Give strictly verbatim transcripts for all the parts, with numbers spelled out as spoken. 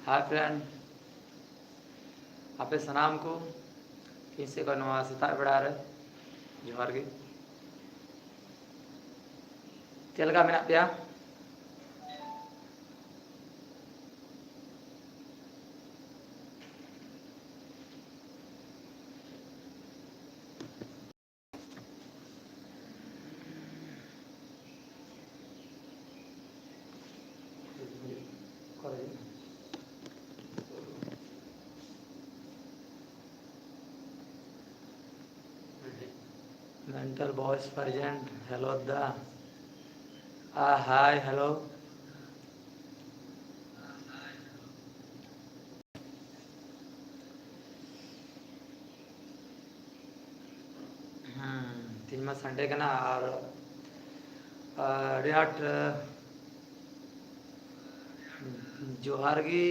ᱦᱟᱭ friend, ᱟᱯᱮ ᱥᱟᱱᱟᱢ ᱠᱚ ᱤᱧ ᱥᱮᱫ ᱠᱷᱚᱱ ᱱᱚᱣᱟ ᱥᱮᱛᱟᱜ ᱵᱮᱲᱟ ᱨᱮ ᱡᱚᱦᱟᱨ ᱜᱮ᱾ ᱪᱮᱫ ᱞᱮᱠᱟ ᱢᱮᱱᱟᱜ ᱯᱮᱭᱟ? Mental boys present. Hello da. Ah, hi, hello. ᱦᱮᱸ, ᱛᱮᱦᱮᱧ ᱢᱟ ᱥᱟᱱᱰᱮ ᱠᱟᱱᱟ ᱟᱨ, ᱟᱨ ᱟᱹᱰᱤ ᱟᱸᱴ, ᱡᱚᱦᱟᱨ ᱜᱮ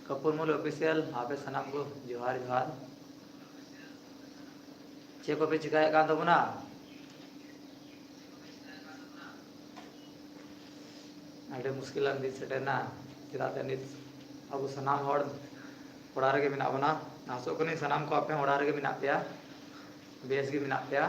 ᱠᱟᱯᱩᱨ ᱢᱩᱞ ᱚᱯᱷᱤᱥᱤᱭᱟᱞ, ᱟᱯᱮ ᱥᱟᱱᱟᱢ ᱠᱚ ᱡᱚᱦᱟᱨ ᱡᱚᱦᱟᱨ᱾ ᱪᱮᱫ ᱠᱚᱯᱮ ᱪᱤᱠᱟᱭᱮᱫ ᱠᱟᱱ ᱛᱟᱵᱚᱱᱟ? ᱟᱹᱰᱤ ᱢᱩᱥᱠᱤᱞ ᱟᱱ ᱫᱤᱱ ᱥᱮᱴᱮᱨᱱᱟ, ᱪᱮᱫᱟᱜ ᱥᱮ ᱱᱤᱛ ᱟᱵᱚ ᱥᱟᱱᱟᱢ ᱦᱚᱲ ᱚᱲᱟᱜ ᱨᱮᱜᱮ ᱢᱮᱱᱟᱜ ᱵᱚᱱᱟ᱾ ᱟᱥᱚᱜ ᱠᱟᱹᱱᱟᱹᱧ ᱥᱟᱱᱟᱢ ᱠᱚ ᱟᱯᱮ ᱦᱚᱸ ᱚᱲᱟᱜ ᱨᱮᱜᱮ ᱢᱮᱱᱟᱜ ᱯᱮᱭᱟ, ᱵᱮᱥ ᱜᱮ ᱢᱮᱱᱟᱜ ᱯᱮᱭᱟ᱾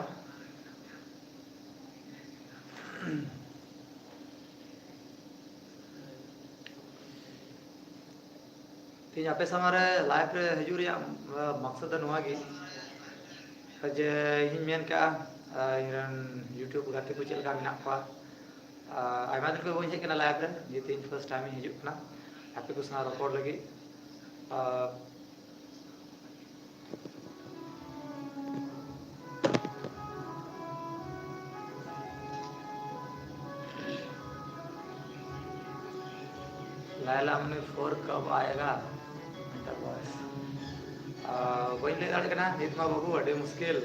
ᱛᱮᱦᱮᱧ ᱟᱯᱮ ᱥᱟᱢᱟᱝ ᱨᱮ ᱞᱟᱭᱤᱵᱷ ᱨᱮ ᱦᱤᱡᱩᱜ ᱨᱮᱭᱟᱜ, ᱟ, ᱢᱟᱠᱥᱚᱫ ᱫᱚ ᱱᱚᱣᱟ ᱜᱮ ᱡᱮ ᱤᱧ ᱢᱮᱱ ᱠᱟᱜᱼᱟ, ᱟ, ᱤᱧ ᱨᱮᱱ YouTube ᱜᱟᱛᱮ ᱠᱚ ᱪᱮᱫ ᱞᱮᱠᱟ ᱢᱮᱱᱟᱜ ᱠᱚᱣᱟ᱾ ᱟ, ᱟᱭᱢᱟ ᱫᱤᱱ ᱠᱷᱚᱱ ᱵᱟᱹᱧ ᱦᱮᱡ ᱠᱟᱱᱟ ᱞᱟᱭᱤᱵᱷ ᱨᱮ, ᱡᱮ ᱛᱮᱦᱮᱧ ᱯᱷᱟᱥᱴ ᱴᱟᱭᱤᱢ ᱤᱧ ᱦᱤᱡᱩᱜ ᱠᱟᱱᱟ ᱟᱯᱮ ᱠᱚ ᱥᱟᱶ ᱨᱚᱯᱚᱲ ᱞᱟᱹᱜᱤᱫ᱾ ᱟ, ᱞᱟᱭᱞᱟ ᱢᱚᱱᱤ ᱯᱷᱳᱨ ᱠᱟᱵ ᱟᱭᱮᱜᱟ? ᱢᱮᱱᱫᱟ ᱵᱚᱥ᱾ ᱟ, ᱵᱟᱹᱧ ᱞᱟᱹᱭ ᱫᱟᱲᱮᱭᱟᱜ ᱠᱟᱱᱟ ᱱᱤᱛ ᱢᱟ ᱵᱟᱹᱵᱩ, ᱟᱹᱰᱤ ᱢᱩᱥᱠᱤᱞ᱾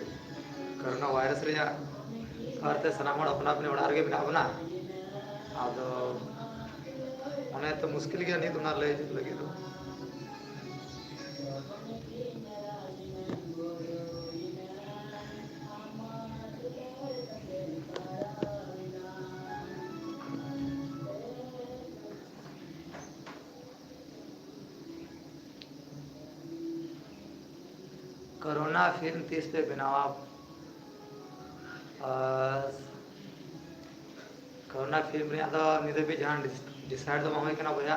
ᱠᱳᱨᱳᱱᱟ ᱵᱷᱟᱭᱨᱟᱥ ᱨᱮᱭᱟᱜ ᱠᱟᱨᱛᱮ ᱥᱟᱱᱟᱢ ᱦᱚᱲ ᱟᱯᱱᱟ ᱟᱯᱱᱤ ᱚᱲᱟᱜ ᱨᱮᱜᱮ ᱢᱮᱱᱟᱜ ᱵᱚᱱᱟ᱾ ᱟᱫᱚ ᱚᱱᱮ ᱛᱚ ᱢᱩᱥᱠᱤᱞ ᱜᱮᱭᱟ ᱱᱤᱛ ᱚᱱᱟ ᱞᱟᱹᱭ ᱞᱟᱹᱜᱤᱫ ᱫᱚ᱾ ᱠᱳᱨᱳᱱᱟ ᱯᱷᱤᱞᱢ ᱛᱤᱥ ᱯᱮ ᱵᱮᱱᱟᱣᱟ? ᱟᱨ ᱠᱳᱨᱳᱱᱟ ᱯᱷᱤᱞᱢ ᱨᱮᱭᱟᱜ ᱫᱚ ᱱᱤᱛ ᱫᱷᱟᱹᱵᱤᱡ ᱡᱟᱦᱟᱸ ᱰᱤᱥ-, ᱰᱤᱥᱟᱭᱤᱰ ᱫᱚ ᱵᱟᱝ ᱦᱩᱭ ᱠᱟᱱᱟ ᱵᱚᱭᱦᱟ,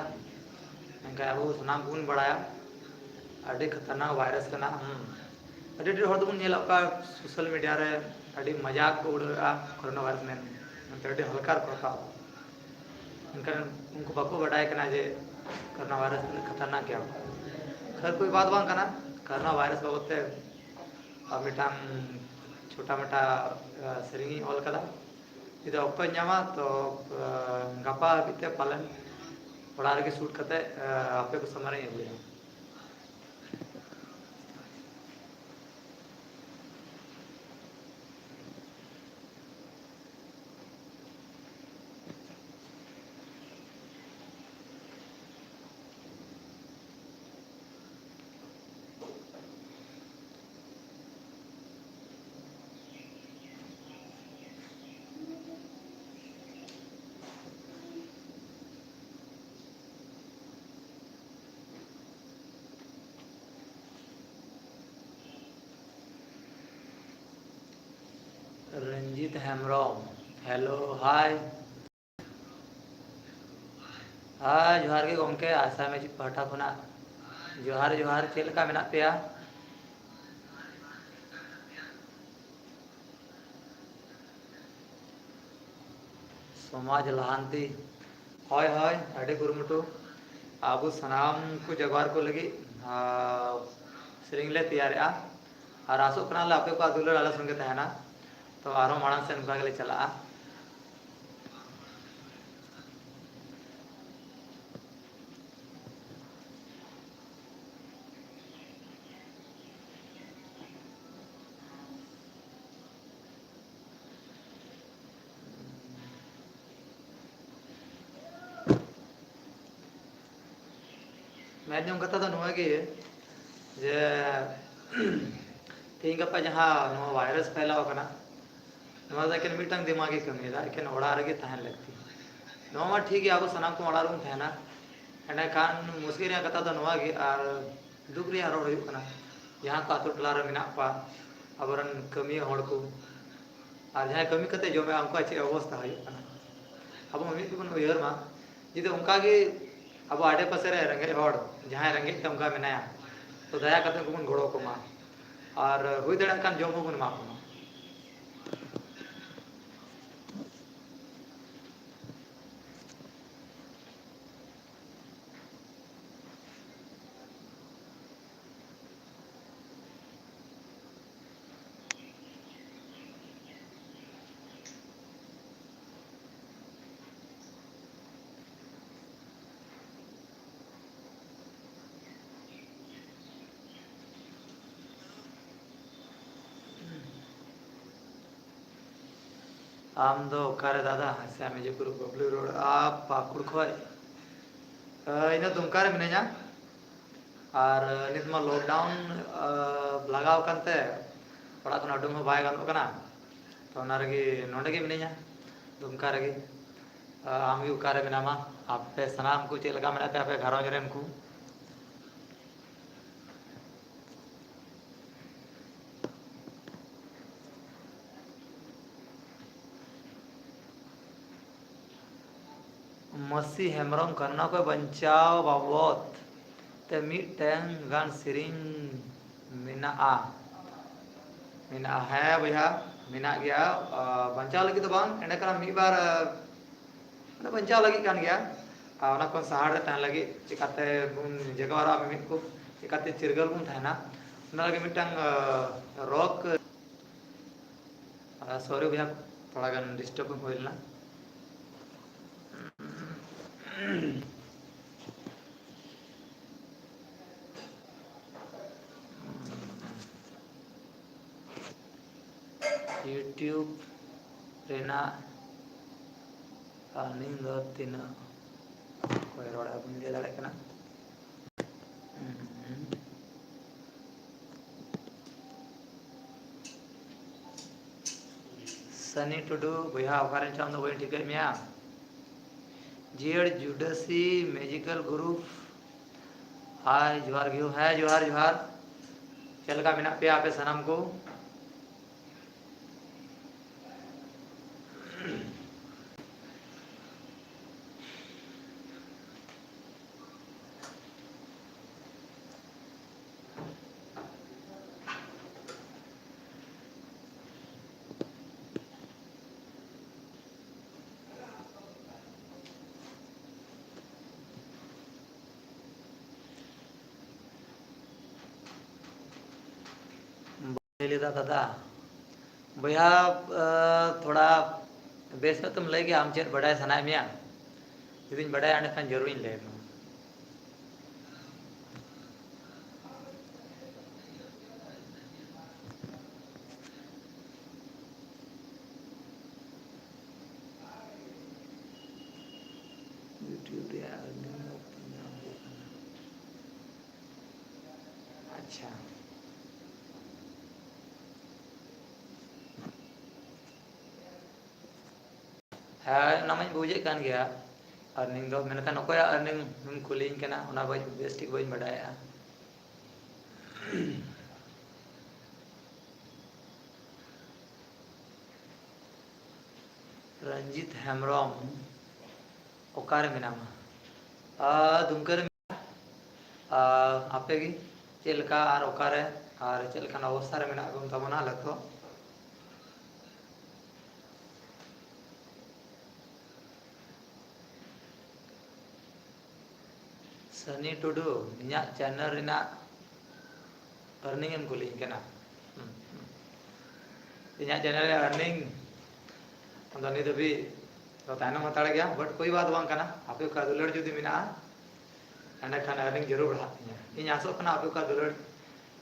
ᱢᱮᱱᱠᱷᱟᱱ ᱟᱵᱚ ᱥᱟᱱᱟᱢ ᱠᱚᱵᱚᱱ ᱵᱟᱲᱟᱭᱟ ᱟᱹᱰᱤ ᱠᱷᱟᱛᱟᱨᱱᱟᱠ ᱵᱷᱟᱭᱨᱟᱥ ᱠᱟᱱᱟ᱾ ᱦᱩᱸ᱾ ᱟᱹᱰᱤ ᱰᱷᱮᱨ ᱦᱚᱲ ᱫᱚᱵᱚᱱ ᱧᱮᱞᱮᱫ ᱠᱚᱣᱟ ᱥᱳᱥᱟᱞ ᱢᱤᱰᱤᱭᱟ ᱨᱮ ᱟᱹᱰᱤ ᱢᱟᱡᱟᱠ ᱠᱚ ᱩᱰᱟᱹᱣᱮᱫᱼᱟ ᱠᱳᱨᱳᱱᱟ ᱵᱷᱟᱭᱨᱟᱥ ᱢᱮᱱ, ᱢᱮᱱᱛᱮ ᱟᱹᱰᱤ ᱦᱟᱞᱠᱟ ᱨᱮᱠᱚ ᱦᱟᱛᱟᱣ᱾ ᱢᱮᱱᱠᱷᱟᱱ ᱩᱱᱠᱩ ᱵᱟᱠᱚ ᱵᱟᱰᱟᱭ ᱠᱟᱱᱟ ᱡᱮ ᱠᱳᱨᱳᱱᱟ ᱵᱷᱟᱭᱨᱟᱥ ᱛᱤᱱᱟᱹᱜ ᱠᱷᱟᱛᱟᱨᱱᱟᱠ ᱜᱮᱭᱟ᱾ ᱠᱷᱟᱹᱨ ᱠᱚᱭ ᱵᱟᱛ ᱵᱟᱝ ᱠᱟᱱᱟ, ᱠᱳᱨᱳᱱᱟ ᱵᱷᱟᱭᱨᱟᱥ ᱵᱟᱵᱚᱫ ᱛᱮ ᱟᱨ ᱢᱤᱫᱴᱟᱝ ᱪᱷᱳᱴᱟ ᱢᱳᱴᱟ, ᱟ, ᱥᱮᱨᱮᱧ ᱤᱧ ᱚᱞ ᱠᱟᱫᱟ᱾ ᱡᱩᱫᱤ ᱚᱠᱛᱚᱧ ᱧᱟᱢᱟ ᱛᱚ, ᱟ, ᱜᱟᱯᱟ ᱦᱟᱹᱵᱤᱡ ᱛᱮ ᱯᱟᱞᱮᱱ ᱚᱲᱟᱜ ᱨᱮᱜᱮ ᱥᱩᱴ ᱠᱟᱛᱮ, ᱟ, ᱟᱯᱮ ᱠᱚ ᱥᱟᱢᱟᱝ ᱨᱤᱧ ᱟᱹᱜᱩᱭᱟ᱾ Ranjit Hembrom, hello, hi. ᱦᱮᱸ, ᱡᱚᱦᱟᱨ ᱜᱮ ᱜᱚᱢᱠᱮ, ᱟᱥᱟ ᱢᱮᱡᱤᱠ ᱯᱟᱦᱴᱟ ᱠᱷᱚᱱᱟᱜ ᱡᱚᱦᱟᱨ, ᱡᱚᱦᱟᱨ᱾ ᱪᱮᱫ ᱞᱮᱠᱟ ᱢᱮᱱᱟᱜ ᱯᱮᱭᱟ? ᱥᱚᱢᱟᱡᱽ ᱞᱟᱦᱟᱱᱛᱤ᱾ ᱦᱳᱭ, ᱦᱳᱭ, ᱟᱹᱰᱤ ᱠᱩᱨᱩᱢᱩᱴᱩ᱾ ᱟᱵᱚ ᱥᱟᱱᱟᱢ ᱠᱚ ᱡᱟᱜᱽᱣᱟᱨ ᱠᱚ ᱞᱟᱹᱜᱤᱫ, ᱟᱨ, ᱥᱮᱨᱮᱧ ᱞᱮ ᱛᱮᱭᱟᱨᱮᱜᱼᱟ᱾ ᱟᱨ ᱟᱥᱚᱜ ᱠᱟᱱᱟᱞᱮ ᱟᱯᱮ ᱠᱚᱣᱟᱜ ᱫᱩᱞᱟᱹᱲ ᱟᱞᱮ ᱥᱚᱸᱜᱮ ᱛᱟᱦᱮᱱᱟ᱾ ᱛᱚ ᱟᱨᱦᱚᱸ ᱢᱟᱲᱟᱝ ᱥᱮᱫ ᱱᱚᱝᱠᱟ ᱜᱮᱞᱮ ᱪᱟᱞᱟᱜᱼᱟ᱾ ᱢᱮᱱ ᱡᱚᱝ ᱠᱟᱛᱷᱟ ᱫᱚ ᱱᱚᱣᱟ ᱜᱮ ᱡᱮ, ᱛᱮᱦᱮᱧ ᱜᱟᱯᱟ ᱡᱟᱦᱟᱸ ᱱᱚᱣᱟ ᱵᱷᱟᱭᱨᱟᱥ ᱯᱷᱟᱭᱞᱟᱣ ᱟᱠᱟᱱᱟ, ᱱᱚᱣᱟ ᱫᱚ ᱮᱠᱮᱱ ᱢᱤᱫᱴᱟᱝ ᱫᱤᱢᱟᱜᱽ ᱜᱮ ᱠᱟᱹᱢᱤᱭᱮᱫᱟ, ᱮᱠᱮᱱ ᱚᱲᱟᱜ ᱨᱮᱜᱮ ᱛᱟᱦᱮᱱ ᱞᱟᱹᱠᱛᱤ᱾ ᱱᱚᱣᱟ ᱢᱟ ᱴᱷᱤᱠ ᱜᱮᱭᱟ, ᱟᱵᱚ ᱥᱟᱱᱟᱢ ᱠᱚ ᱚᱲᱟᱜ ᱨᱮᱵᱚᱱ ᱛᱟᱦᱮᱱᱟ, ᱮᱸᱰᱮᱠᱷᱟᱱ ᱢᱩᱥᱠᱤᱞ ᱨᱮᱭᱟᱜ ᱠᱟᱛᱷᱟ ᱫᱚ ᱱᱚᱣᱟ ᱜᱮ, ᱟᱨ ᱫᱩᱠ ᱨᱮᱭᱟᱜ ᱨᱚᱲ ᱦᱩᱭᱩᱜ ᱠᱟᱱᱟ, ᱡᱟᱦᱟᱸ ᱠᱚ ᱟᱛᱳ ᱴᱚᱞᱟ ᱨᱮ ᱢᱮᱱᱟᱜ ᱠᱚᱣᱟ, ᱟᱵᱚᱨᱮᱱ ᱠᱟᱹᱢᱤᱭᱟᱹ ᱦᱚᱲ ᱠᱚ, ᱟᱨ ᱡᱟᱦᱟᱸᱭ ᱠᱟᱹᱢᱤ ᱠᱟᱛᱮ ᱡᱚᱢᱮᱜᱼᱟ, ᱩᱱᱠᱩᱣᱟᱜ ᱪᱮᱫ ᱚᱵᱚᱥᱛᱟ ᱦᱩᱭᱩᱜ ᱠᱟᱱᱟ᱾ ᱟᱵᱚ ᱢᱤᱫ ᱜᱮᱵᱚᱱ ᱩᱭᱦᱟᱹᱨ ᱢᱟ, ᱡᱩᱫᱤ ᱚᱱᱠᱟ ᱜᱮ ᱟᱵᱚ ᱟᱰᱮ ᱯᱟᱥᱮ ᱨᱮ ᱨᱮᱸᱜᱮᱡ ᱦᱚᱲ, ᱡᱟᱦᱟᱸᱭ ᱨᱮᱸᱜᱮᱡ ᱛᱮ ᱚᱱᱠᱟ ᱢᱮᱱᱟᱭᱟ, ᱛᱚ ᱫᱟᱭᱟ ᱠᱟᱛᱮ ᱩᱱᱠᱩ ᱵᱚᱱ ᱜᱚᱲᱚ ᱟᱠᱚ ᱢᱟ, ᱟᱨ ᱦᱩᱭ ᱫᱟᱲᱮᱭᱟᱜ ᱠᱷᱟᱱ ᱡᱚᱢ ᱦᱚᱸᱵᱚᱱ ᱮᱢᱟ ᱠᱚ ᱢᱟ᱾ ᱟᱢ ᱫᱚ ᱚᱠᱟᱨᱮ ᱫᱟᱫᱟ? ᱦᱮᱸᱥᱮ, ᱟᱢ ᱡᱮ ᱯᱩᱨᱟᱹ ᱵᱟᱵᱞᱩ ᱨᱚᱲ, ᱟ, ᱯᱟᱹᱠᱩᱲ ᱠᱷᱚᱡ᱾ ᱟ, ᱤᱧ ᱫᱚ ᱫᱩᱢᱠᱟ ᱨᱮ ᱢᱤᱱᱟᱹᱧᱟ᱾ ᱟᱨ ᱱᱤᱛ ᱢᱟ lockdown, ᱟ, ᱞᱟᱜᱟᱣ ᱟᱠᱟᱱ ᱛᱮ ᱚᱲᱟᱜ ᱠᱷᱚᱱ ᱩᱰᱩᱝ ᱦᱚᱸ ᱵᱟᱭ ᱜᱟᱱᱚᱜ ᱠᱟᱱᱟ᱾ ᱛᱚ ᱚᱱᱟ ᱨᱮᱜᱮ ᱱᱚᱰᱮ ᱜᱮ ᱢᱤᱱᱟᱹᱧᱟ, ᱫᱩᱢᱠᱟ ᱨᱮᱜᱮ᱾ ᱟ, ᱟᱢ ᱜᱮ ᱚᱠᱟᱨᱮ ᱢᱮᱱᱟᱢᱟ? ᱟᱯᱮ ᱥᱟᱱᱟᱢ ᱠᱚ ᱪᱮᱫ ᱞᱮᱠᱟ ᱢᱮᱱᱟᱜ ᱯᱮᱭᱟ, ᱟᱯᱮ ᱜᱷᱟᱨᱚᱸᱡᱽ ᱨᱮᱱ ᱠᱚ? ᱢᱟᱹᱥᱤ ᱦᱮᱢᱵᱨᱚᱢ ᱠᱟᱱᱱᱟ ᱠᱚ ᱵᱟᱧᱪᱟᱣ ᱵᱟᱵᱚᱫ ᱛᱮ ᱢᱤᱫᱴᱮᱱ ᱜᱟᱱ ᱥᱮᱨᱮᱧ ᱢᱮᱱᱟᱜᱼᱟ᱾ ᱢᱮᱱᱟᱜᱼᱟ, ᱦᱮᱸ ᱵᱚᱭᱦᱟ, ᱢᱮᱱᱟᱜ ᱜᱮᱭᱟ᱾ ᱟ, ᱵᱟᱧᱪᱟᱣ ᱞᱟᱹᱜᱤᱫ ᱫᱚ ᱵᱟᱝ, ᱮᱸᱰᱮ ᱠᱷᱟᱱ ᱢᱤᱫ ᱵᱟᱨ, ᱟ, ᱢᱟᱱᱮ ᱵᱟᱧᱪᱟᱣ ᱞᱟᱹᱜᱤᱫ ᱠᱟᱱ ᱜᱮᱭᱟ᱾ ᱟᱨ ᱚᱱᱟ ᱠᱷᱚᱱ ᱥᱟᱦᱟ ᱨᱮ ᱛᱟᱦᱮᱱ ᱞᱟᱹᱜᱤᱫ ᱪᱤᱠᱟᱛᱮ ᱵᱚᱱ ᱡᱟᱜᱟᱣ ᱨᱟᱜᱼᱟ ᱢᱤᱢᱤᱫ ᱠᱚ, ᱪᱤᱠᱟᱛᱮ ᱪᱤᱨᱜᱟᱹᱞ ᱵᱚᱱ ᱛᱟᱦᱮᱱᱟ, ᱚᱱᱟ ᱞᱟᱹᱜᱤᱫ ᱢᱤᱫᱴᱟᱝ, ᱟ, rock, ᱟ, sorry ᱵᱚᱭᱦᱟ, ᱛᱷᱚᱲᱟ ᱜᱟᱱ disturb ᱦᱩᱭ ᱞᱮᱱᱟ᱾ YouTube ᱨᱮᱱᱟᱜ earning ᱫᱚ ᱛᱤᱱᱟᱹᱜ? ᱚᱠᱚᱭ ᱨᱚᱲᱟ ᱵᱟᱹᱧ ᱞᱟᱹᱭ ᱫᱟᱲᱮᱭᱟᱜ ᱠᱟᱱᱟ᱾ ᱥᱟᱹᱱᱤ ᱴᱩᱰᱩ, ᱵᱚᱭᱦᱟ ᱚᱠᱟᱨᱮ ᱪᱚ ᱟᱢ ᱫᱚ ᱵᱟᱹᱧ ᱴᱷᱤᱠᱟᱹᱭᱮᱫ ᱢᱮᱭᱟ᱾ ᱡᱤᱭᱟᱹᱲ ᱡᱩᱰᱟᱹᱥᱤ Magical Group, ᱦᱟᱭ, ᱡᱚᱦᱟᱨ ᱜᱮ, ᱦᱮᱸ, ᱡᱚᱦᱟᱨ, ᱡᱚᱦᱟᱨ᱾ ᱪᱮᱫ ᱞᱮᱠᱟ ᱢᱮᱱᱟᱜ ᱯᱮᱭᱟ ᱟᱯᱮ ᱥᱟᱱᱟᱢ ᱠᱚ? ᱞᱟᱹᱭ ᱞᱮᱫᱟ ᱫᱟᱫᱟ᱾ ᱵᱚᱭᱦᱟ, ᱟᱸ, ᱛᱷᱚᱲᱟ ᱵᱮᱥ ᱧᱚᱜ ᱛᱮᱢ ᱞᱟᱹᱭ ᱜᱮᱭᱟ, ᱟᱢ ᱪᱮᱫ ᱵᱟᱰᱟᱭ ᱥᱟᱱᱟᱭᱮᱫ ᱢᱮᱭᱟ? ᱡᱩᱫᱤᱧ ᱵᱟᱰᱟᱭᱟ, ᱮᱸᱰᱮᱠᱷᱟᱱ ᱡᱟᱹᱨᱩᱲᱤᱧ ᱞᱟᱹᱭ ᱟᱢᱟ᱾ YouTube ᱨᱮᱭᱟᱜ earning ᱫᱚ ᱛᱤᱱᱟᱹᱜ ᱦᱩᱭᱩᱜ ᱠᱟᱱᱟ? ᱟᱪᱪᱷᱟ᱾ ᱦᱮᱸ, ᱚᱱᱟ ᱢᱟᱧ ᱵᱩᱡᱮᱫ ᱠᱟᱱ ᱜᱮᱭᱟ, earning ᱫᱚ, ᱢᱮᱱᱠᱷᱟᱱ ᱚᱠᱚᱭᱟᱜ earning ᱮᱢ ᱠᱩᱞᱤᱧ ᱠᱟᱱᱟ, ᱚᱱᱟ ᱵᱟᱹᱧ, ᱵᱮᱥ ᱴᱷᱤᱠ ᱵᱟᱹᱧ ᱵᱟᱰᱟᱭᱮᱜᱼᱟ᱾ ᱨᱚᱧᱡᱤᱛ ᱦᱮᱢᱵᱨᱚᱢ, ᱚᱠᱟᱨᱮ ᱢᱮᱱᱟᱢᱟ? ᱟ, ᱫᱩᱢᱠᱟᱹ ᱨᱮ ᱢᱮᱱᱟᱜᱼᱟ᱾ ᱟ, ᱟᱯᱮ ᱜᱮ ᱪᱮᱫ ᱞᱮᱠᱟ ᱟᱨ ᱚᱠᱟᱨᱮ ᱟᱨ ᱪᱮᱫ ᱞᱮᱠᱟᱱ ᱚᱵᱚᱥᱛᱷᱟ ᱨᱮ ᱢᱮᱱᱟᱜ ᱵᱚᱱ ᱛᱟᱵᱚᱱᱟ ᱱᱤᱛᱚᱜ? ᱥᱟᱹᱱᱤ ᱴᱩᱰᱩ, ᱤᱧᱟᱹᱜ channel ᱨᱮᱱᱟᱜ earning ᱮᱢ ᱠᱩᱞᱤᱧ ᱠᱟᱱᱟ? ᱦᱩᱸ, ᱦᱩᱸ᱾ ᱤᱧᱟᱹᱜ channel ᱨᱮ earning ᱟᱫᱚ ᱱᱤᱛ ᱫᱷᱟᱹᱵᱤᱡ ᱫᱚ ᱛᱟᱭᱱᱚᱢ ᱦᱟᱛᱟᱲ ᱜᱮᱭᱟ, but ᱠᱳᱭ ᱵᱟᱛ ᱵᱟᱝ ᱠᱟᱱᱟ᱾ ᱟᱯᱮ ᱚᱠᱟ ᱫᱩᱞᱟᱹᱲ ᱡᱩᱫᱤ ᱢᱮᱱᱟᱜᱼᱟ, ᱮᱸᱰᱮᱠᱷᱟᱱ earning ᱡᱟᱹᱨᱩᱲ ᱵᱟᱲᱦᱟᱜ ᱛᱤᱧᱟᱹ᱾ ᱤᱧ ᱟᱥᱚᱜ ᱠᱟᱱᱟ ᱟᱯᱮ ᱚᱠᱟ ᱫᱩᱞᱟᱹᱲ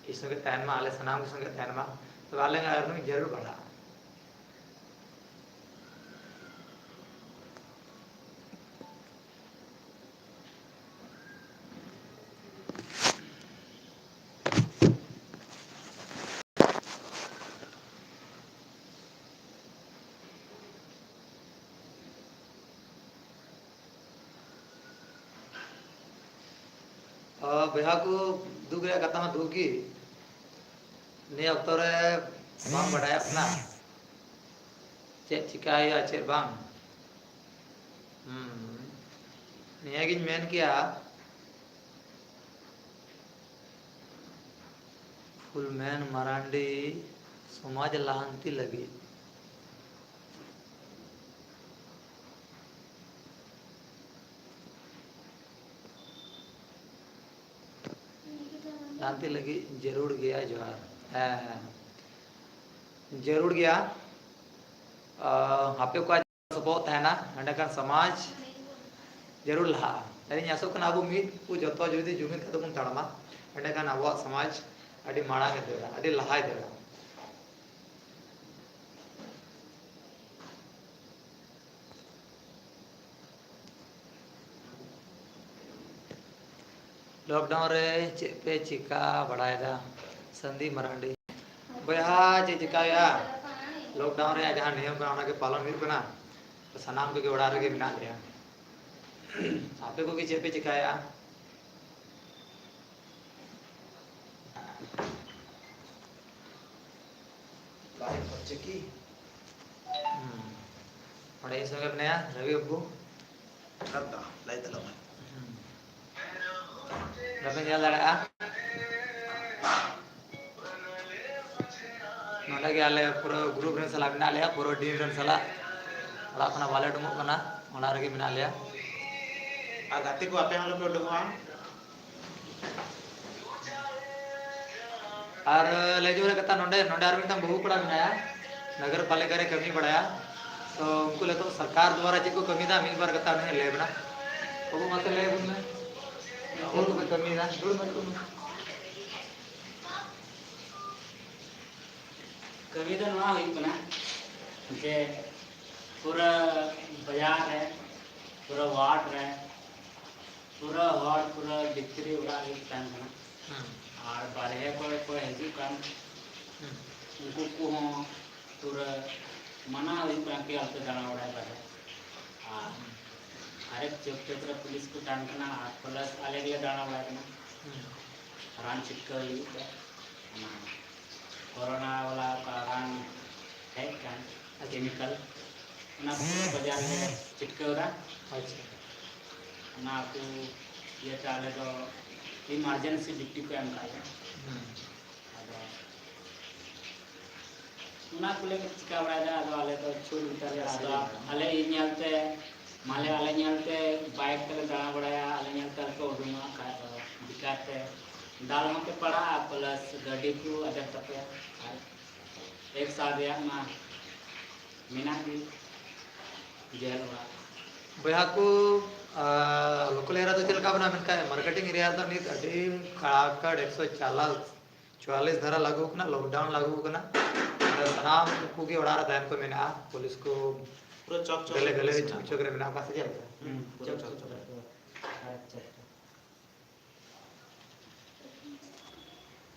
ᱤᱧ ᱥᱚᱸᱜᱮ ᱛᱟᱦᱮᱱ ᱢᱟ, ᱟᱞᱮ ᱥᱟᱱᱟᱢ ᱠᱚ ᱥᱚᱸᱜᱮ ᱛᱟᱦᱮᱱ ᱢᱟ, ᱛᱚᱵᱮ ᱟᱞᱮ earning ᱡᱟᱹᱨᱩᱲ ᱵᱟᱲᱦᱟᱜᱼᱟ᱾ ᱚ, ᱵᱚᱭᱦᱟ ᱠᱚ, ᱫᱩᱠ ᱨᱮᱭᱟᱜ ᱠᱟᱛᱷᱟ ᱢᱟ ᱫᱩᱠ ᱜᱮ, ᱱᱤᱭᱟᱹ ᱚᱠᱛᱚ ᱨᱮ ᱵᱟᱝ ᱵᱟᱰᱟᱭᱚᱜ ᱠᱟᱱᱟ ᱪᱮᱫ ᱪᱤᱠᱟ ᱦᱩᱭᱩᱜᱼᱟ, ᱪᱮᱫ ᱵᱟᱝ᱾ ᱦᱩᱸ, ᱱᱤᱭᱟᱹᱜᱤᱧ ᱢᱮᱱ ᱠᱮᱭᱟ, ᱯᱷᱩᱞᱢᱮᱱ ᱢᱟᱨᱟᱱᱰᱤ ᱥᱚᱢᱟᱡᱽ ᱞᱟᱦᱟᱱᱛᱤ ᱞᱟᱹᱜᱤᱫ᱾ ᱞᱟᱦᱟᱱᱛᱤ ᱞᱟᱹᱜᱤᱫ ᱡᱟᱹᱨᱩᱲ ᱜᱮᱭᱟ᱾ ᱡᱚᱦᱟᱨ᱾ ᱦᱮᱸ, ᱦᱮᱸ, ᱡᱟᱹᱨᱩᱲ ᱜᱮᱭᱟ᱾ ᱟ, ᱟᱯᱮ ᱠᱚᱣᱟᱜ ᱥᱚᱯᱚᱦᱚᱫ ᱛᱟᱦᱮᱱᱟ, ᱮᱸᱰᱮᱠᱷᱟᱱ ᱥᱚᱢᱟᱡᱽ ᱡᱟᱹᱨᱩᱲ ᱞᱟᱦᱟᱜᱼᱟ᱾ ᱟᱹᱞᱤᱧ ᱟᱥᱚᱜ ᱠᱟᱱᱟ, ᱟᱵᱚ ᱢᱤᱫ ᱠᱚ ᱡᱚᱛᱚ ᱡᱩᱫᱤ ᱡᱩᱢᱤᱫ ᱠᱟᱛᱮ ᱵᱚᱱ ᱛᱟᱲᱟᱢᱟ, ᱮᱸᱰᱮᱠᱷᱟᱱ ᱟᱵᱚᱣᱟᱜ ᱥᱚᱢᱟᱡᱽ ᱟᱹᱰᱤ ᱢᱟᱲᱟᱝ ᱮ ᱫᱟᱹᱲᱟ, ᱟᱹᱰᱤ ᱞᱟᱦᱟᱭ ᱫᱟᱹᱲᱟ᱾ ᱞᱚᱠᱰᱟᱣᱩᱱ ᱨᱮ ᱪᱮᱫ ᱯᱮ ᱪᱤᱠᱟ ᱵᱟᱲᱟᱭᱮᱫᱟ? ᱥᱟᱱᱫᱤᱯ ᱢᱟᱨᱟᱱᱰᱤ᱾ ᱵᱚᱭᱦᱟ, ᱪᱮᱫ ᱪᱤᱠᱟ ᱦᱩᱭᱩᱜᱼᱟ? ᱞᱚᱠᱰᱟᱣᱩᱱ ᱨᱮᱭᱟᱜ ᱡᱟᱦᱟᱸ ᱱᱤᱭᱚᱢ ᱠᱟᱱᱟ, ᱚᱱᱟ ᱜᱮ ᱯᱟᱞᱚᱱ ᱦᱩᱭᱩᱜ ᱠᱟᱱᱟ᱾ ᱥᱟᱱᱟᱢ ᱠᱚᱜᱮ ᱚᱲᱟᱜ ᱨᱮᱜᱮ ᱢᱮᱱᱟᱜ ᱞᱮᱭᱟ᱾ ᱟᱯᱮ ᱠᱚᱜᱮ ᱪᱮᱫ ᱯᱮ ᱪᱤᱠᱟᱭᱮᱫᱼᱟ? ᱞᱟᱭᱤᱵᱷ ᱦᱚᱪᱪᱷᱮ ᱠᱤ? ᱦᱩᱸ᱾ ᱚᱸᱰᱮ ᱤᱧ ᱥᱚᱸᱜᱮ ᱢᱮᱱᱟᱭᱟ ᱨᱚᱵᱤ ᱵᱟᱹᱵᱩ᱾ ᱠᱟᱱ ᱛᱟᱢᱟ, ᱞᱟᱹᱭ ᱛᱟᱞᱟᱝ ᱢᱮ᱾ ᱦᱩᱸ᱾ ᱵᱟᱯᱮ ᱧᱮᱞ ᱫᱟᱲᱮᱭᱟᱜᱼᱟ᱾ ᱱᱚᱸᱰᱮ ᱜᱮ ᱟᱞᱮ ᱯᱩᱨᱟᱹ ᱜᱨᱩᱯ ᱨᱮᱱ ᱥᱟᱞᱟᱜ ᱢᱮᱱᱟᱜ ᱞᱮᱭᱟ, ᱯᱩᱨᱟᱹ ᱴᱤᱢ ᱨᱮᱱ ᱥᱟᱞᱟᱜ᱾ ᱚᱲᱟᱜ ᱠᱷᱚᱱᱟᱜ ᱵᱟᱞᱮ ᱩᱰᱩᱠᱚᱜ ᱠᱟᱱᱟ, ᱚᱲᱟᱜ ᱨᱮᱜᱮ ᱢᱮᱱᱟᱜ ᱞᱮᱭᱟ᱾ ᱟᱨ ᱜᱟᱛᱮ ᱠᱚ, ᱟᱯᱮ ᱦᱚᱸ ᱟᱞᱚᱯᱮ ᱩᱰᱩᱠᱚᱜᱼᱟ᱾ ᱟᱨ ᱞᱟᱹᱭ ᱡᱚᱝ ᱨᱮᱭᱟᱜ ᱠᱟᱛᱷᱟ, ᱱᱚᱰᱮ, ᱱᱚᱰᱮ ᱟᱨ ᱢᱤᱫᱴᱟᱝ ᱵᱟᱹᱦᱩ ᱠᱚᱲᱟ ᱢᱮᱱᱟᱭᱟ, ᱱᱚᱜᱚᱨ ᱯᱟᱞᱤᱠᱟ ᱨᱮ ᱠᱟᱹᱢᱤ ᱵᱟᱲᱟᱭᱟ᱾ ᱛᱚ, ᱩᱱᱠᱩ ᱱᱤᱛᱚᱜ ᱥᱚᱨᱠᱟᱨ ᱫᱣᱟᱨᱟ ᱪᱮᱫ ᱠᱚ ᱠᱟᱹᱢᱤᱭᱮᱫᱟ, ᱢᱤᱫ ᱵᱟᱨ ᱠᱟᱛᱷᱟ ᱩᱱᱤ ᱞᱟᱹᱭ ᱵᱮᱱᱟ᱾ ᱵᱟᱹᱵᱩ, ᱢᱟᱥᱮ ᱞᱟᱹᱭ ᱟᱵᱚᱱ ᱢᱮ, ᱪᱮᱫ ᱠᱚᱯᱮ ᱠᱟᱹᱢᱤᱭᱮᱫᱟ? ᱫᱩᱲᱩᱵ ᱢᱮ, ᱫᱩᱲᱩᱵ ᱢᱮ᱾ ᱠᱟᱹᱢᱤ ᱫᱚ ᱱᱚᱣᱟ ᱦᱩᱭᱩᱜ ᱠᱟᱱᱟ ᱡᱮ ᱯᱩᱨᱟᱹ ᱵᱟᱡᱟᱨ ᱨᱮ, ᱯᱩᱨᱟᱹ ᱣᱟᱨᱰ ᱨᱮ, ᱯᱩᱨᱟᱹ ᱦᱚᱲ ᱯᱩᱨᱟᱹ ᱵᱷᱤᱛᱨᱤ ᱚᱲᱟᱜ ᱨᱮᱜᱮ ᱠᱚ ᱛᱟᱦᱮᱱ ᱠᱟᱱᱟ᱾ ᱦᱩᱸ᱾ ᱟᱨ ᱵᱟᱨᱦᱮ ᱠᱚᱨᱮ ᱠᱚ ᱦᱤᱡᱩᱜ ᱠᱟᱱ, ᱦᱩᱸ᱾ ᱩᱱᱠᱩ ᱠᱚᱦᱚᱸ ᱯᱩᱨᱟᱹ ᱢᱟᱱᱟ ᱦᱩᱭᱩᱜ ᱠᱟᱱᱟ ᱠᱤ ᱟᱞᱚᱯᱮ ᱫᱟᱬᱟ ᱵᱟᱲᱟᱭᱟ ᱵᱟᱨᱦᱮ᱾ ᱟᱨ ᱦᱩᱸ᱾ ᱦᱟᱨᱮᱠ ᱪᱚᱠ ᱪᱚᱠ ᱨᱮ ᱯᱩᱞᱤᱥ ᱠᱚ ᱛᱟᱦᱮᱱ ᱠᱟᱱᱟ, ᱟᱨ ᱯᱞᱟᱥ ᱟᱞᱮ ᱜᱮᱞᱮ ᱫᱟᱬᱟ ᱵᱟᱲᱟᱭ ᱠᱟᱱᱟ᱾ ᱦᱩᱸ᱾ ᱨᱟᱱ ᱪᱷᱤᱴᱠᱟᱹᱣ ᱞᱟᱹᱜᱤᱫ ᱛᱮ᱾ ᱚᱱᱟ ᱠᱚᱨᱳᱱᱟ ᱵᱟᱞᱟ ᱚᱠᱟ ᱨᱟᱱ ᱦᱮᱡ ᱟᱠᱟᱱ, ᱟᱪᱪᱷᱟ᱾ ᱠᱮᱢᱤᱠᱮᱞ, ᱚᱱᱟ ᱠᱚ ᱵᱟᱡᱟᱨ ᱨᱮ ᱪᱷᱤᱴᱠᱟᱹᱣ ᱮᱫᱟ᱾ ᱟᱪᱪᱷᱟ᱾ ᱚᱱᱟ ᱠᱚ ᱤᱭᱟᱹᱛᱮ ᱟᱞᱮ ᱫᱚ ᱤᱢᱟᱨᱡᱮᱱᱥᱤ ᱰᱤᱭᱩᱴᱤ ᱠᱚ ᱮᱢ ᱠᱟᱜ ᱞᱮᱭᱟ᱾ ᱦᱩᱸ᱾ ᱟᱫᱚ ᱚᱱᱟ ᱠᱚᱞᱮ ᱪᱤᱠᱟ ᱵᱟᱲᱟᱭᱮᱫᱟ᱾ ᱟᱫᱚ ᱟᱞᱮ ᱫᱚ ᱪᱷᱩᱴ ᱜᱮᱛᱟ ᱞᱮᱭᱟ᱾ ᱟᱫᱚ ᱟᱞᱮ ᱧᱮᱞᱛᱮ, ᱢᱟᱞᱮ ᱟᱞᱮ ᱧᱮᱞᱛᱮ ᱵᱟᱭᱤᱠ ᱛᱮᱞᱮ ᱫᱟᱬᱟ ᱵᱟᱲᱟᱭᱟ, ᱟᱞᱮ ᱧᱮᱞᱛᱮ ᱟᱞᱮ ᱠᱚ ᱩᱰᱩᱝᱚᱜᱼᱟ᱾ ᱠᱷᱟᱡ ᱫᱚ ᱵᱮᱠᱟᱨ ᱛᱮ ᱫᱟᱞ ᱦᱚᱸᱯᱮ ᱯᱟᱲᱟᱜᱼᱟ, ᱯᱞᱟᱥ ᱜᱟᱹᱰᱤ ᱠᱚ ᱟᱫᱮᱨ ᱛᱟᱯᱮᱭᱟ᱾ ᱟᱨ ᱮᱠ ᱥᱟᱞ ᱨᱮᱭᱟᱜ ᱢᱟ ᱢᱮᱱᱟᱜ ᱜᱮ ᱡᱮᱞ ᱚᱲᱟᱜ᱾ ᱵᱚᱭᱦᱟ ᱠᱚ, ᱟᱨ, ᱞᱳᱠᱟᱞ ᱮᱨᱤᱭᱟ ᱫᱚ ᱪᱮᱫ ᱞᱮᱠᱟ ᱢᱮᱱᱟᱜᱼᱟ? ᱢᱮᱱᱠᱷᱟᱱ ᱢᱟᱨᱠᱮᱴᱤᱝ ᱮᱨᱤᱭᱟ ᱫᱚ ᱱᱤᱛ ᱟᱹᱰᱤ ᱠᱟᱲᱟᱠᱟᱲ ᱮᱠᱥᱚ ᱪᱟᱞᱟᱥ ᱪᱩᱣᱟᱞᱤᱥ ᱫᱷᱟᱨᱟ ᱞᱟᱹᱜᱩ ᱠᱟᱱᱟ, ᱞᱚᱠᱰᱟᱣᱩᱱ ᱞᱟᱹᱜᱩ ᱠᱟᱱᱟ᱾ ᱟᱨ ᱥᱟᱱᱟᱢ ᱠᱚᱜᱮ ᱚᱲᱟᱜ ᱨᱮ ᱛᱟᱦᱮᱱ ᱠᱚ ᱢᱮᱱᱟᱜᱼᱟ᱾ ᱯᱩᱞᱤᱥ ᱠᱚ ᱯᱩᱨᱟᱹ ᱪᱚᱠ ᱪᱚᱠ ᱜᱟᱹᱞᱮ ᱨᱮ ᱜᱟᱹᱞᱮ ᱢᱮᱱᱟᱜ ᱪᱚᱠ ᱠᱚᱣᱟ᱾ ᱪᱚᱠ ᱨᱮ ᱢᱮᱱᱟᱜ ᱠᱚᱣᱟ ᱥᱮ ᱪᱮᱫ ᱞᱮᱠᱟ? ᱦᱩᱸ, ᱯᱩᱨᱟᱹ ᱪᱚᱠ ᱪᱚᱠ ᱨᱮ᱾ ᱟᱪᱪᱷᱟ, ᱟᱪᱪᱷᱟ᱾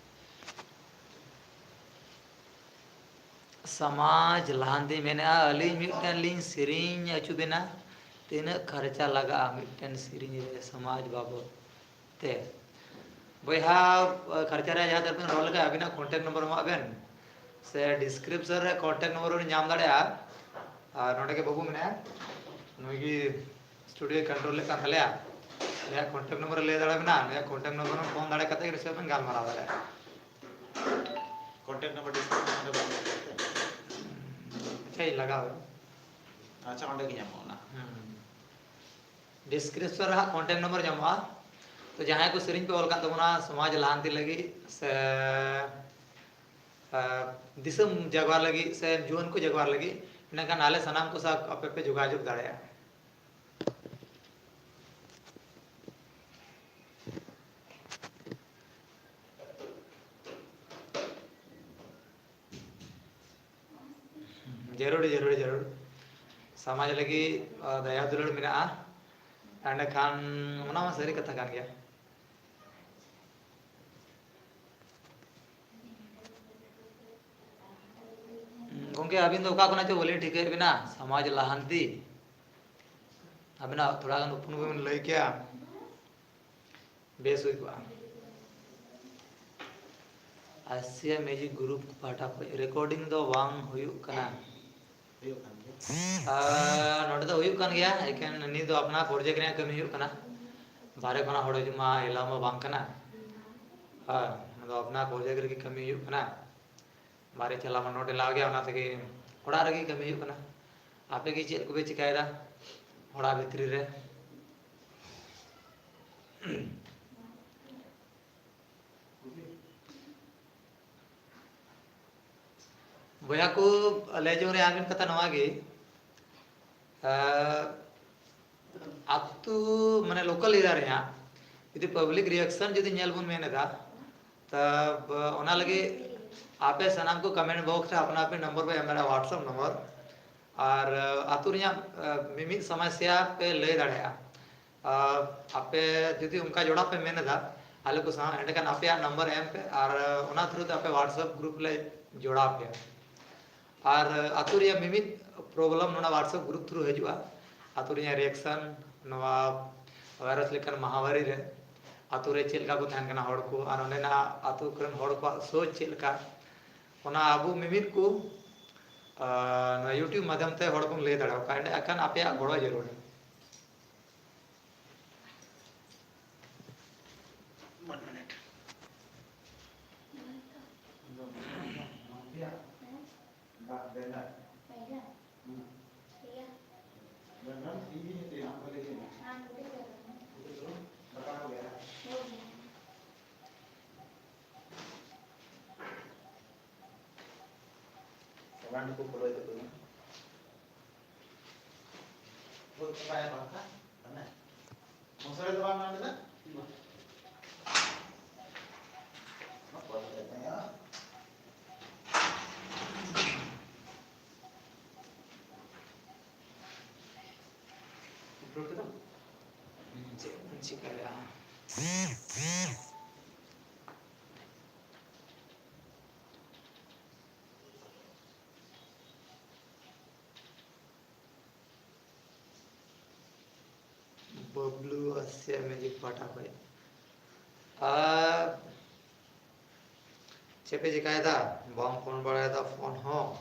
ᱥᱚᱢᱟᱡᱽ ᱞᱟᱦᱟᱱᱛᱤ ᱢᱮᱱᱮᱜᱼᱟ, ᱟᱹᱞᱤᱧ ᱢᱤᱫᱴᱮᱱ ᱞᱤᱧ ᱥᱮᱨᱮᱧ ᱦᱚᱪᱚ ᱵᱮᱱᱟ᱾ ᱛᱤᱱᱟᱹᱜ ᱠᱷᱚᱨᱪᱟ ᱞᱟᱜᱟᱜᱼᱟ ᱢᱤᱫᱴᱮᱱ ᱥᱮᱨᱮᱧ ᱨᱮ ᱥᱚᱢᱟᱡᱽ ᱵᱟᱵᱚᱫ ᱛᱮ? ᱵᱚᱭᱦᱟ, ᱠᱷᱚᱨᱪᱟ ᱨᱮᱭᱟᱜ ᱡᱟᱦᱟᱸ ᱛᱤᱱᱟᱹᱜ ᱵᱮᱱ ᱨᱚᱲ ᱞᱮᱠᱷᱟᱡ ᱟᱹᱵᱤᱱᱟᱜ contact number ᱮᱢᱟᱜ ᱵᱮᱱ, ᱥᱮ description ᱨᱮ contact number ᱵᱮᱱ ᱧᱟᱢ ᱫᱟᱲᱮᱭᱟᱜᱼᱟ᱾ ᱟᱨ ᱱᱚᱰᱮ ᱜᱮ ᱵᱟᱹᱵᱩ ᱢᱮᱱᱟᱭᱟ, ᱱᱩᱭ ᱜᱮ studio control ᱞᱮᱫ ᱠᱟᱱ ᱛᱟᱞᱮᱭᱟ᱾ ᱱᱩᱭᱟᱜ contact number ᱞᱟᱹᱭ ᱫᱟᱲᱮᱭᱟᱵᱮᱱᱟ, ᱱᱩᱭᱟᱜ contact number ᱯᱷᱳᱱ ᱫᱟᱲᱮ ᱠᱟᱛᱮ ᱜᱮ ᱱᱩᱭ ᱥᱟᱶ ᱵᱮᱱ ᱜᱟᱞᱢᱟᱨᱟᱣ ᱫᱟᱲᱮᱭᱟᱜᱼᱟ᱾ Contact number description ᱨᱮ ᱵᱟᱝ ᱧᱟᱢᱚᱜ ᱛᱮ? ᱟᱪᱪᱷᱟ, ᱤᱧ ᱞᱟᱜᱟᱣ ᱮᱫᱟ᱾ ᱟᱪᱪᱷᱟ, ᱚᱸᱰᱮ ᱜᱮ ᱧᱟᱢᱚᱜᱼᱟ ᱚᱱᱟ᱾ ᱦᱩᱸ᱾ Description ᱨᱮ ᱦᱟᱸᱜ contact number ᱧᱟᱢᱚᱜᱼᱟ᱾ ᱛᱚ, ᱡᱟᱦᱟᱸᱭ ᱠᱚ ᱥᱮᱨᱮᱧ ᱯᱮ ᱚᱞ ᱠᱟᱜ ᱛᱟᱵᱚᱱᱟ ᱥᱚᱢᱟᱡᱽ ᱞᱟᱦᱟᱱᱛᱤ ᱞᱟᱹᱜᱤᱫ ᱥᱮ, ᱟ, ᱫᱤᱥᱚᱢ ᱡᱟᱜᱣᱟᱨ ᱞᱟᱹᱜᱤᱫ ᱥᱮ ᱡᱩᱣᱟᱹᱱ ᱠᱚ ᱡᱟᱜᱣᱟᱨ ᱞᱟᱹᱜᱤᱫ, ᱤᱱᱟᱹᱠᱷᱟᱱ ᱟᱞᱮ ᱥᱟᱱᱟᱢ ᱠᱚ ᱥᱟᱶ ᱟᱯᱮ ᱯᱮ ᱡᱳᱜᱟᱡᱳᱜᱽ ᱫᱟᱲᱮᱭᱟᱜᱼᱟ᱾ ᱡᱟᱹᱨᱩᱲ, ᱡᱟᱹᱨᱩᱲ, ᱡᱟᱹᱨᱩᱲ᱾ ᱥᱚᱢᱟᱡᱽ ᱞᱟᱹᱜᱤᱫ, ᱟ, ᱫᱟᱭᱟ ᱫᱩᱞᱟᱹᱲ ᱢᱮᱱᱟᱜᱼᱟ, ᱮᱸᱰᱮᱠᱷᱟᱱ ᱚᱱᱟ ᱢᱟ ᱥᱟᱹᱨᱤ ᱠᱟᱛᱷᱟ ᱠᱟᱱ ᱜᱮᱭᱟ᱾ ᱜᱚᱢᱠᱮ, ᱟᱹᱵᱤᱱ ᱫᱚ ᱚᱠᱟ ᱠᱷᱚᱱᱟᱜ ᱪᱚ ᱵᱟᱹᱞᱤᱧ ᱴᱷᱤᱠᱟᱹᱭᱮᱫ ᱵᱤᱱᱟ? ᱥᱚᱢᱟᱡᱽ ᱞᱟᱦᱟᱱᱛᱤ, ᱟᱹᱵᱤᱱᱟᱜ ᱛᱷᱚᱲᱟ ᱜᱟᱱ ᱩᱯᱨᱩᱢ ᱵᱤᱱ ᱞᱟᱹᱭ ᱠᱮᱭᱟ, ᱵᱮᱥ ᱦᱩᱭ ᱠᱚᱜᱼᱟ᱾ ᱟᱥᱤᱭᱟ ᱢᱤᱭᱩᱡᱤᱠ ᱜᱨᱩᱯ ᱯᱟᱦᱴᱟ ᱠᱷᱚᱱ ᱨᱮᱠᱚᱨᱰᱤᱝ ᱫᱚ ᱵᱟᱝ ᱦᱩᱭᱩᱜ ᱠᱟᱱᱟ᱾ ᱦᱩᱭᱩᱜ ᱠᱟᱱ ᱜᱮᱭᱟ᱾ ᱟᱨ ᱱᱚᱰᱮ ᱫᱚ ᱦᱩᱭᱩᱜ ᱠᱟᱱ ᱜᱮᱭᱟ, ᱮᱠᱮᱱ ᱱᱤᱛ ᱫᱚ ᱟᱯᱱᱟᱨ ᱯᱨᱚᱡᱮᱠᱴ ᱨᱮᱭᱟᱜ ᱠᱟᱹᱢᱤ ᱦᱩᱭᱩᱜ ᱠᱟᱱᱟ᱾ ᱵᱟᱦᱨᱮ ᱠᱷᱚᱱᱟᱜ ᱦᱚᱲ ᱦᱤᱡᱩᱜ ᱢᱟ ᱮᱞᱟᱣ ᱢᱟ ᱵᱟᱝ ᱠᱟᱱᱟ᱾ ᱦᱮᱸ, ᱚᱱᱟ ᱫᱚ ᱟᱯᱱᱟᱨ ᱯᱨᱚᱡᱮᱠᱴ ᱨᱮᱜᱮ ᱠᱟᱹᱢᱤ ᱦᱩᱭᱩᱜ ᱠᱟᱱᱟ᱾ ᱵᱟᱦᱨᱮ ᱪᱟᱞᱟᱣ ᱢᱟ ᱱᱚᱰᱮ ᱮᱞᱟᱣ ᱜᱮᱭᱟ, ᱚᱱᱟ ᱛᱮᱜᱮ ᱚᱲᱟᱜ ᱨᱮᱜᱮ ᱠᱟᱹᱢᱤ ᱦᱩᱭᱩᱜ ᱠᱟᱱᱟ᱾ ᱟᱯᱮ ᱜᱮ ᱪᱮᱫ ᱠᱚᱯᱮ ᱪᱤᱠᱟᱭᱮᱫᱟ ᱚᱲᱟᱜ ᱵᱷᱤᱛᱨᱤ ᱨᱮ? ᱵᱚᱭᱦᱟ ᱠᱚ, ᱞᱟᱹᱭ ᱡᱚᱝ ᱨᱮ ᱟᱨ ᱢᱤᱫ ᱠᱟᱛᱷᱟ ᱱᱚᱣᱟ ᱜᱮ, ᱟᱸ, ᱟᱹᱛᱩ, ᱢᱟᱱᱮ, ᱞᱳᱠᱟᱞ ᱮᱨᱤᱭᱟ ᱨᱮ ᱦᱟᱸᱜ ᱡᱩᱫᱤ ᱯᱟᱵᱽᱞᱤᱠ ᱨᱤᱭᱮᱠᱥᱚᱱ ᱡᱩᱫᱤ ᱧᱮᱞ ᱵᱚᱱ ᱢᱮᱱ ᱮᱫᱟ, ᱛᱚ ᱚᱱᱟ ᱞᱟᱹᱜᱤᱫ ᱟᱯᱮ ᱥᱟᱱᱟᱢ ᱠᱚ ᱠᱚᱢᱮᱱᱴ ᱵᱚᱠᱥ ᱨᱮ ᱟᱯᱱᱟ ᱟᱯᱱᱤ ᱱᱚᱢᱵᱚᱨ ᱯᱮ ᱮᱢ ᱫᱟᱲᱮᱭᱟᱜᱼᱟ, WhatsApp ᱱᱚᱢᱵᱚᱨ᱾ ᱟᱨ ᱟᱹᱛᱩ ᱨᱮᱭᱟᱜ ᱢᱤᱢᱤᱫ ᱥᱚᱢᱚᱥᱥᱟ ᱯᱮ ᱞᱟᱹᱭ ᱫᱟᱲᱮᱭᱟᱜᱼᱟ᱾ ᱟᱯᱮ ᱡᱩᱫᱤ ᱚᱱᱠᱟ ᱡᱚᱲᱟᱣ ᱯᱮ ᱢᱮᱱ ᱮᱫᱟ ᱟᱞᱮ ᱠᱚ ᱥᱟᱶ, ᱮᱸᱰᱮᱠᱷᱟᱱ ᱟᱯᱮᱭᱟᱜ ᱱᱚᱢᱵᱚᱨ ᱮᱢ ᱯᱮ, ᱟᱨ ᱚᱱᱟ ᱛᱷᱨᱩ ᱛᱮ ᱟᱯᱮ WhatsApp ᱜᱨᱩᱯ ᱞᱮ ᱡᱚᱲᱟᱣ ᱯᱮᱭᱟ᱾ ᱟᱨ ᱟᱹᱛᱩ ᱨᱮᱭᱟᱜ ᱢᱤᱢᱤᱫ ᱯᱨᱚᱵᱞᱮᱢ ᱚᱱᱟ WhatsApp ᱜᱨᱩᱯ ᱛᱷᱨᱩ ᱦᱤᱡᱩᱜᱼᱟ᱾ ᱟᱹᱛᱩ ᱨᱮᱭᱟᱜ ᱨᱤᱭᱮᱠᱥᱚᱱ, ᱱᱚᱣᱟ ᱵᱷᱟᱭᱨᱟᱥ ᱞᱮᱠᱟᱱ ᱢᱟᱦᱟᱢᱟᱨᱤ ᱨᱮ ᱟᱹᱛᱩ ᱨᱮ ᱪᱮᱫ ᱞᱮᱠᱟ ᱠᱚ ᱛᱟᱦᱮᱱ ᱠᱟᱱᱟ ᱦᱚᱲ ᱠᱚ, ᱟᱨ ᱚᱸᱰᱮᱱᱟᱜ ᱟᱹᱛᱩ ᱠᱚᱨᱮᱱ ᱦᱚᱲ ᱠᱚᱣᱟᱜ ᱥᱳᱪ ᱪᱮᱫ ᱞᱮᱠᱟ, ᱚᱱᱟ ᱟᱵᱚ ᱢᱤᱢᱤᱫ ᱠᱚ, ᱟᱨ ᱱᱚᱣᱟ YouTube ᱢᱟᱫᱽᱫᱷᱚᱢ ᱛᱮ ᱦᱚᱲ ᱵᱚᱱ ᱞᱟᱹᱭ ᱫᱟᱲᱮᱭᱟᱠᱚᱣᱟ᱾ ᱮᱸᱰᱮᱠᱷᱟᱱ ᱟᱯᱮᱭᱟᱜ ᱜᱚᱲᱚ ᱡᱟᱹᱨᱩᱲᱟ᱾ One minute. ᱜᱟᱱᱰᱩ ᱠᱚ ᱯᱷᱚᱞᱚᱭ ᱛᱟᱠᱚ ᱢᱮ᱾ ᱵᱚᱞ ᱠᱚ ᱵᱟᱭ ᱵᱟᱝ ᱠᱷᱟᱱ, ᱢᱟᱱᱮ, ᱢᱚᱥᱚᱲᱮ ᱫᱚ ᱵᱟᱝ ᱧᱟᱢ ᱞᱮᱫᱟ? ᱚᱱᱟ ᱯᱚᱨᱮ ᱛᱮ ᱧᱟᱢᱚᱜᱼᱟ᱾ ᱩᱯᱨᱩᱢ ᱠᱮᱫᱟᱢ? ᱪᱮᱫ ᱵᱚᱱ ᱪᱤᱠᱟᱹᱭᱟ? ᱵᱟᱵᱞᱩ ᱟᱥᱤᱭᱟ ᱢᱮᱡᱤᱠ ᱯᱟᱦᱴᱟ ᱠᱷᱚᱱ᱾ ᱟᱨ ᱪᱮᱫ ᱯᱮ ᱪᱮᱠᱟᱭᱮᱫᱟ? ᱵᱟᱢ ᱯᱷᱳᱱ ᱵᱟᱲᱟᱭᱮᱫᱟ, ᱯᱷᱳᱱ ᱦᱚᱸ᱾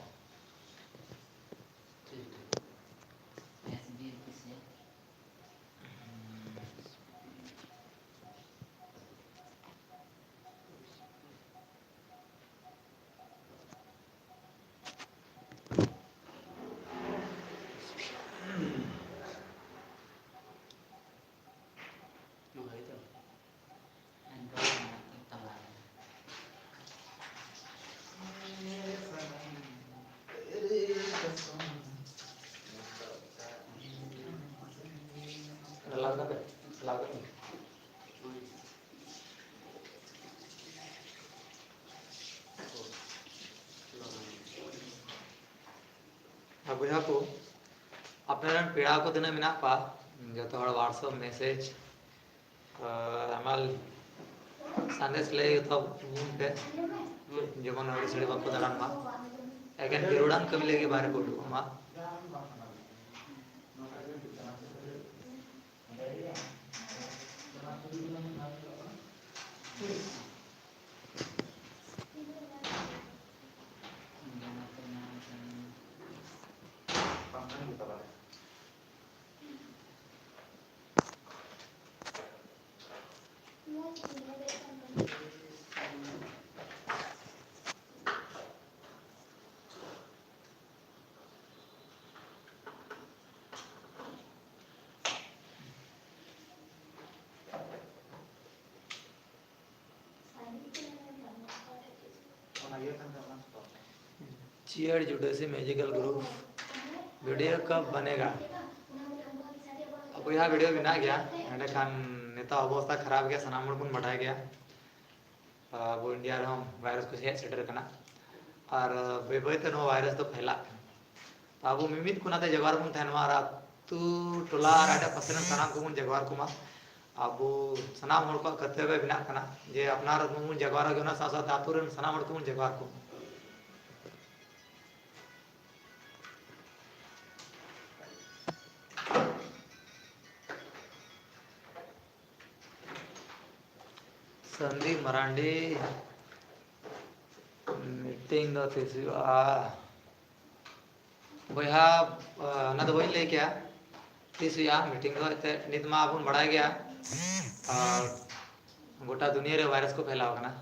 ᱟᱨ ᱵᱚᱭᱦᱟ ᱠᱚ, ᱟᱯᱮ ᱨᱮᱱ ᱯᱮᱲᱟ ᱠᱚ ᱛᱤᱱᱟᱹᱜ ᱢᱮᱱᱟᱜ ᱠᱚᱣᱟ, ᱡᱚᱛᱚ ᱦᱚᱲ WhatsApp message, ᱟᱨ ᱟᱢᱟᱞ ᱥᱟᱸᱫᱮᱥ ᱞᱟᱹᱭ ᱛᱟᱵᱚᱱ ᱯᱮ᱾ ᱡᱮᱢᱚᱱ ᱟᱹᱲᱤᱥ ᱟᱹᱲᱤ ᱵᱟᱠᱚ ᱫᱟᱬᱟᱱ ᱢᱟ, ᱮᱠᱮᱱ ᱡᱟᱹᱨᱩᱲᱟᱱ ᱠᱟᱹᱢᱤ ᱞᱟᱹᱜᱤᱫ ᱵᱟᱦᱨᱮ ᱠᱚ ᱩᱰᱩᱠᱚᱜ ᱢᱟ᱾ Cheer Judaism Magical Group, video कब बनेगा? ᱵᱚᱭᱦᱟ, video ᱵᱮᱱᱟᱜ ᱜᱮᱭᱟ, ᱮᱸᱰᱮᱠᱷᱟᱱ ᱱᱤᱛᱚᱜ ᱚᱵᱚᱥᱛᱟ ᱠᱷᱟᱨᱟᱯ ᱜᱮᱭᱟ, ᱥᱟᱱᱟᱢ ᱦᱚᱲ ᱵᱚᱱ ᱵᱟᱰᱟᱭ ᱜᱮᱭᱟ᱾ ᱟᱵᱚ ᱤᱱᱰᱤᱭᱟ ᱨᱮᱦᱚᱸ ᱵᱷᱟᱭᱨᱟᱥ ᱠᱚ ᱦᱮᱡ ᱥᱮᱴᱮᱨ ᱠᱟᱱᱟ, ᱟᱨ ᱵᱟᱹᱭ ᱵᱟᱹᱭ ᱛᱮ ᱱᱚᱣᱟ ᱵᱷᱟᱭᱨᱟᱥ ᱫᱚ ᱯᱷᱮᱞᱟᱜ ᱠᱟᱱᱟ᱾ ᱛᱚ ᱟᱵᱚ ᱢᱤᱢᱤᱫ ᱠᱚᱱᱟ ᱛᱮ ᱡᱟᱜᱽᱣᱟᱨ ᱵᱚᱱ ᱛᱟᱦᱮᱱ ᱢᱟ, ᱟᱨ ᱟᱹᱛᱩ ᱴᱚᱞᱟ ᱟᱨ ᱮᱴᱟᱜ ᱯᱟᱥᱮ ᱨᱮᱱ ᱥᱟᱱᱟᱢ ᱠᱚᱵᱚᱱ ᱡᱟᱜᱽᱣᱟᱨ ᱠᱚᱢᱟ᱾ ᱟᱵᱚ ᱥᱟᱱᱟᱢ ᱦᱚᱲ ᱠᱚᱣᱟᱜ ᱠᱟᱹᱨᱛᱟᱹᱵᱭᱚ ᱵᱮᱱᱟᱜ ᱠᱟᱱᱟ ᱡᱮ ᱟᱯᱱᱟᱨ ᱢᱟᱵᱚᱱ ᱡᱟᱜᱽᱣᱟᱨ ᱜᱮ, ᱚᱱᱟ ᱥᱟᱶ ᱥᱟᱶᱛᱮ ᱟᱹᱛᱩ ᱨᱮᱱ ᱥᱟᱱᱟᱢ ᱦᱚᱲ ᱠᱚᱵᱚᱱ ᱡᱟᱜᱽᱣᱟᱨ ᱠᱚᱢᱟ᱾ ᱥᱟᱱᱫᱤᱯ ᱢᱟᱨᱟᱱᱰᱤ, ᱢᱤᱴᱤᱝ ᱫᱚ ᱛᱤᱥ ᱦᱩᱭᱩᱜᱼᱟ? ᱵᱚᱭᱦᱟ, ᱚᱱᱟ ᱫᱚ ᱵᱟᱹᱧ ᱞᱟᱹᱭ ᱠᱮᱭᱟ ᱛᱤᱥ ᱦᱩᱭᱩᱜᱼᱟ ᱢᱤᱴᱤᱝ ᱫᱚ᱾ ᱮᱱᱛᱮᱫ ᱱᱤᱛ ᱢᱟ ᱵᱚᱱ ᱵᱟᱲᱟᱭ ᱜᱮᱭᱟ, ᱟᱨ ᱜᱚᱴᱟ ᱫᱩᱱᱤᱭᱟᱹ ᱨᱮ ᱵᱷᱟᱭᱨᱟᱥ ᱠᱚ ᱯᱷᱮᱞᱟᱣ ᱠᱟᱱᱟ᱾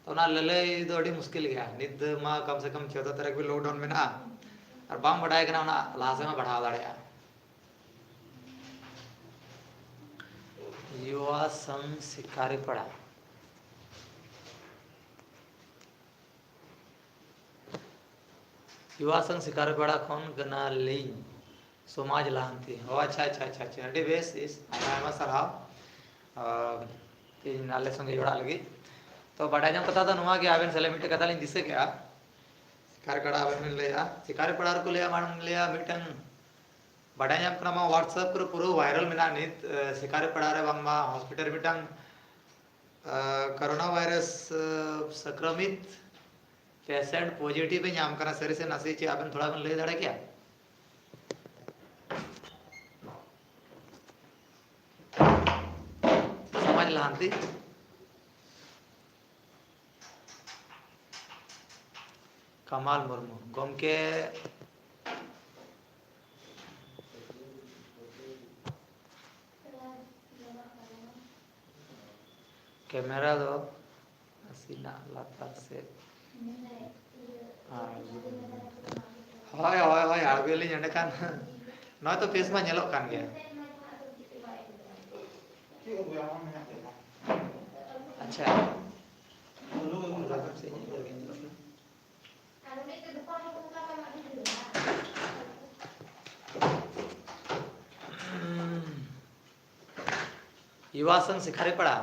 ᱛᱚ ᱚᱱᱟ ᱞᱟᱹᱞᱟᱹᱭ ᱫᱚ ᱟᱹᱰᱤ ᱢᱩᱥᱠᱤᱞ ᱜᱮᱭᱟ᱾ ᱱᱤᱛ ᱢᱟ ᱠᱚᱢ ᱥᱮ ᱠᱚᱢ ᱪᱳᱫᱫᱳ ᱛᱟᱹᱨᱤᱠᱷ ᱦᱟᱹᱵᱤᱡ ᱞᱚᱠᱰᱟᱣᱩᱱ ᱢᱮᱱᱟᱜᱼᱟ, ᱟᱨ ᱵᱟᱝ ᱵᱟᱰᱟᱭ ᱠᱟᱱᱟ ᱚᱱᱟ ᱞᱟᱦᱟ ᱥᱮᱫ ᱦᱚᱸ ᱵᱟᱲᱦᱟᱣ ᱫᱟᱲᱮᱭᱟᱜᱼᱟ᱾ ᱭᱩᱣᱟ ᱥᱚᱝᱜᱷ ᱥᱤᱠᱟᱨᱤᱯᱟᱲᱟ᱾ ᱭᱩᱣᱟ ᱥᱚᱝᱜᱷ ᱥᱤᱠᱟᱨᱤᱯᱟᱲᱟ ᱠᱷᱚᱱ ᱠᱟᱱᱟᱞᱤᱧ᱾ ᱥᱚᱢᱟᱡᱽ ᱞᱟᱦᱟᱱᱛᱤ᱾ ᱚ, ᱟᱪᱪᱷᱟ, ᱟᱪᱪᱷᱟ, ᱟᱪᱪᱷᱟ, ᱟᱪᱪᱷᱟ, ᱟᱹᱰᱤ ᱵᱮᱥ, ᱤᱥ, ᱟᱭᱢᱟ, ᱟᱭᱢᱟ ᱥᱟᱨᱦᱟᱣ᱾ ᱟᱨ ᱛᱮᱦᱮᱧ ᱟᱞᱮ ᱥᱚᱸᱜᱮ ᱡᱚᱲᱟᱜ ᱞᱟᱹᱜᱤᱫ᱾ ᱛᱚ, ᱵᱟᱰᱟᱭ ᱧᱟᱢ ᱠᱟᱛᱷᱟ ᱫᱚ ᱱᱚᱣᱟ ᱜᱮ, ᱟᱵᱮᱱ ᱥᱟᱞᱟᱜ ᱢᱤᱫᱴᱮᱡ ᱠᱟᱛᱷᱟ ᱞᱤᱧ ᱫᱤᱥᱟᱹ ᱠᱮᱜᱼᱟ᱾ ᱥᱤᱠᱟᱨᱤᱯᱟᱲᱟ ᱟᱵᱮᱱ ᱵᱮᱱ ᱞᱟᱹᱭᱟ, ᱥᱤᱠᱟᱨᱤᱯᱟᱲᱟ ᱨᱮᱠᱚ ᱞᱟᱹᱭᱟ, ᱢᱟᱲᱟᱝ ᱞᱟᱹᱭᱟ ᱢᱤᱫᱴᱟᱝ ᱵᱟᱰᱟᱭ ᱧᱟᱢ ᱠᱟᱱᱟ, ᱢᱟ WhatsApp ᱠᱚᱨᱮ ᱯᱩᱨᱟᱹ viral ᱢᱮᱱᱟᱜᱼᱟ ᱱᱤᱛ, ᱮ, ᱥᱤᱠᱟᱨᱤᱯᱟᱲᱟ ᱨᱮ ᱵᱟᱝᱢᱟ hospital ᱨᱮ ᱢᱤᱫᱴᱟᱝ, ᱮ, ᱠᱳᱨᱳᱱᱟ ᱵᱷᱟᱭᱨᱟᱥ, ᱮ, ᱥᱚᱝᱠᱨᱚᱢᱤᱛ patient positive ᱮ ᱧᱟᱢ ᱠᱟᱱᱟ᱾ ᱥᱟᱹᱨᱤ ᱥᱮ ᱱᱟᱥᱮ, ᱪᱮᱫ ᱟᱵᱮᱱ ᱛᱷᱚᱲᱟ ᱵᱮᱱ ᱞᱟᱹᱭ ᱫᱟᱲᱮ ᱠᱮᱭᱟ? ᱥᱚᱢᱟᱡᱽ ᱞᱟᱦᱟᱱᱛᱤ᱾ ᱠᱟᱢᱟᱞ ᱢᱩᱨᱢᱩ, ᱜᱚᱢᱠᱮ, camera ᱫᱚ ᱱᱟᱥᱮᱱᱟᱜ ᱞᱟᱛᱟᱨ ᱥᱮᱫ᱾ ᱦᱳᱭ, ᱦᱳᱭ, ᱦᱳᱭ, ᱟᱬᱜᱚᱭᱟᱞᱤᱧ ᱮᱸᱰᱮᱠᱷᱟᱱ᱾ ᱱᱚᱜᱼᱚᱭ ᱛᱚ face ᱢᱟ ᱧᱮᱞᱚᱜ ᱠᱟᱱ ᱜᱮᱭᱟ᱾ ᱟᱪᱪᱷᱟ᱾ ᱭᱩᱵᱟ ᱥᱚᱝᱜᱷ ᱥᱤᱠᱟᱨᱤᱯᱟᱲᱟ,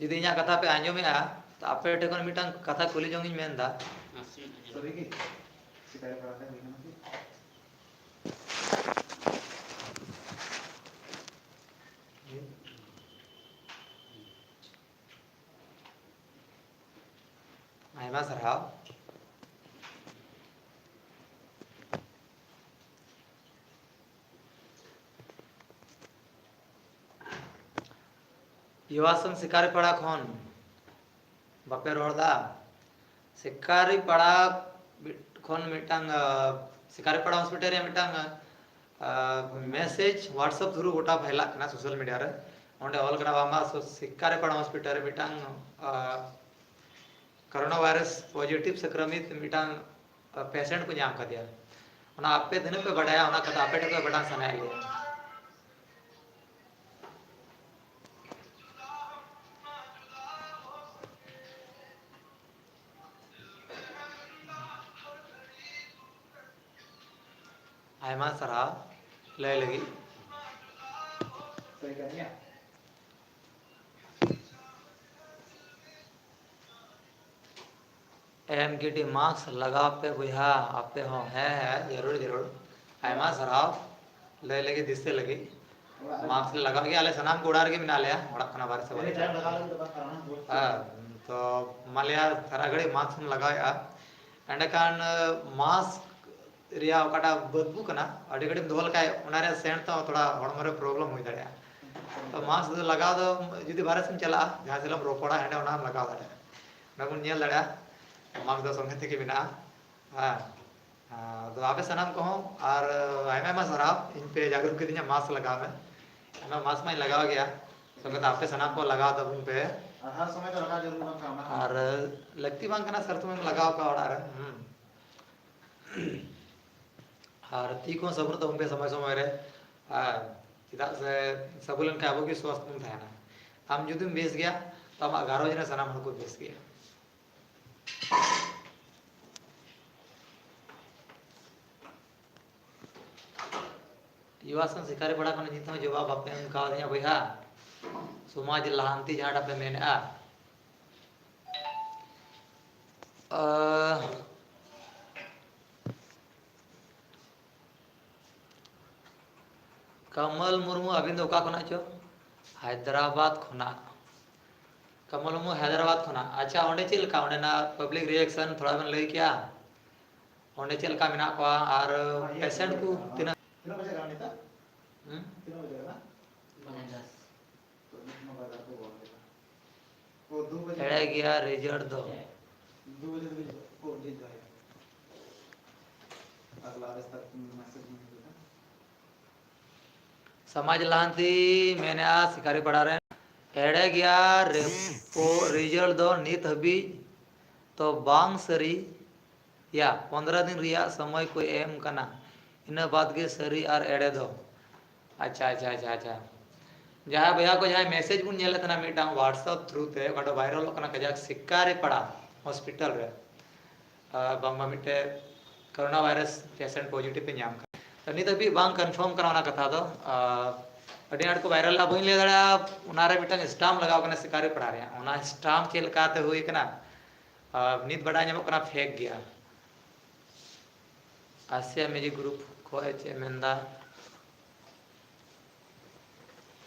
ᱡᱩᱫᱤ ᱤᱧᱟᱹᱜ ᱠᱟᱛᱷᱟ ᱯᱮ ᱟᱸᱡᱚᱢᱮᱜᱼᱟ, ᱛᱚ ᱟᱯᱮ ᱴᱷᱮᱱ ᱠᱷᱚᱱ ᱢᱤᱫᱴᱟᱝ ᱠᱟᱛᱷᱟ ᱠᱩᱞᱤ ᱡᱚᱝ ᱤᱧ ᱢᱮᱱᱫᱟ᱾ ᱥᱟᱹᱨᱤ ᱜᱮ? ᱥᱤᱠᱟᱨᱤᱯᱟᱲᱟ ᱨᱮ ᱦᱩᱭ ᱠᱟᱱᱟ ᱠᱤ? ᱟᱭᱢᱟ ᱥᱟᱨᱦᱟᱣ᱾ ᱭᱩᱵᱟ ᱥᱚᱝᱜᱷ ᱥᱤᱠᱟᱨᱤᱯᱟᱲᱟ ᱠᱷᱚᱱ ᱵᱟᱯᱮ ᱨᱚᱲ ᱫᱟ? ᱥᱤᱠᱟᱨᱤᱯᱟᱲᱟ ᱠᱷᱚᱱ ᱢᱤᱫᱴᱟᱝ, ᱟ, ᱥᱤᱠᱟᱨᱤᱯᱟᱲᱟ ᱦᱚᱥᱯᱤᱴᱟᱞ ᱨᱮᱭᱟᱜ ᱢᱤᱫᱴᱟᱝ, ᱟ, ᱢᱮᱥᱮᱡᱽ WhatsApp ᱛᱷᱨᱩ ᱜᱚᱴᱟ ᱯᱷᱟᱭᱞᱟᱜ ᱠᱟᱱᱟ ᱥᱳᱥᱟᱞ ᱢᱤᱰᱤᱭᱟ ᱨᱮ᱾ ᱚᱸᱰᱮ ᱚᱞ ᱠᱟᱱᱟ ᱵᱟᱝᱢᱟ ᱥᱚ-, ᱥᱤᱠᱟᱨᱤᱯᱟᱲᱟ ᱦᱚᱥᱯᱤᱴᱟᱞ ᱨᱮ ᱢᱤᱫᱴᱟᱝ, ᱟ, ᱠᱳᱨᱳᱱᱟ ᱵᱷᱟᱭᱨᱟᱥ ᱯᱚᱡᱤᱴᱤᱵᱷ ᱥᱚᱝᱠᱨᱚᱢᱤᱛ ᱢᱤᱫᱴᱟᱝ, ᱟ, ᱯᱮᱥᱮᱱᱴ ᱠᱚ ᱧᱟᱢ ᱠᱟᱫᱮᱭᱟ᱾ ᱚᱱᱟ ᱟᱯᱮ ᱛᱤᱱᱟᱹᱜ ᱯᱮ ᱵᱟᱰᱟᱭᱟ, ᱚᱱᱟ ᱠᱟᱛᱷᱟ ᱟᱯᱮ ᱴᱷᱮᱱ ᱠᱷᱚᱱ ᱵᱟᱰᱟᱭ ᱥᱟᱱᱟᱭᱮᱫ ᱞᱮᱭᱟ᱾ ᱟᱭᱢᱟ ᱥᱟᱨᱦᱟᱣ ᱞᱟᱹᱭ ᱞᱟᱹᱜᱤᱫ᱾ ᱮᱢ ᱜᱤᱰᱤ ᱢᱟᱥᱠ ᱞᱟᱜᱟᱣ ᱯᱮ ᱵᱚᱭᱦᱟ, ᱟᱯᱮ ᱦᱚᱸ᱾ ᱦᱮᱸ, ᱦᱮᱸ, ᱡᱟᱹᱨᱩᱲ, ᱡᱟᱹᱨᱩᱲ᱾ ᱟᱭᱢᱟ ᱥᱟᱨᱦᱟᱣ ᱞᱟᱹᱭ ᱞᱟᱹᱜᱤᱫ, ᱫᱤᱥᱟᱹ ᱞᱟᱹᱜᱤᱫ᱾ ᱢᱟᱥᱠ ᱞᱮ ᱞᱟᱜᱟᱣ ᱜᱮᱭᱟ, ᱟᱞᱮ ᱥᱟᱱᱟᱢ ᱠᱚ ᱚᱲᱟᱜ ᱨᱮᱜᱮ ᱢᱮᱱᱟᱜ ᱞᱮᱭᱟ, ᱚᱲᱟᱜ ᱠᱷᱚᱱᱟᱜ ᱵᱟᱦᱨᱮ ᱥᱮᱫ ᱵᱟᱞᱮ ᱪᱟᱞᱟᱜᱼᱟ᱾ ᱦᱮᱸ, ᱛᱚ ᱢᱟᱱ ᱞᱤᱭᱟ ᱥᱟᱨᱟ ᱜᱷᱟᱹᱲᱤᱡ ᱢᱟᱥᱠ ᱮᱢ ᱞᱟᱜᱟᱣᱮᱫᱼᱟ, ᱮᱸᱰᱮᱠᱷᱟᱱ, ᱢᱟᱥᱠ ᱨᱮᱭᱟᱜ ᱚᱠᱟᱴᱟᱜ ᱵᱟᱫᱵᱩ ᱠᱟᱱᱟ, ᱟᱹᱰᱤ ᱜᱷᱟᱹᱲᱤᱡ ᱮᱢ ᱫᱚᱦᱚ ᱞᱮᱠᱷᱟᱡ ᱚᱱᱟ ᱨᱮᱭᱟᱜ ᱥᱮᱱᱴ ᱛᱮ ᱛᱷᱚᱲᱟ ᱦᱚᱲᱢᱚ ᱨᱮ ᱯᱨᱚᱵᱞᱮᱢ ᱦᱩᱭ ᱫᱟᱲᱮᱭᱟᱜᱼᱟ᱾ ᱛᱚ ᱢᱟᱥᱠ ᱫᱚ ᱞᱟᱜᱟᱣ ᱫᱚ, ᱡᱩᱫᱤ ᱵᱟᱦᱨᱮ ᱥᱮᱫ ᱮᱢ ᱪᱟᱞᱟᱜᱼᱟ, ᱡᱟᱦᱟᱸ ᱥᱮᱫ ᱮᱢ ᱨᱚᱯᱚᱲᱟ, ᱦᱟᱸᱰᱮ ᱚᱱᱟᱢ ᱞᱟᱜᱟᱣ ᱫᱟᱲᱮᱭᱟᱜᱼᱟ᱾ ᱚᱸᱰᱮ ᱵᱚᱱ ᱧᱮᱞ ᱫᱟᱲᱮᱭᱟᱜᱼᱟ, ᱢᱟᱥᱠ ᱫᱚ ᱥᱚᱸᱜᱮ ᱛᱮᱜᱮ ᱢᱮᱱᱟᱜᱼᱟ᱾ ᱦᱮᱸ, ᱟᱫᱚ ᱟᱯᱮ ᱥᱟᱱᱟᱢ ᱠᱚᱦᱚᱸ, ᱟᱨ ᱟᱭᱢᱟ ᱟᱭᱢᱟ ᱥᱟᱨᱦᱟᱣ, ᱤᱧ ᱯᱮ ᱡᱟᱜᱽᱨᱩᱛ ᱠᱤᱫᱤᱧᱟ ᱢᱟᱥᱠ ᱞᱟᱜᱟᱣ ᱢᱮ᱾ ᱟᱭᱢᱟ ᱢᱟᱥᱠ ᱢᱟᱧ ᱞᱟᱜᱟᱣ ᱜᱮᱭᱟ, ᱥᱚᱸᱜᱮ ᱛᱮ ᱟᱯᱮ ᱥᱟᱱᱟᱢ ᱠᱚ ᱞᱟᱜᱟᱣ ᱛᱟᱵᱚᱱ ᱯᱮ᱾ ᱟᱨ ᱦᱟᱨ ᱥᱚᱢᱚᱭ ᱫᱚ ᱞᱟᱜᱟᱣ ᱡᱟᱹᱨᱩᱲ ᱵᱟᱝ ᱠᱟᱱᱟ ᱚᱱᱟ ᱦᱚᱸ᱾ ᱟᱨ ᱞᱟᱹᱠᱛᱤ ᱵᱟᱝ ᱠᱟᱱᱟ ᱥᱟᱨ ᱥᱚᱢᱚᱭ ᱮᱢ ᱞᱟᱜᱟᱣ ᱠᱟᱜᱼᱟ ᱚᱲᱟᱜ ᱨᱮ᱾ ᱦᱩᱸ᱾ ᱟᱨ ᱛᱤ ᱠᱚᱦᱚᱸ ᱥᱟᱵᱚᱱ ᱛᱟᱵᱚᱱ ᱯᱮ ᱥᱚᱢᱚᱭ ᱥᱚᱢᱚᱭ ᱨᱮ᱾ ᱟᱨ ᱪᱮᱫᱟᱜ ᱥᱮ ᱥᱟᱵᱚᱱ ᱞᱮᱱᱠᱷᱟᱱ ᱟᱵᱚ ᱜᱮ ᱥᱣᱟᱥᱛᱷ ᱵᱚᱱ ᱛᱟᱦᱮᱱᱟ᱾ ᱟᱢ ᱡᱩᱫᱤᱢ ᱵᱮᱥ ᱜᱮᱭᱟ, ᱛᱚ ᱟᱢᱟᱜ ᱜᱷᱟᱨᱚᱸᱡᱽ ᱨᱮ ᱥᱟᱱᱟᱢ ᱦᱚᱲ ᱠᱚ ᱵᱮᱥ ᱜᱮᱭᱟ᱾ ᱤᱭᱩ ᱟᱥ ᱠᱷᱚᱱ ᱥᱤᱠᱟᱨᱤᱯᱟᱲᱟ ᱠᱷᱚᱱ ᱱᱤᱛ ᱦᱚᱸ ᱡᱚᱵᱟᱵ ᱵᱟᱯᱮ ᱮᱢ ᱠᱟᱣᱫᱤᱧᱟ ᱵᱚᱭᱦᱟ᱾ ᱥᱚᱢᱟᱡᱽ ᱞᱟᱦᱟᱱᱛᱤ ᱡᱟᱦᱟᱸᱴᱟᱜ ᱯᱮ ᱢᱮᱱᱮᱫᱼᱟ᱾ ᱟᱦ, ᱠᱟᱢᱟᱞ ᱢᱩᱨᱢᱩ, ᱟᱹᱵᱤᱱ ᱫᱚ ᱚᱠᱟ ᱠᱷᱚᱱᱟᱜ ᱪᱚ? ᱦᱟᱭᱫᱨᱟᱵᱟᱫᱽ ᱠᱷᱚᱱᱟᱜ᱾ ᱠᱟᱢᱟᱞ ᱢᱩᱨᱢᱩ, ᱦᱟᱭᱫᱨᱟᱵᱟᱫᱽ ᱠᱷᱚᱱᱟᱜ᱾ ᱟᱪᱪᱷᱟ, ᱚᱸᱰᱮ ᱪᱮᱫ ᱞᱮᱠᱟ ᱚᱸᱰᱮᱱᱟᱜ ᱯᱟᱵᱽᱞᱤᱠ ᱨᱤᱭᱮᱠᱥᱚᱱ ᱛᱷᱚᱲᱟ ᱵᱮᱱ ᱞᱟᱹᱭ ᱠᱮᱭᱟ? ᱚᱸᱰᱮ ᱪᱮᱫ ᱞᱮᱠᱟ ᱢᱮᱱᱟᱜ ᱠᱚᱣᱟ ᱟᱨ ᱯᱮᱥᱮᱱᱴ ᱠᱚ ᱛᱤᱱᱟᱹᱜ? ᱛᱤᱱᱟᱹᱜ ᱵᱟᱡᱮ ᱠᱟᱱᱟ ᱱᱤᱛᱚᱜ? ᱦᱩᱸ? ᱛᱤᱱᱟᱹᱜ ᱵᱟᱡᱮ ᱠᱟᱱᱟ? ᱯᱚᱧᱪᱟᱥ᱾ ᱛᱚ ᱱᱤᱛ ᱢᱟ ᱵᱟᱡᱟᱨ ᱠᱚ ᱵᱚᱱᱫ ᱠᱟᱱᱟ᱾ ᱮᱲᱮ ᱜᱮᱭᱟ ᱨᱮᱡᱟᱞᱴ ᱫᱚ᱾ ᱫᱩ ᱵᱟᱡᱮ ᱫᱷᱟᱹᱵᱤᱡ ᱠᱚ ᱰᱮᱴ ᱫᱚᱦᱚᱭᱟ᱾ ᱟᱜᱽᱞᱟ ᱵᱮᱥᱛᱟ ᱢᱮᱥᱮᱡᱽ ᱧᱮᱞ ᱦᱩᱭᱩᱜᱼᱟ᱾ ᱥᱚᱢᱟᱡᱽ ᱞᱟᱦᱟᱱᱛᱤ ᱢᱮᱱᱮᱜᱼᱟ ᱥᱤᱠᱟᱨᱤ ᱯᱟᱲᱟ ᱨᱮᱱ ᱮᱲᱮ ᱜᱮᱭᱟ᱾ ᱨᱮᱯᱳ-, ᱨᱮᱡᱟᱞᱴ ᱫᱚ ᱱᱤᱛ ᱦᱟᱹᱵᱤᱡ ᱛᱚ ᱵᱟᱝ ᱥᱟᱹᱨᱤᱭᱟ, ᱯᱚᱱᱫᱽᱨᱚ ᱫᱤᱱ ᱨᱮᱭᱟᱜ ᱥᱚᱢᱚᱭ ᱠᱚ ᱮᱢ ᱠᱟᱱᱟ, ᱤᱱᱟᱹ ᱵᱟᱫᱽ ᱜᱮ ᱥᱟᱹᱨᱤ ᱟᱨ ᱮᱲᱮ ᱫᱚ᱾ ᱟᱪᱪᱷᱟ, ᱟᱪᱪᱷᱟ, ᱟᱪᱪᱷᱟ, ᱟᱪᱪᱷᱟ᱾ ᱡᱟᱦᱟᱸᱭ ᱵᱚᱭᱦᱟ ᱠᱚ ᱡᱟᱦᱟᱸᱭ ᱢᱮᱥᱮᱡᱽ ᱵᱚᱱ ᱧᱮᱞᱮᱫ ᱛᱟᱦᱮᱱᱟ ᱢᱤᱫᱴᱟᱝ WhatsApp through ᱛᱮ, ᱚᱠᱟ ᱫᱚ ᱵᱷᱟᱭᱨᱟᱞᱚᱜ ᱠᱟᱱᱟ ᱠᱟᱡᱟᱠ, ᱥᱤᱠᱟᱨᱤ ᱯᱟᱲᱟ ᱦᱚᱥᱯᱤᱴᱟᱞ ᱨᱮ, ᱟᱨ ᱵᱟᱝᱢᱟ ᱢᱤᱫᱴᱮᱡ ᱠᱳᱨᱳᱱᱟ ᱵᱷᱟᱭᱨᱟᱥ ᱯᱮᱥᱮᱱᱴ ᱯᱚᱡᱤᱴᱤᱵᱷ ᱮ ᱧᱟᱢ ᱠᱟᱱᱟ᱾ ᱛᱚ, ᱱᱤᱛ ᱦᱟᱹᱵᱤᱡ ᱵᱟᱝ ᱠᱚᱱᱯᱷᱟᱨᱢ ᱠᱟᱱᱟ ᱚᱱᱟ ᱠᱟᱛᱷᱟ ᱫᱚ᱾ ᱟᱨ ᱟᱹᱰᱤ ᱟᱸᱴ ᱠᱚ ᱵᱷᱟᱭᱨᱟᱞ ᱞᱮᱫᱟ, ᱵᱟᱹᱧ ᱞᱟᱹᱭ ᱫᱟᱲᱮᱭᱟᱜᱼᱟ᱾ ᱚᱱᱟᱨᱮ ᱢᱤᱫᱴᱟᱝ ᱥᱴᱟᱢᱯ ᱞᱟᱜᱟᱣ ᱠᱟᱱᱟ ᱥᱤᱠᱟᱨᱤ ᱯᱟᱲᱟ ᱨᱮᱭᱟᱜ, ᱚᱱᱟ ᱥᱴᱟᱢᱯ ᱪᱮᱫ ᱞᱮᱠᱟᱛᱮ ᱦᱩᱭ ᱠᱟᱱᱟ, ᱟᱨ ᱱᱤᱛ ᱵᱟᱰᱟᱭ ᱧᱟᱢᱚᱜ ᱠᱟᱱᱟ ᱯᱷᱮᱠ ᱜᱮᱭᱟ᱾ ᱟᱥᱤᱭᱟ ᱢᱤᱭᱩᱡᱤᱠ ᱜᱨᱩᱯ ᱠᱷᱚᱡ ᱪᱮᱫ ᱮ ᱢᱮᱱᱫᱟ?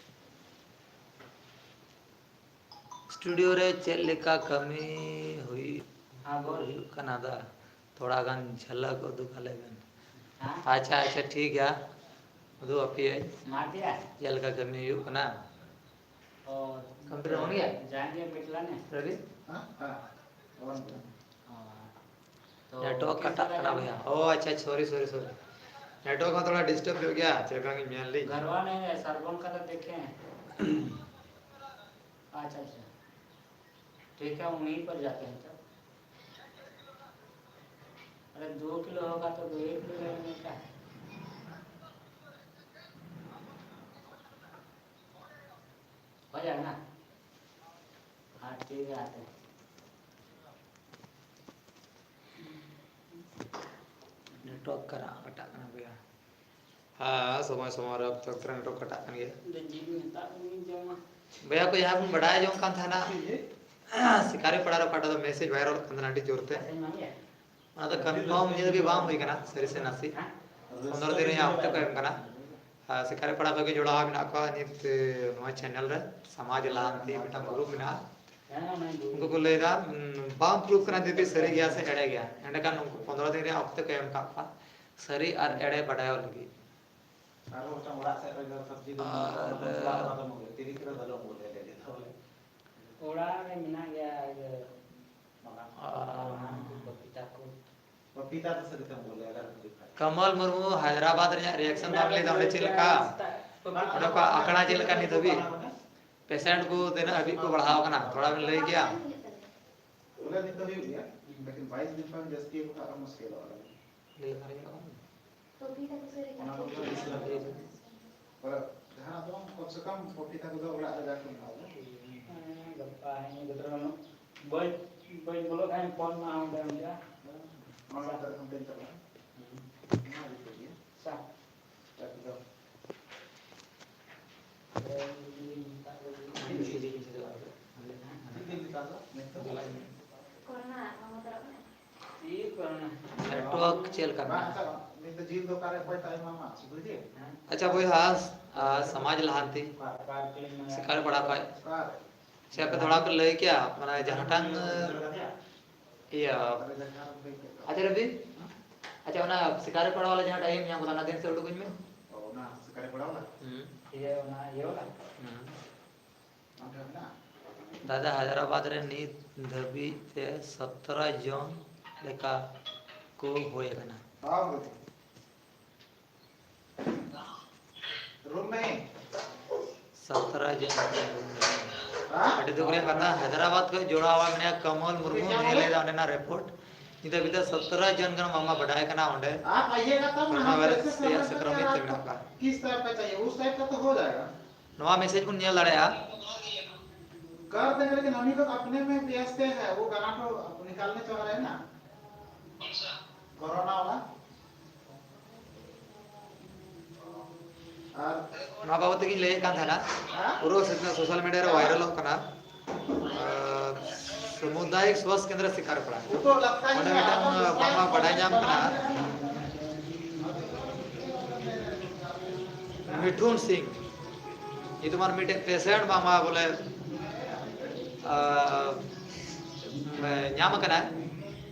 ᱥᱴᱩᱰᱤᱭᱳ ᱨᱮ ᱪᱮᱫ ᱞᱮᱠᱟ ᱠᱟᱹᱢᱤ ᱦᱩᱭᱩᱜ, ᱦᱮᱸ, ᱵᱚᱞ᱾ ᱦᱩᱭᱩᱜ ᱠᱟᱱᱟ ᱫᱟ? ᱛᱷᱚᱲᱟ ᱜᱟᱱ ᱡᱷᱟᱞᱟᱠ ᱩᱫᱩᱜ ᱟᱞᱮ ᱵᱮᱱ᱾ ᱦᱮᱸ? ᱟᱪᱪᱷᱟ, ᱟᱪᱪᱷᱟ, ᱴᱷᱤᱠ ᱜᱮᱭᱟ, ᱩᱫᱩᱜ ᱟᱯᱮᱭᱟᱹᱧ᱾ ᱢᱟ ᱫᱤᱭᱟ᱾ ᱪᱮᱫ ᱞᱮᱠᱟ ᱠᱟᱹᱢᱤ ᱦᱩᱭᱩᱜ ᱠᱟᱱᱟ? ᱚ, ᱠᱚᱢᱯᱤᱭᱩᱴᱟᱨ ᱚᱱ ᱜᱮᱭᱟ? ᱡᱟᱦᱟᱸ ᱜᱮ ᱵᱮᱴᱞᱟ ᱱᱮ᱾ ᱨᱮᱰᱤ? ᱦᱮᱸ? ᱦᱮᱸ᱾ ᱚᱱ ᱜᱮᱭᱟ᱾ ᱚ᱾ ᱛᱚ ᱱᱮᱴᱣᱟᱨᱠ ᱠᱟᱴᱟᱜ ᱠᱟᱱᱟ ᱵᱚᱭᱦᱟ᱾ ᱚ, ᱟᱪᱪᱷᱟ, ᱟᱪᱪᱷᱟ, ᱥᱚᱨᱤ, ᱥᱚᱨᱤ, ᱥᱚᱨᱤ᱾ ᱱᱮᱴᱣᱟᱨᱠ ᱦᱚᱸ ᱛᱷᱚᱲᱟ ᱰᱤᱥᱴᱟᱨᱵ ᱧᱚᱜ ᱜᱮᱭᱟ, ᱪᱮᱫ ᱵᱟᱝ ᱤᱧ ᱧᱮᱞ ᱞᱤᱧ᱾ ᱜᱷᱟᱨᱣᱟ ᱱᱮ ᱥᱟᱨᱵᱚᱱ ᱠᱟᱛᱮ ᱫᱮᱠᱷᱮ᱾ ᱟᱪᱪᱷᱟ, ᱟᱪᱪᱷᱟ᱾ ᱴᱷᱤᱠ ᱦᱮ, ᱩᱱᱤ ᱯᱟᱨ ᱡᱟᱛᱮ ᱦᱮ ᱛᱚ᱾ ᱟᱨᱮ ᱫᱩ ᱠᱤᱞᱳ ᱦᱳᱜᱟ ᱛᱚ ᱫᱩ ᱠᱤᱞᱳ ᱞᱮᱱᱟ ᱠᱟ᱾ ᱦᱳᱭ ᱡᱟᱱᱟ᱾ ᱦᱮᱸ, ᱴᱷᱤᱠ ᱜᱮᱭᱟ, ᱟᱪᱪᱷᱟ᱾ ᱱᱮᱴᱣᱟᱨᱠ ᱠᱟᱨᱟ ᱠᱟᱴᱟᱜ ᱠᱟᱱᱟ ᱵᱚᱭᱦᱟ᱾ ᱦᱮᱸ, ᱥᱚᱢᱚᱭ ᱥᱚᱢᱚᱭ ᱨᱮ ᱚᱠᱛᱚ ᱚᱠᱛᱚ ᱨᱮ ᱱᱮᱴᱣᱟᱨᱠ ᱠᱟᱴᱟᱜ ᱠᱟᱱ ᱜᱮᱭᱟ᱾ ᱫᱚ ᱡᱤᱞ ᱢᱮᱛᱟᱜ ᱵᱚᱱ ᱡᱚᱢᱟ᱾ ᱵᱚᱭᱦᱟ ᱠᱚ, ᱡᱟᱦᱟᱸ ᱵᱚᱱ ᱵᱟᱰᱟᱭ ᱡᱚᱝ ᱠᱟᱱ ᱛᱟᱦᱮᱱᱟ, ᱥᱤᱠᱟᱨᱤ ᱯᱟᱲᱟ ᱨᱮ ᱚᱠᱟᱴᱟᱜ ᱫᱚ ᱢᱮᱥᱮᱡᱽ ᱵᱷᱟᱭᱨᱟᱞ ᱠᱟᱱ ᱛᱟᱦᱮᱱᱟ ᱟᱹᱰᱤ ᱡᱳᱨ ᱛᱮ, ᱟᱪᱪᱷᱟ, ᱢᱟ ᱜᱮ᱾ ᱚᱱᱟ ᱫᱚ ᱠᱚᱱᱯᱷᱟᱨᱢ ᱱᱤᱭᱟᱹ ᱫᱷᱟᱹᱵᱤᱡ ᱵᱟᱝ ᱦᱩᱭ ᱠᱟᱱᱟ, ᱥᱟᱹᱨᱤ ᱥᱮ ᱱᱟᱥᱮ᱾ ᱦᱮᱸ? ᱯᱚᱱᱫᱽᱨᱚ ᱫᱤᱱ ᱨᱮᱭᱟᱜ ᱚᱠᱛᱚ ᱠᱚ ᱮᱢ ᱠᱟᱱᱟ᱾ ᱟᱨ ᱥᱤᱠᱟᱨᱤ ᱯᱟᱲᱟ ᱠᱷᱚᱱ ᱜᱮ ᱡᱚᱲᱟᱣ ᱢᱮᱱᱟᱜ ᱠᱚᱣᱟ ᱱᱤᱛ, ᱮ, ᱱᱚᱣᱟ ᱪᱮᱱᱮᱞ ᱨᱮ, ᱥᱚᱢᱟᱡᱽ ᱞᱟᱦᱟᱱᱛᱤ ᱢᱤᱫᱴᱟᱝ ᱜᱨᱩᱯ ᱢᱮᱱᱟᱜᱼᱟ᱾ ᱦᱮᱸ, ᱚᱱᱟ ᱜᱨᱩᱯ᱾ ᱩᱱᱠᱩ ᱠᱚ ᱞᱟᱹᱭᱫᱟ, ᱩᱸ, ᱵᱟᱝ ᱯᱨᱩᱯ ᱠᱟᱱᱟ ᱡᱩᱫᱤ ᱥᱟᱹᱨᱤ ᱜᱮᱭᱟ ᱥᱮ ᱮᱲᱮ ᱜᱮᱭᱟ᱾ ᱮᱸᱰᱮᱠᱷᱟᱱ ᱩᱱᱠᱩ ᱯᱚᱱᱫᱽᱨᱚ ᱫᱤᱱ ᱨᱮᱭᱟᱜ ᱚᱠᱛᱚ ᱠᱚ ᱮᱢ ᱠᱟᱜ ᱠᱚᱣᱟ ᱥᱟᱹᱨᱤ ᱟᱨ ᱮᱲᱮ ᱵᱟᱰᱟᱭᱚᱜ ᱞᱟᱹᱜᱤᱫ᱾ ᱟᱨ ᱢᱤᱫᱴᱟᱝ ᱚᱲᱟᱜ ᱥᱮᱫ ᱨᱮ ᱥᱚᱵᱽᱡᱤ ᱫᱚ ᱟᱨ ᱪᱟᱞᱟᱜ ᱚᱱᱟ ᱫᱚ ᱢᱩᱞᱭᱟᱹ, ᱛᱤᱨᱤᱥ ᱨᱮ ᱫᱚ ᱢᱩᱞᱭᱟᱹ ᱞᱟᱹᱭ ᱞᱮᱫᱟ ᱵᱚᱞᱮ᱾ ᱚᱲᱟᱜ ᱨᱮ ᱢᱮᱱᱟᱜ ᱜᱮᱭᱟ, ᱤᱭᱟᱹ, ᱵᱟᱜᱟᱱ ᱠᱚ᱾ ᱯᱟᱯᱤᱛᱟ ᱠᱚ᱾ ᱯᱟᱯᱤᱛᱟ ᱫᱚ ᱥᱟᱹᱨᱤ ᱠᱟᱛᱷᱟᱢ ᱵᱚᱞᱮ, ᱟᱜᱟᱨ ᱠᱚ ᱫᱤᱠᱷᱟᱭ᱾ ᱠᱟᱢᱟᱞ ᱢᱩᱨᱢᱩ ᱦᱟᱭᱫᱨᱟᱵᱟᱫᱽ ᱨᱮᱭᱟᱜ reaction ᱫᱚ ᱟᱢ ᱞᱟᱹᱭ ᱫᱟ, ᱚᱸᱰᱮ ᱪᱮᱫ ᱞᱮᱠᱟ? ᱚᱸᱰᱮ ᱠᱚ ᱟᱠᱷᱲᱟ ᱪᱮᱫ ᱞᱮᱠᱟ ᱱᱤᱛ ᱦᱟᱹᱵᱤᱡ? Patient ᱠᱚ ᱛᱤᱱᱟᱹᱜ ᱦᱟᱹᱵᱤᱡ ᱠᱚ ᱵᱟᱲᱦᱟᱣ ᱠᱟᱱᱟ, ᱛᱷᱚᱲᱟ ᱵᱤᱱ ᱞᱟᱹᱭ ᱠᱮᱭᱟ? ᱵᱚᱞᱮ ᱱᱤᱛ ᱫᱚ ᱦᱩᱭᱩᱜ ᱜᱮᱭᱟ, ᱞᱮᱠᱤᱱ ᱵᱟᱭᱤᱥ ᱫᱤᱱ ᱠᱷᱚᱱ ᱡᱟᱹᱥᱛᱤ ᱠᱚ ᱟᱨᱚ ᱢᱩᱥᱠᱤᱞᱚᱜᱼᱟ᱾ ᱞᱟᱹᱭ ᱞᱮᱠᱷᱟᱱ ᱦᱩᱭᱩᱜᱼᱟ᱾ ᱚᱱᱟ ᱠᱚᱫᱚ ᱵᱮᱥᱤ ᱵᱷᱟᱜᱮ᱾ ᱯᱚᱨᱮ ᱡᱟᱦᱟᱸ ᱫᱚ ᱠᱚᱢ ᱥᱮ ᱠᱚᱢ ᱯᱨᱚᱯᱷᱤᱴ ᱦᱟᱹᱠᱩ ᱫᱚ ᱚᱲᱟᱜ ᱨᱮ ᱡᱟ ᱠᱚ ᱮᱢᱟ ᱠᱚᱣᱟ᱾ ᱦᱮᱸ, ᱜᱟᱯᱟ ᱦᱮᱸ, ᱜᱤᱫᱽᱨᱟᱹ ᱵᱟᱹᱧ, ᱵᱟᱹᱧ ᱵᱚᱞᱚᱜ ᱠᱷᱟᱱ ᱯᱷᱳᱱ ᱢᱟ ᱦᱟᱸᱜ ᱚᱸᱰᱮ ᱦᱩᱭᱩᱜᱼᱟ᱾ ᱚᱱᱟ ᱠᱟᱛᱮ ᱠᱷᱚᱱ ᱫᱚᱧ ᱪᱟᱞᱟᱜᱼᱟ᱾ ᱦᱮᱸ᱾ ᱚᱱᱟ ᱤᱫᱤ ᱠᱮᱫ ᱜᱮᱭᱟ᱾ ᱥᱟ᱾ ᱮᱠᱫᱚᱢ᱾ ᱪᱮᱫ ᱫᱤᱱ ᱱᱮᱛᱟᱨ ᱫᱚ? ᱱᱤᱛᱚᱜ? ᱠᱚᱨᱳᱱᱟ ᱢᱟᱢᱟ ᱛᱟᱨᱟ ᱠᱟᱱᱟ᱾ ᱪᱮᱫ ᱠᱚᱨᱳᱱᱟ? ᱱᱮᱴᱣᱟᱨᱠ ᱪᱮᱫ ᱞᱮᱠᱟ ᱵᱟᱝ, ᱢᱮᱱᱟᱜᱼᱟ? ᱟᱪᱪᱷᱟ, ᱱᱤᱛ ᱫᱚ ᱡᱤᱞ ᱫᱚ ᱚᱠᱟᱨᱮ ᱚᱠᱚᱭ ᱛᱟᱭ ᱮᱢᱟᱢᱟ? ᱥᱩᱫᱷᱩ ᱡᱤᱞ? ᱦᱮᱸ? ᱟᱪᱪᱷᱟ ᱵᱚᱭᱦᱟ, ᱟᱨ ᱥᱚᱢᱟᱡᱽ ᱞᱟᱦᱟᱱᱛᱤ, ᱚᱠᱟ, ᱚᱠᱟ ᱠᱞᱤᱱ ᱢᱮᱱᱟᱜᱼᱟ? ᱥᱤᱠᱟᱨ ᱯᱟᱲᱟ ᱠᱷᱚᱡ᱾ ᱚᱠᱟ? ᱥᱮ ᱟᱯᱮ ᱛᱷᱚᱲᱟ ᱯᱮ ᱞᱟᱹᱭ ᱠᱮᱭᱟ, ᱢᱟᱱᱮ ᱡᱟᱦᱟᱸᱴᱟᱝ, ᱤᱭᱟᱹ, ᱟᱪᱪᱷᱟ ᱨᱚᱵᱤ, ᱟᱪᱪᱷᱟ ᱚᱱᱟ ᱥᱤᱠᱟᱨ ᱯᱟᱲᱟ ᱵᱟᱞᱟ ᱡᱟᱦᱟᱸᱴᱟᱜ ᱤᱭᱟᱹᱢ ᱧᱟᱢ ᱠᱟᱫᱟ, ᱚᱱᱟ ᱫᱤᱱ ᱥᱮ ᱩᱰᱩᱠ ᱟᱹᱧ ᱢᱮ᱾ ᱚ, ᱚᱱᱟ ᱥᱤᱠᱟᱨ ᱯᱟᱲᱟ ᱵᱟᱞᱟ? ᱦᱩᱸ᱾ ᱤᱭᱟᱹ, ᱚᱱᱟ ᱤᱭᱟᱹ ᱵᱟᱞᱟ? ᱦᱩᱸ᱾ ᱫᱟᱫᱟ, ᱦᱟᱭᱫᱨᱟᱵᱟᱫᱽ ᱨᱮ ᱱᱤᱛ ᱫᱷᱟᱹᱵᱤᱡ ᱛᱮ ᱥᱚᱛᱨᱚ ᱡᱚᱱ ᱞᱮᱠᱟ ᱠᱚ ᱦᱩᱭ ᱟᱠᱟᱱᱟ᱾ ᱨᱩᱢ ᱢᱮ᱾ ᱥᱚᱛᱨᱚ ᱡᱚᱱ ᱞᱮᱠᱟ ᱠᱚ ᱦᱩᱭ ᱟᱠᱟᱱᱟ᱾ ᱦᱮᱸ? ᱟᱹᱰᱤ ᱫᱩᱠ ᱨᱮᱭᱟᱜ ᱠᱟᱛᱷᱟ, ᱦᱟᱭᱫᱨᱟᱵᱟᱫᱽ ᱠᱷᱚᱱ ᱡᱚᱲᱟᱣ ᱢᱮᱱᱟᱭᱟ ᱠᱟᱢᱚᱞ ᱢᱩᱨᱢᱩ, ᱱᱤᱭᱟᱹ ᱞᱟᱹᱭ ᱮᱫᱟ ᱚᱸᱰᱮᱱᱟᱜ ᱨᱤᱯᱳᱨᱴ᱾ ᱱᱤᱛ ᱫᱷᱟᱹᱵᱤᱡ ᱛᱮ ᱥᱚᱛᱨᱚ ᱡᱚᱱ ᱜᱟᱱ ᱢᱟᱢᱟ ᱵᱟᱰᱟᱭ ᱠᱟᱱᱟ ᱚᱸᱰᱮ᱾ आप आइएगा तब ना, हम ᱠᱳᱨᱳᱱᱟ ᱵᱷᱟᱭᱨᱟᱥ कैसे ᱨᱮᱭᱟᱜ ᱥᱚᱝक्रमित ᱥᱚᱝᱠᱨᱚᱢᱤᱛ ᱠᱟᱨ ᱛᱮ ᱢᱮᱱᱟᱜ ᱠᱚᱣᱟ᱾ ᱠᱤᱥ ᱴᱟᱭᱤᱯ ᱠᱟ ᱪᱟᱦᱤᱭᱮ, ᱩᱥ ᱴᱟᱭᱤᱯ ᱠᱟ ᱛᱚ ᱦᱳ ᱡᱟᱭᱮᱜᱟ᱾ ᱱᱚᱣᱟ ᱢᱮᱥᱮᱡᱽ ᱵᱚᱱ ᱧᱮᱞ ᱫᱟᱲᱮᱭᱟᱜᱼᱟ᱾ कर देंगे, लेकिन हम ही लोग अपने में व्यस्त है, वो गाना तो निकालने चल रहे हैं ना, कोरोना वाला। ᱟᱨ ᱱᱚᱣᱟ ᱵᱟᱵᱚᱫ ᱛᱮᱜᱤᱧ ᱞᱟᱹᱭᱮᱫ ᱠᱟᱱ ᱛᱟᱦᱮᱱᱟ, ᱦᱮᱸ? ᱯᱩᱨᱟᱹ ᱥᱳᱥᱟᱞ ᱢᱤᱰᱤᱭᱟ ᱨᱮ ᱵᱷᱟᱭᱨᱟᱞᱚᱜ ᱠᱟᱱᱟ᱾ ᱟᱨ ᱥᱟᱢᱩᱫᱟᱭᱤᱠ ᱥᱣᱟᱥᱛᱷ ᱠᱮᱱᱫᱨᱚ ᱥᱤᱠᱟᱨᱯᱟᱲᱟ, ᱚᱸᱰᱮ ᱢᱤᱫᱴᱟᱝ ᱵᱟᱝᱢᱟ ᱵᱟᱰᱟᱭ ᱧᱟᱢ ᱠᱟᱱᱟ, ᱢᱤᱴᱷᱩᱱ ᱥᱤᱝ ᱧᱩᱛᱩᱢᱟᱱ ᱢᱤᱫᱴᱮᱱ ᱯᱮᱥᱮᱱᱴ ᱵᱟᱝᱢᱟ ᱵᱚᱞᱮ, ᱟᱨ, ᱢᱟᱱᱮ, ᱧᱟᱢ ᱟᱠᱟᱱᱟᱭ,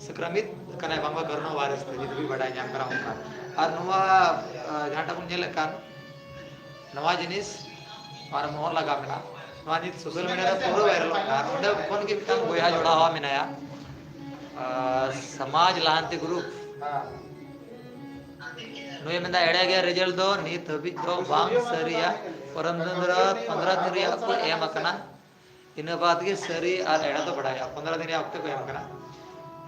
ᱥᱚᱝᱠᱨᱚᱢᱤᱛ ᱠᱟᱱᱟᱭ ᱵᱟᱝᱢᱟ ᱠᱳᱨᱳᱱᱟ ᱵᱷᱟᱭᱨᱟᱥ ᱛᱮ, ᱡᱩᱫᱤ ᱵᱟᱰᱟᱭ ᱧᱟᱢ ᱠᱟᱱᱟ ᱚᱱᱠᱟ᱾ ᱟᱨ ᱱᱚᱣᱟ, ᱟᱨ, ᱡᱟᱦᱟᱸᱴᱟᱜ ᱵᱚᱱ ᱧᱮᱞᱮᱫ ᱠᱟᱱ, ᱱᱚᱣᱟ ᱡᱤᱱᱤᱥ ᱟᱨ ᱢᱚᱦᱚᱨ ᱞᱟᱜᱟᱣ ᱢᱮᱱᱟᱜᱼᱟ, ᱱᱚᱣᱟ ᱱᱤᱛ ᱥᱳᱥᱟᱞ ᱢᱤᱰᱤᱭᱟ ᱨᱮ ᱯᱩᱨᱟᱹ ᱵᱷᱟᱭᱨᱟᱞᱚᱜ ᱠᱟᱱᱟ᱾ ᱟᱨ ᱚᱸᱰᱮ ᱠᱷᱚᱱ ᱜᱮ ᱢᱤᱫᱴᱟᱝ ᱵᱚᱭᱦᱟ ᱡᱚᱲᱟᱣ ᱢᱮᱱᱟᱭᱟ, ᱟᱨ ᱥᱚᱢᱟᱡᱽ ᱞᱟᱦᱟᱱᱛᱤ ᱜᱨᱩᱯ ᱱᱩᱭ ᱢᱮᱱᱫᱟ, ᱮᱲᱮ ᱜᱮ ᱨᱮᱡᱟᱞᱴ ᱫᱚ ᱱᱤᱛ ᱦᱟᱹᱵᱤᱡ ᱫᱚ ᱵᱟᱝ ᱥᱟᱹᱨᱤᱭᱟ᱾ ᱯᱚᱨᱚᱢ ᱫᱤᱱ ᱨᱮ ᱯᱚᱱᱫᱽᱨᱚ ᱫᱤᱱ ᱨᱮᱭᱟᱜ ᱠᱚ ᱮᱢ ᱟᱠᱟᱱᱟ, ᱤᱱᱟᱹ ᱵᱟᱫ ᱜᱮ ᱥᱟᱹᱨᱤ ᱟᱨ ᱮᱲᱮ ᱫᱚ ᱵᱟᱲᱟᱭᱟ᱾ ᱯᱚᱱᱫᱽᱨᱚ ᱫᱤᱱ ᱨᱮᱭᱟᱜ ᱚᱠᱛᱮ ᱠᱚ ᱮᱢ ᱟᱠᱟᱱᱟ᱾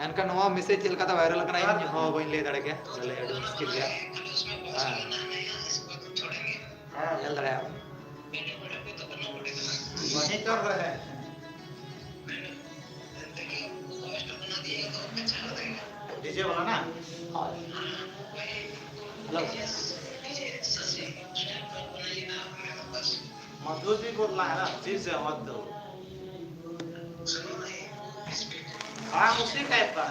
ᱮᱱᱠᱷᱟᱱ ᱱᱚᱣᱟ ᱢᱮᱥᱮᱡᱽ ᱪᱮᱫ ᱞᱮᱠᱟᱛᱮ ᱵᱷᱟᱭᱨᱟᱞ ᱟᱠᱟᱱᱟ, ᱤᱧ ᱦᱚᱸ ᱵᱟᱹᱧ ᱞᱟᱹᱭ ᱫᱟᱲᱮ ᱠᱮᱭᱟ, ᱞᱟᱹᱞᱟᱹᱭ ᱟᱹᱰᱤ ᱢᱩᱥᱠᱤᱞ ᱜᱮᱭᱟ᱾ ᱦᱮᱸ, ᱧᱮᱞ ᱫᱟᱲᱮᱭᱟᱜᱼᱟ᱾ वहीं कर रहे हैं। डीजे वाला ना? हाँ। हेलो। मधुर भी बोलना है ना, फिर से मत दो। हाँ, उसी टाइप का।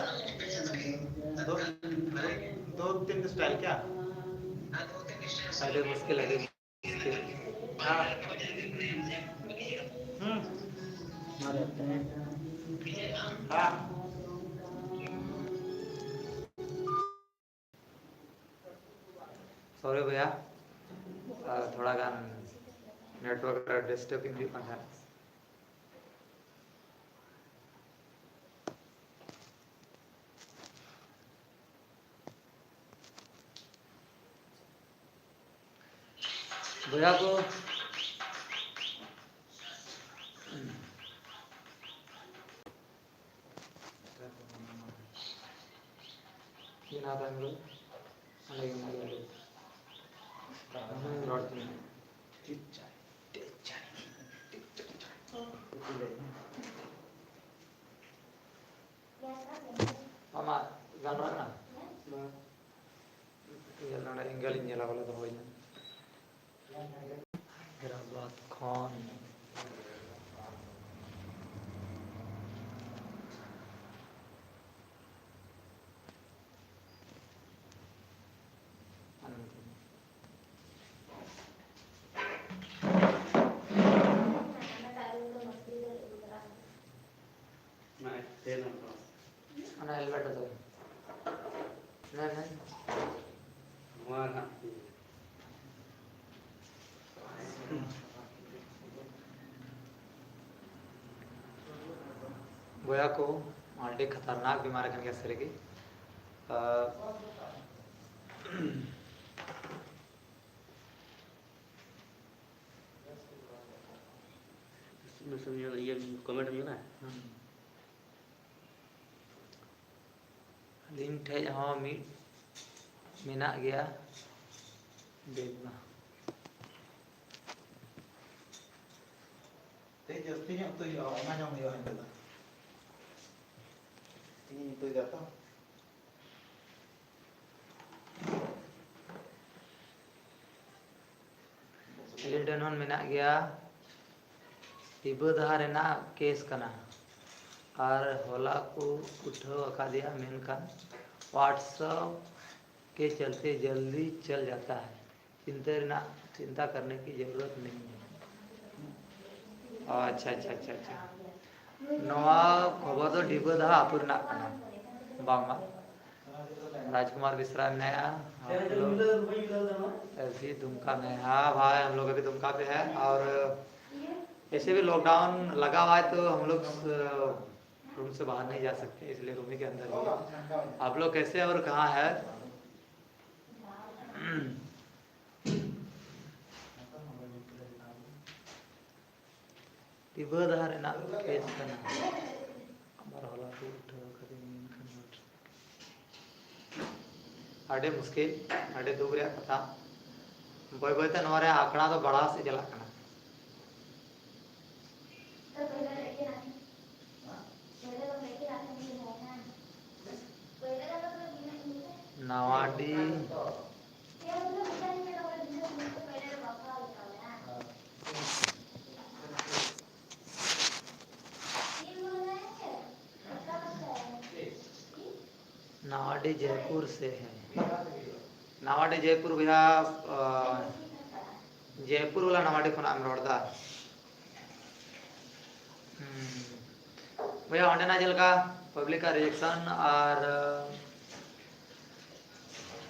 दो, दो, दो तीन स्टाइल क्या? पहले मुश्किल है। हाँ। हम्म। हाँ। ᱥᱚᱨᱤ ᱵᱚᱭᱦᱟ, ᱟᱨ ᱛᱷᱚᱲᱟ ᱜᱟᱱ ᱱᱮᱴᱣᱟᱨᱠ ᱨᱮ ᱰᱤᱥᱴᱟᱨᱵᱤᱝ ᱦᱩᱭᱩᱜ ᱠᱟᱱ ᱛᱟᱦᱮᱸᱫ᱾ ᱵᱚᱭᱦᱟ ᱠᱚ, ᱪᱮᱫ ᱦᱟᱛᱟᱣ ᱮᱢ ᱞᱟᱹᱭ? ᱚᱸᱰᱮ ᱜᱮ ᱢᱮᱱᱟᱜ ᱜᱮᱭᱟ᱾ ᱨᱚᱲ ᱛᱤᱧ᱾ ᱟᱢᱟᱜ ᱜᱟᱞᱢᱟᱨᱟᱜ ᱠᱟᱱᱟ? ᱧᱮᱞ ᱱᱚᱰᱮ ᱮᱝᱜᱮᱞ ᱤᱧ ᱧᱮᱞᱟ ᱵᱚᱞᱮ ᱫᱚᱦᱚᱭ ᱧᱟᱢ᱾ ᱦᱟᱭᱫᱨᱟᱵᱟᱫᱽ ᱠᱷᱚᱱ᱾ ᱚᱱᱟ ᱦᱮᱞᱢᱮᱴ ᱫᱚ᱾ ᱱᱮ, ᱱᱮ᱾ ᱱᱚᱣᱟ ᱱᱟᱜ᱾ ᱵᱚᱭᱦᱟ ᱠᱚ, ᱟᱹᱰᱤ ᱠᱷᱟᱛᱟᱨᱱᱟᱠ ᱵᱤᱢᱟᱨ ᱠᱟᱱ ᱜᱮᱭᱟ ᱥᱟᱹᱨᱤᱜᱮ᱾ ᱟᱨ ᱤᱭᱟᱹ, comment ᱮᱢ ᱧᱮᱞᱟ? ᱦᱩᱸ᱾ ᱟᱹᱞᱤᱧ ᱴᱷᱮᱡ ᱦᱚᱸ ᱢᱤᱫ ᱢᱮᱱᱟᱜ ᱜᱮᱭᱟ᱾ ᱫᱮᱵᱽ ᱢᱟ᱾ ᱛᱮ ᱡᱟᱹᱥᱛᱤ ᱧᱚᱜ ᱩᱛᱩᱭ ᱦᱩᱭᱩᱜᱼᱟ, ᱟᱭᱢᱟ ᱡᱚᱢ ᱦᱩᱭᱩᱜᱼᱟ ᱱᱤᱛᱚᱜ ᱫᱚ᱾ ᱛᱮᱦᱤᱧ ᱩᱛᱩᱭ ᱫᱟ ᱛᱚ᱾ ᱟᱹᱞᱤᱧ ᱴᱷᱮᱱ ᱦᱚᱸ ᱢᱮᱱᱟᱜ ᱜᱮᱭᱟ, ᱰᱤᱵᱟᱹ ᱫᱟᱦᱟ ᱨᱮᱱᱟᱜ case ᱠᱟᱱᱟ᱾ ᱟᱨ ᱦᱚᱞᱟ ᱠᱚ ᱩᱴᱷᱟᱹᱣ ᱟᱠᱟᱫᱮᱭᱟ, ᱢᱮᱱᱠᱷᱟᱱ WhatsApp ᱠᱮ ᱪᱟᱞᱛᱮ ᱡᱟᱞᱫᱤ ᱪᱟᱞ ᱡᱟᱛᱟ ᱦᱟᱭ᱾ ᱪᱤᱱᱛᱟᱹ ᱨᱮᱱᱟᱜ, ᱪᱤᱱᱛᱟ ᱠᱟᱨᱱᱮ ᱠᱤ ᱡᱟᱨᱩᱨᱟᱛ ᱱᱟᱦᱤ ᱦᱟᱭ᱾ ᱟᱪᱪᱷᱟ, ᱟᱪᱪᱷᱟ, ᱟᱪᱪᱷᱟ, ᱟᱪᱪᱷᱟ᱾ ᱱᱚᱣᱟ ᱠᱷᱚᱵᱚᱨ ᱫᱚ ᱰᱤᱵᱟᱹ ᱫᱟᱦᱟ ᱟᱹᱛᱩ ᱨᱮᱱᱟᱜ ᱠᱟᱱᱟ, ᱵᱟᱝᱢᱟ ᱨᱟᱡᱽᱠᱩᱢᱟᱨ ᱵᱮᱥᱨᱟ ᱢᱮᱱᱟᱭᱟ, ᱟᱯ ᱞᱳᱜ ᱟᱵᱷᱤ ᱫᱩᱢᱠᱟ ᱢᱮ ᱦᱮᱸ ᱵᱷᱟᱭ, ᱦᱟᱢ ᱞᱳᱜ ᱟᱵᱷᱤ ᱫᱩᱢᱠᱟ ᱯᱮ ᱦᱮᱸ, ᱟᱨ ᱮᱥᱮ ᱵᱷᱤ ᱞᱚᱠᱰᱟᱣᱩᱱ ᱞᱟᱜᱟ ᱦᱩᱣᱟ ᱦᱟᱭ ᱛᱚ ᱦᱟᱢ ᱞᱳᱜ ᱨᱩᱢ ᱥᱮ ᱵᱟᱦᱟᱨ ᱱᱟᱦᱤ ᱡᱟ ᱥᱟᱠᱛᱮ, ᱤᱥᱞᱤᱭᱮ ᱨᱩᱢ ᱦᱤ ᱠᱮ ᱟᱱᱫᱟᱨ ᱦᱤ ᱦᱮᱸ᱾ ᱟᱯ ᱞᱳᱜ ᱠᱮᱥᱮ ᱦᱮᱸ ᱟᱨ ᱠᱟᱦᱟᱸ ᱦᱮᱸ? ᱰᱤᱵᱟᱹ ᱫᱟᱦᱟ ᱨᱮᱱᱟᱜ case ᱠᱟᱱᱟ᱾ ᱟᱵᱟᱨ ᱦᱚᱞᱟ ᱠᱚ ᱩᱴᱷᱟᱹᱣ ᱠᱟᱫᱤᱧ, ᱢᱮᱱᱠᱷᱟᱱ ᱟᱹᱰᱤ ᱢᱩᱥᱠᱤᱞ, ᱟᱹᱰᱤ ᱫᱩᱠ ᱨᱮᱭᱟᱜ ᱠᱟᱛᱷᱟ᱾ ᱵᱟᱹᱭ ᱵᱟᱹᱭ ᱛᱮ ᱱᱚᱣᱟ ᱨᱮᱭᱟᱜ ᱟᱸᱠᱲᱟ ᱫᱚ ᱵᱟᱲᱦᱟᱣ ᱥᱮᱫ ᱪᱟᱞᱟᱜ ᱠᱟᱱᱟ᱾ ᱱᱟᱣᱟᱰᱤ᱾ ᱱᱟᱣᱟᱰᱤ ᱡᱚᱭᱯᱩᱨ ᱥᱮ ᱦᱮᱸ? ᱱᱟᱣᱟᱰᱤ ᱡᱚᱭᱯᱩᱨ ᱵᱚᱭᱦᱟ, ᱟ, ᱡᱚᱭᱯᱩᱨ ᱵᱟᱞᱟ ᱱᱟᱣᱟᱰᱤ ᱠᱷᱚᱱᱟᱜ ᱮᱢ ᱨᱚᱲ ᱮᱫᱟ? ᱦᱩᱸ᱾ ᱵᱚᱭᱦᱟ, ᱚᱸᱰᱮᱱᱟᱜ ᱪᱮᱫ ᱞᱮᱠᱟ public ᱟᱜ reaction ᱟᱨ,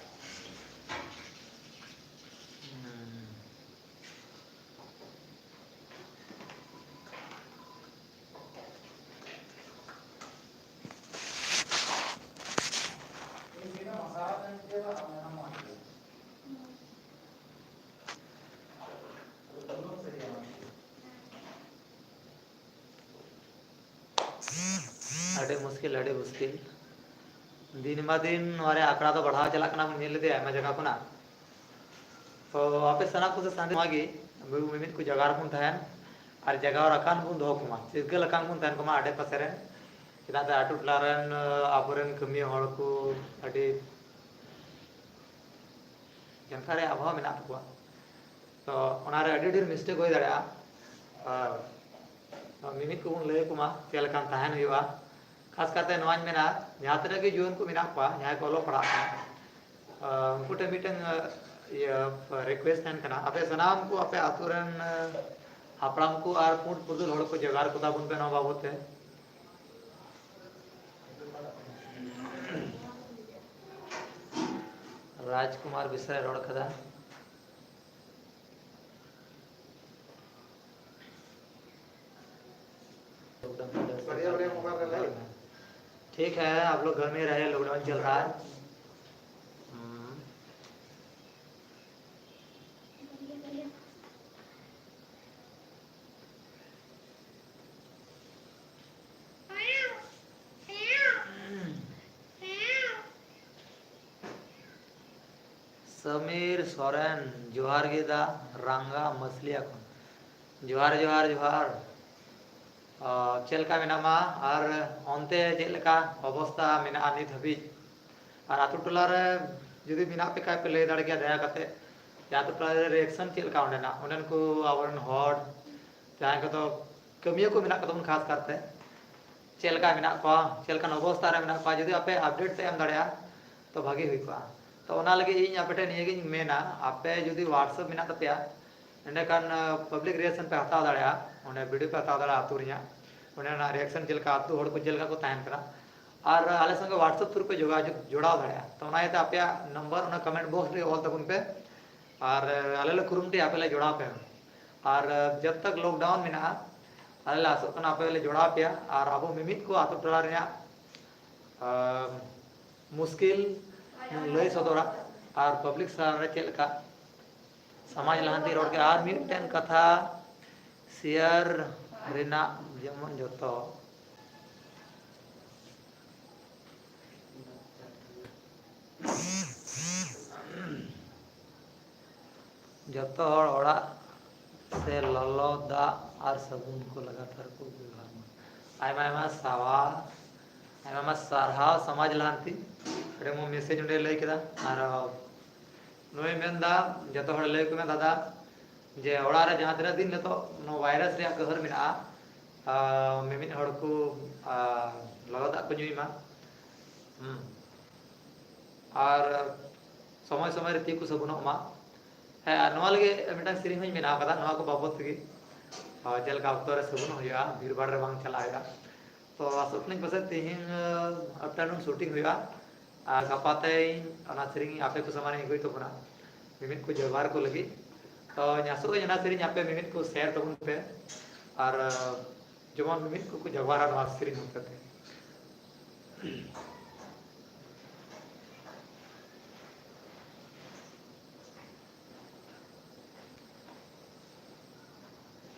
ᱦᱩᱸ᱾ ᱢᱩᱥᱠᱤᱞ, ᱟᱹᱰᱤ ᱢᱩᱥᱠᱤᱞ᱾ ᱫᱤᱱ ᱢᱟ ᱫᱤᱱ ᱱᱚᱣᱟ ᱨᱮ ᱟᱠᱷᱲᱟ ᱫᱚ ᱵᱟᱲᱦᱟᱣ ᱪᱟᱞᱟᱜ ᱠᱟᱱᱟ, ᱵᱚᱱ ᱧᱮᱞ ᱤᱫᱤᱭᱟ ᱟᱭᱢᱟ ᱡᱟᱭᱜᱟ ᱠᱷᱚᱱᱟᱜ᱾ ᱛᱚ ᱟᱯᱮ ᱥᱟᱱᱟᱢ ᱠᱚ ᱥᱟᱱᱫᱮᱥ ᱱᱚᱣᱟ ᱜᱮ, ᱟᱵᱚ ᱢᱤᱢᱤᱫ ᱠᱚ ᱡᱟᱭᱜᱟ ᱨᱮᱵᱚᱱ ᱛᱟᱦᱮᱱ ᱟᱨ ᱡᱟᱭᱜᱟ ᱨᱟᱠᱟᱱ ᱵᱚᱱ ᱫᱚᱦᱚ ᱠᱚᱢᱟ, ᱪᱤᱨᱜᱟᱹᱞ ᱟᱠᱟᱱ ᱵᱚᱱ ᱛᱟᱦᱮᱱ ᱠᱚᱢᱟ ᱟᱰᱮ ᱯᱟᱥᱮ ᱨᱮ᱾ ᱪᱮᱫᱟᱜ ᱥᱮ ᱟᱹᱛᱩ ᱴᱚᱞᱟ ᱨᱮᱱ, ᱟᱵᱚᱨᱮᱱ ᱠᱟᱹᱢᱤᱭᱟᱹ ᱦᱚᱲ ᱠᱚ ᱟᱹᱰᱤ ᱡᱟᱱᱠᱷᱟ ᱨᱮ ᱟᱵᱚᱦᱟᱣᱟ ᱢᱮᱱᱟᱜ ᱛᱟᱠᱚᱣᱟ᱾ ᱛᱚ ᱚᱱᱟᱨᱮ ᱟᱹᱰᱤ ᱰᱷᱮᱨ mistake ᱦᱩᱭ ᱫᱟᱲᱮᱭᱟᱜᱼᱟ᱾ ᱟᱨ ᱢᱤᱢᱤᱫ ᱠᱚᱵᱚᱱ ᱞᱟᱹᱭ ᱟᱠᱚ ᱢᱟ ᱪᱮᱫ ᱞᱮᱠᱟᱱ ᱛᱟᱦᱮᱱ ᱦᱩᱭᱩᱜᱼᱟ᱾ ᱠᱷᱟᱥ ᱠᱟᱛᱮ ᱱᱚᱣᱟᱧ ᱢᱮᱱᱟ, ᱡᱟᱦᱟᱸ ᱛᱤᱱᱟᱹᱜ ᱜᱮ ᱡᱩᱣᱟᱹᱱ ᱠᱚ ᱢᱮᱱᱟᱜ ᱠᱚᱣᱟ, ᱡᱟᱦᱟᱸᱭ ᱠᱚ ᱚᱞᱚᱜ ᱯᱟᱲᱦᱟᱜ ᱠᱟᱱᱟ, ᱟᱨ ᱩᱱᱠᱩ ᱴᱷᱮᱱ ᱢᱤᱫᱴᱟᱝ, ᱟᱨ, ᱤᱭᱟᱹ, request ᱛᱟᱦᱮᱱ ᱠᱟᱱᱟ, ᱟᱯᱮ ᱥᱟᱱᱟᱢ ᱠᱚ ᱟᱯᱮ ᱟᱹᱛᱩ ᱨᱮᱱ, ᱟᱨ, ᱦᱟᱯᱲᱟᱢ ᱠᱚ ᱟᱨ ᱯᱩᱸᱰ ᱯᱩᱨᱫᱷᱩᱞ ᱦᱚᱲ ᱠᱚ ᱡᱚᱜᱟᱲ ᱠᱚᱛᱟ ᱵᱚᱱ ᱯᱮ ᱱᱚᱣᱟ ᱵᱟᱵᱚᱛ ᱛᱮ᱾ ᱨᱟᱡᱽᱠᱩᱢᱟᱨ ᱵᱮᱥᱨᱟᱭ ᱨᱚᱲ ᱠᱟᱫᱟ᱾ ठीक है, आप लोग घर में रहे, lockdown चल रहा है। हम्म। ᱥᱚᱢᱤᱨ ᱥᱚᱨᱮᱱ, ᱡᱚᱦᱟᱨ ᱜᱮ ᱫᱟ, ᱨᱟᱝᱜᱟ ᱢᱟᱥᱞᱤᱭᱟ ᱠᱷᱚᱱ᱾ ᱡᱚᱦᱟᱨ, ᱡᱚᱦᱟᱨ, ᱡᱚᱦᱟᱨ᱾ ᱟᱨ ᱪᱮᱫ ᱞᱮᱠᱟ ᱢᱮᱱᱟᱢᱟ? ᱟᱨ ᱚᱱᱛᱮ ᱪᱮᱫ ᱞᱮᱠᱟ ᱚᱵᱚᱥᱛᱟ ᱢᱮᱱᱟᱜᱼᱟ ᱱᱤᱛ ᱦᱟᱹᱵᱤᱡ? ᱟᱨ ᱟᱛᱳ ᱴᱚᱞᱟ ᱨᱮ ᱡᱩᱫᱤ ᱢᱮᱱᱟᱜ ᱯᱮ ᱠᱷᱟᱡ ᱯᱮ ᱞᱟᱹᱭ ᱫᱟᱲᱮ ᱠᱮᱭᱟ ᱫᱟᱭᱟ ᱠᱟᱛᱮ, ᱡᱮ ᱟᱛᱳ ᱴᱚᱞᱟ ᱨᱮ reaction ᱪᱮᱫ ᱞᱮᱠᱟ ᱚᱸᱰᱮᱱᱟᱜ, ᱚᱸᱰᱮᱱ ᱠᱚ ᱟᱵᱚᱨᱮᱱ ᱦᱚᱲ ᱡᱟᱦᱟᱸᱭ ᱠᱚᱫᱚ ᱠᱟᱹᱢᱤᱭᱟᱹ ᱠᱚ ᱢᱮᱱᱟᱜ ᱠᱚ ᱛᱟᱵᱚᱱ ᱠᱷᱟᱥ ᱠᱟᱨᱛᱮ, ᱪᱮᱫ ᱞᱮᱠᱟ ᱢᱮᱱᱟᱜ ᱠᱚᱣᱟ, ᱪᱮᱫ ᱞᱮᱠᱟᱱ ᱚᱵᱚᱥᱛᱟ ᱨᱮ ᱢᱮᱱᱟᱜ ᱠᱚᱣᱟ, ᱡᱩᱫᱤ ᱟᱯᱮ update ᱯᱮ ᱮᱢ ᱫᱟᱲᱮᱭᱟᱜᱼᱟ ᱛᱚ ᱵᱷᱟᱜᱤ ᱦᱩᱭ ᱠᱚᱜᱼᱟ᱾ ᱛᱚ ᱚᱱᱟ ᱞᱟᱹᱜᱤᱫ ᱤᱧ ᱟᱯᱮ ᱴᱷᱮᱱ ᱱᱤᱭᱟᱹᱜᱤᱧ ᱢᱮᱱᱟ, ᱟᱯᱮ ᱡᱩᱫᱤ WhatsApp ᱢᱮᱱᱟᱜ ᱛᱟᱯᱮᱭᱟ, ᱮᱸᱰᱮᱠᱷᱟᱱ, ᱟᱸ, public reaction ᱯᱮ ᱦᱟᱛᱟᱣ ᱫᱟᱲᱮᱭᱟᱜᱼᱟ, ᱚᱸᱰᱮ video ᱯᱮ ᱦᱟᱛᱟᱣ ᱫᱟᱲᱮᱭᱟᱜᱼᱟ ᱟᱹᱛᱩ ᱨᱮᱭᱟᱜ, ᱚᱸᱰᱮᱱᱟᱜ reaction ᱪᱮᱫ ᱞᱮᱠᱟ, ᱟᱹᱛᱩ ᱦᱚᱲ ᱠᱚ ᱪᱮᱫ ᱞᱮᱠᱟ ᱠᱚ ᱛᱟᱦᱮᱱ ᱠᱟᱱᱟ᱾ ᱟᱨ ᱟᱞᱮ ᱥᱚᱸᱜᱮ WhatsApp through ᱯᱮ ᱡᱳᱜᱟᱡᱳᱜᱽ, ᱡᱚᱲᱟᱣ ᱫᱟᱲᱮᱭᱟᱜᱼᱟ᱾ ᱛᱚ ᱚᱱᱟ ᱤᱭᱟᱹᱛᱮ ᱟᱯᱮᱭᱟᱜ number ᱚᱱᱟ comment box ᱨᱮ ᱚᱞ ᱛᱟᱵᱚᱱ ᱯᱮ, ᱟᱨ, ᱟᱸ, ᱟᱞᱮ ᱞᱮ ᱠᱩᱨᱩᱢᱩᱴᱩᱭᱟ ᱟᱯᱮ ᱞᱮ ᱡᱚᱲᱟᱣ ᱯᱮ᱾ ᱟᱨ, ᱟᱸ, ᱡᱟᱵ ᱛᱟᱠ lockdown ᱢᱮᱱᱟᱜᱼᱟ, ᱟᱞᱮ ᱞᱮ ᱟᱥᱚᱜ ᱠᱟᱱᱟ ᱟᱯᱮ ᱞᱮ ᱡᱚᱲᱟᱣ ᱯᱮᱭᱟ, ᱟᱨ ᱟᱵᱚ ᱢᱤᱢᱤᱫ ᱠᱚ ᱟᱛᱳ ᱴᱚᱞᱟ ᱨᱮᱭᱟᱜ, ᱟᱸ, ᱢᱩᱥᱠᱤᱞ ᱞᱟᱹᱭ ᱥᱚᱫᱚᱨᱟ, ᱟᱨ public ᱥᱟᱢᱟᱝ ᱨᱮ ᱪᱮᱫ ᱞᱮᱠᱟ ᱥᱚᱢᱟᱡᱽ ᱞᱟᱦᱟᱱᱛᱤ ᱨᱚᱲ ᱜᱮ᱾ ᱟᱨ ᱢᱤᱫᱴᱮᱱ ᱠᱟᱛᱷᱟ share ᱨᱮᱱᱟᱜ, ᱡᱮᱢᱚᱱ ᱡᱚᱛᱚ ᱡᱚᱛᱚ ᱦᱚᱲ ᱚᱲᱟᱜ ᱥᱮ ᱞᱚᱞᱚ ᱫᱟᱜ ᱟᱨ ᱥᱟᱵᱚᱱ ᱠᱚ ᱞᱟᱜᱟᱛᱟᱨ ᱠᱚ ᱵᱮᱵᱚᱦᱟᱨ ᱢᱟ᱾ ᱟᱭᱢᱟ ᱟᱭᱢᱟ ᱥᱟᱨᱦᱟᱣ, ᱟᱭᱢᱟ ᱟᱭᱢᱟ ᱥᱟᱨᱦᱟᱣ ᱥᱚᱢᱟᱡᱽ ᱞᱟᱦᱟᱱᱛᱤ᱾ ᱟᱹᱰᱤ ᱢᱚᱡᱽ ᱢᱮᱥᱮᱡᱽ ᱚᱸᱰᱮ ᱞᱟᱹᱭ ᱠᱮᱫᱟ᱾ ᱟᱨ ᱱᱩᱭ ᱢᱮᱱᱫᱟ, ᱡᱚᱛᱚ ᱦᱚᱲ ᱞᱟᱹᱭ ᱟᱠᱚ ᱢᱮ ᱫᱟᱫᱟ, ᱡᱮ ᱚᱲᱟᱜ ᱨᱮ ᱡᱟᱦᱟᱸ ᱛᱤᱱᱟᱹᱜ ᱫᱤᱱ ᱱᱤᱛᱚᱜ ᱱᱚᱣᱟ ᱵᱷᱟᱭᱨᱟᱥ ᱨᱮᱭᱟᱜ ᱠᱟᱹᱦᱟᱹᱨ ᱢᱮᱱᱟᱜᱼᱟ, ᱟᱨ ᱢᱤᱢᱤᱫ ᱦᱚᱲ ᱠᱚ, ᱟᱨ ᱞᱚᱞᱚ ᱫᱟᱜ ᱠᱚ ᱧᱩᱭ ᱢᱟ᱾ ᱦᱩᱸ᱾ ᱟᱨ ᱥᱚᱢᱚᱭ ᱥᱚᱢᱚᱭ ᱨᱮ ᱛᱤ ᱠᱚ ᱥᱟᱵᱚᱱᱚᱜ ᱢᱟ᱾ ᱦᱮᱸ, ᱟᱨ ᱱᱚᱣᱟ ᱞᱟᱹᱜᱤᱫ ᱢᱤᱫᱴᱟᱝ ᱥᱮᱨᱮᱧ ᱦᱚᱸᱧ ᱵᱮᱱᱟᱣ ᱠᱟᱫᱟ, ᱱᱚᱣᱟ ᱠᱚ ᱵᱟᱵᱚᱫ ᱛᱮᱜᱮ᱾ ᱟᱨ ᱡᱮᱞᱮᱠᱟ ᱚᱠᱛᱚ ᱨᱮ ᱥᱟᱵᱚᱱᱚᱜ ᱦᱩᱭᱩᱜᱼᱟ, ᱵᱷᱤᱲ ᱵᱷᱟᱲ ᱨᱮ ᱵᱟᱝ ᱪᱟᱞᱟᱜ ᱦᱩᱭᱩᱜᱼᱟ᱾ ᱛᱚ ᱟᱥᱚᱜ ᱠᱟᱹᱱᱟᱹᱧ ᱯᱟᱥᱮᱡ ᱛᱮᱦᱮᱧ, ᱟᱯᱴᱟᱨᱱᱩᱱ ᱥᱩᱴᱤᱝ ᱦᱩᱭᱩᱜᱼᱟ, ᱟᱨ ᱜᱟᱯᱟ ᱛᱮᱧ ᱚᱱᱟ ᱥᱮᱨᱮᱧ ᱟᱯᱮ ᱠᱚ ᱥᱟᱢᱟᱝ ᱨᱤᱧ ᱟᱹᱜᱩᱭ ᱛᱟᱵᱚᱱᱟ, ᱢᱤᱢᱤᱫ ᱠᱚ ᱡᱚᱦᱟᱨ ᱠᱚ ᱞᱟᱹᱜᱤᱫ᱾ ᱛᱚ ᱟᱥᱚᱜ ᱟᱹᱧ ᱚᱱᱟ ᱥᱮᱨᱮᱧ ᱟᱯᱮ ᱢᱤᱢᱤᱫ ᱠᱚ ᱥᱮᱭᱟᱨ ᱛᱟᱵᱚᱱ ᱯᱮ, ᱟᱨ ᱡᱮᱢᱚᱱ ᱢᱤᱢᱤᱫ ᱠᱚᱠᱚ ᱡᱚᱦᱟᱨᱟ ᱱᱚᱣᱟ ᱥᱮᱨᱮᱧ ᱦᱚᱛᱮᱛᱮ᱾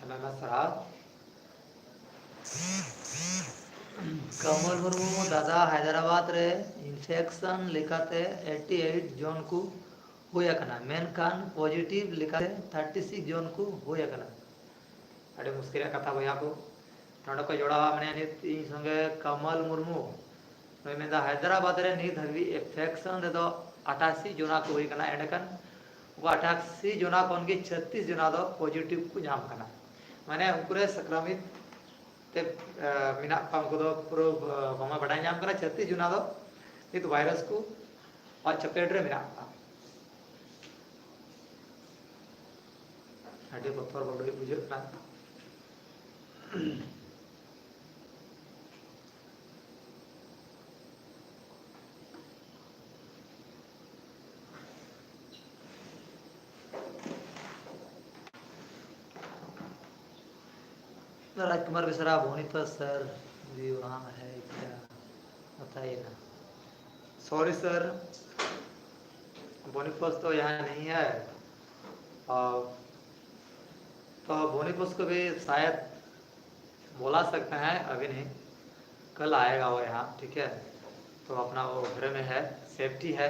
ᱟᱭᱢᱟ ᱟᱭᱢᱟ ᱥᱟᱨᱦᱟᱣ᱾ ᱠᱟᱢᱚᱞ ᱢᱩᱨᱢᱩ, ᱫᱟᱫᱟ, ᱦᱟᱭᱫᱨᱟᱵᱟᱫᱽ ᱨᱮ ᱤᱱᱯᱷᱮᱠᱥᱚᱱ ᱞᱮᱠᱟᱛᱮ ᱮᱭᱤᱴᱤ ᱮᱭᱤᱴ ᱡᱚᱱ ᱠᱚ ᱦᱩᱭ ᱟᱠᱟᱱᱟ, ᱢᱮᱱᱠᱷᱟᱱ ᱯᱚᱡᱤᱴᱤᱵᱷ ᱞᱮᱠᱟᱛᱮ ᱛᱷᱟᱨᱴᱤ ᱥᱤᱠᱥ ᱡᱚᱱ ᱠᱚ ᱦᱩᱭ ᱟᱠᱟᱱᱟ᱾ ᱟᱹᱰᱤ ᱢᱩᱥᱠᱤᱞ ᱨᱮᱭᱟᱜ ᱠᱟᱛᱷᱟ ᱵᱚᱭᱦᱟ ᱠᱚ᱾ ᱱᱚᱰᱮ ᱠᱚ ᱡᱚᱲᱟᱣᱟ ᱢᱮᱱᱟᱭᱟ ᱱᱤᱛ ᱤᱧ ᱥᱚᱸᱜᱮ ᱠᱟᱢᱟᱞ ᱢᱩᱨᱢᱩ᱾ ᱱᱩᱭ ᱢᱮᱱᱫᱟ, ᱦᱟᱭᱫᱨᱟᱵᱟᱫᱽ ᱨᱮ ᱱᱤᱛ ᱦᱟᱹᱵᱤᱡ ᱤᱱᱯᱷᱮᱠᱥᱚᱱ ᱨᱮᱫᱚ ᱟᱴᱷᱟᱥᱤ ᱡᱚᱱᱟ ᱠᱚ ᱦᱩᱭ ᱠᱟᱱᱟ᱾ ᱮᱸᱰᱮᱠᱷᱟᱱ ᱩᱱᱠᱩ ᱟᱴᱷᱟᱥᱤ ᱡᱚᱱᱟ ᱠᱷᱚᱱ ᱜᱮ ᱪᱷᱟᱛᱤᱥ ᱡᱚᱱᱟ ᱫᱚ ᱯᱚᱡᱤᱴᱤᱵᱷ ᱠᱚ ᱧᱟᱢ ᱠᱟᱱᱟ᱾ ᱢᱟᱱᱮ ᱩᱱᱠᱩ ᱨᱮ ᱥᱚᱝᱠᱨᱚᱢᱤᱛ ᱛᱮ, ᱮ, ᱢᱮᱱᱟᱜ ᱠᱚᱣᱟ, ᱩᱱᱠᱩ ᱫᱚ ᱯᱩᱨᱟᱹ, ᱮ, ᱵᱟᱝᱢᱟ ᱵᱟᱰᱟᱭ ᱧᱟᱢ ᱠᱟᱱᱟ, ᱪᱷᱟᱛᱤᱥ ᱡᱚᱱᱟ ᱫᱚ ᱱᱤᱛ ᱵᱷᱟᱭᱨᱟᱥ ᱠᱚ ᱚᱛ ᱪᱟᱯᱮᱴ ᱨᱮ ᱢᱮᱱᱟᱜ ᱠᱚᱣᱟ᱾ ᱟᱹᱰᱤ ᱵᱚᱛᱚᱨ ᱵᱚᱞᱮ ᱵᱩᱡᱷᱟᱹᱜ ᱠᱟᱱᱟ᱾ राजकुमार मिश्रा, बोनीपत सर भी वहाँ है क्या, बताइए ना। सॉरी सर, बोनीपत तो यहाँ नहीं है। और तो बोनीपत को भी शायद बुला सकते हैं, अभी नहीं, कल आएगा वो यहाँ, ठीक है। तो अपना वो घर में है, सेफ्टी है।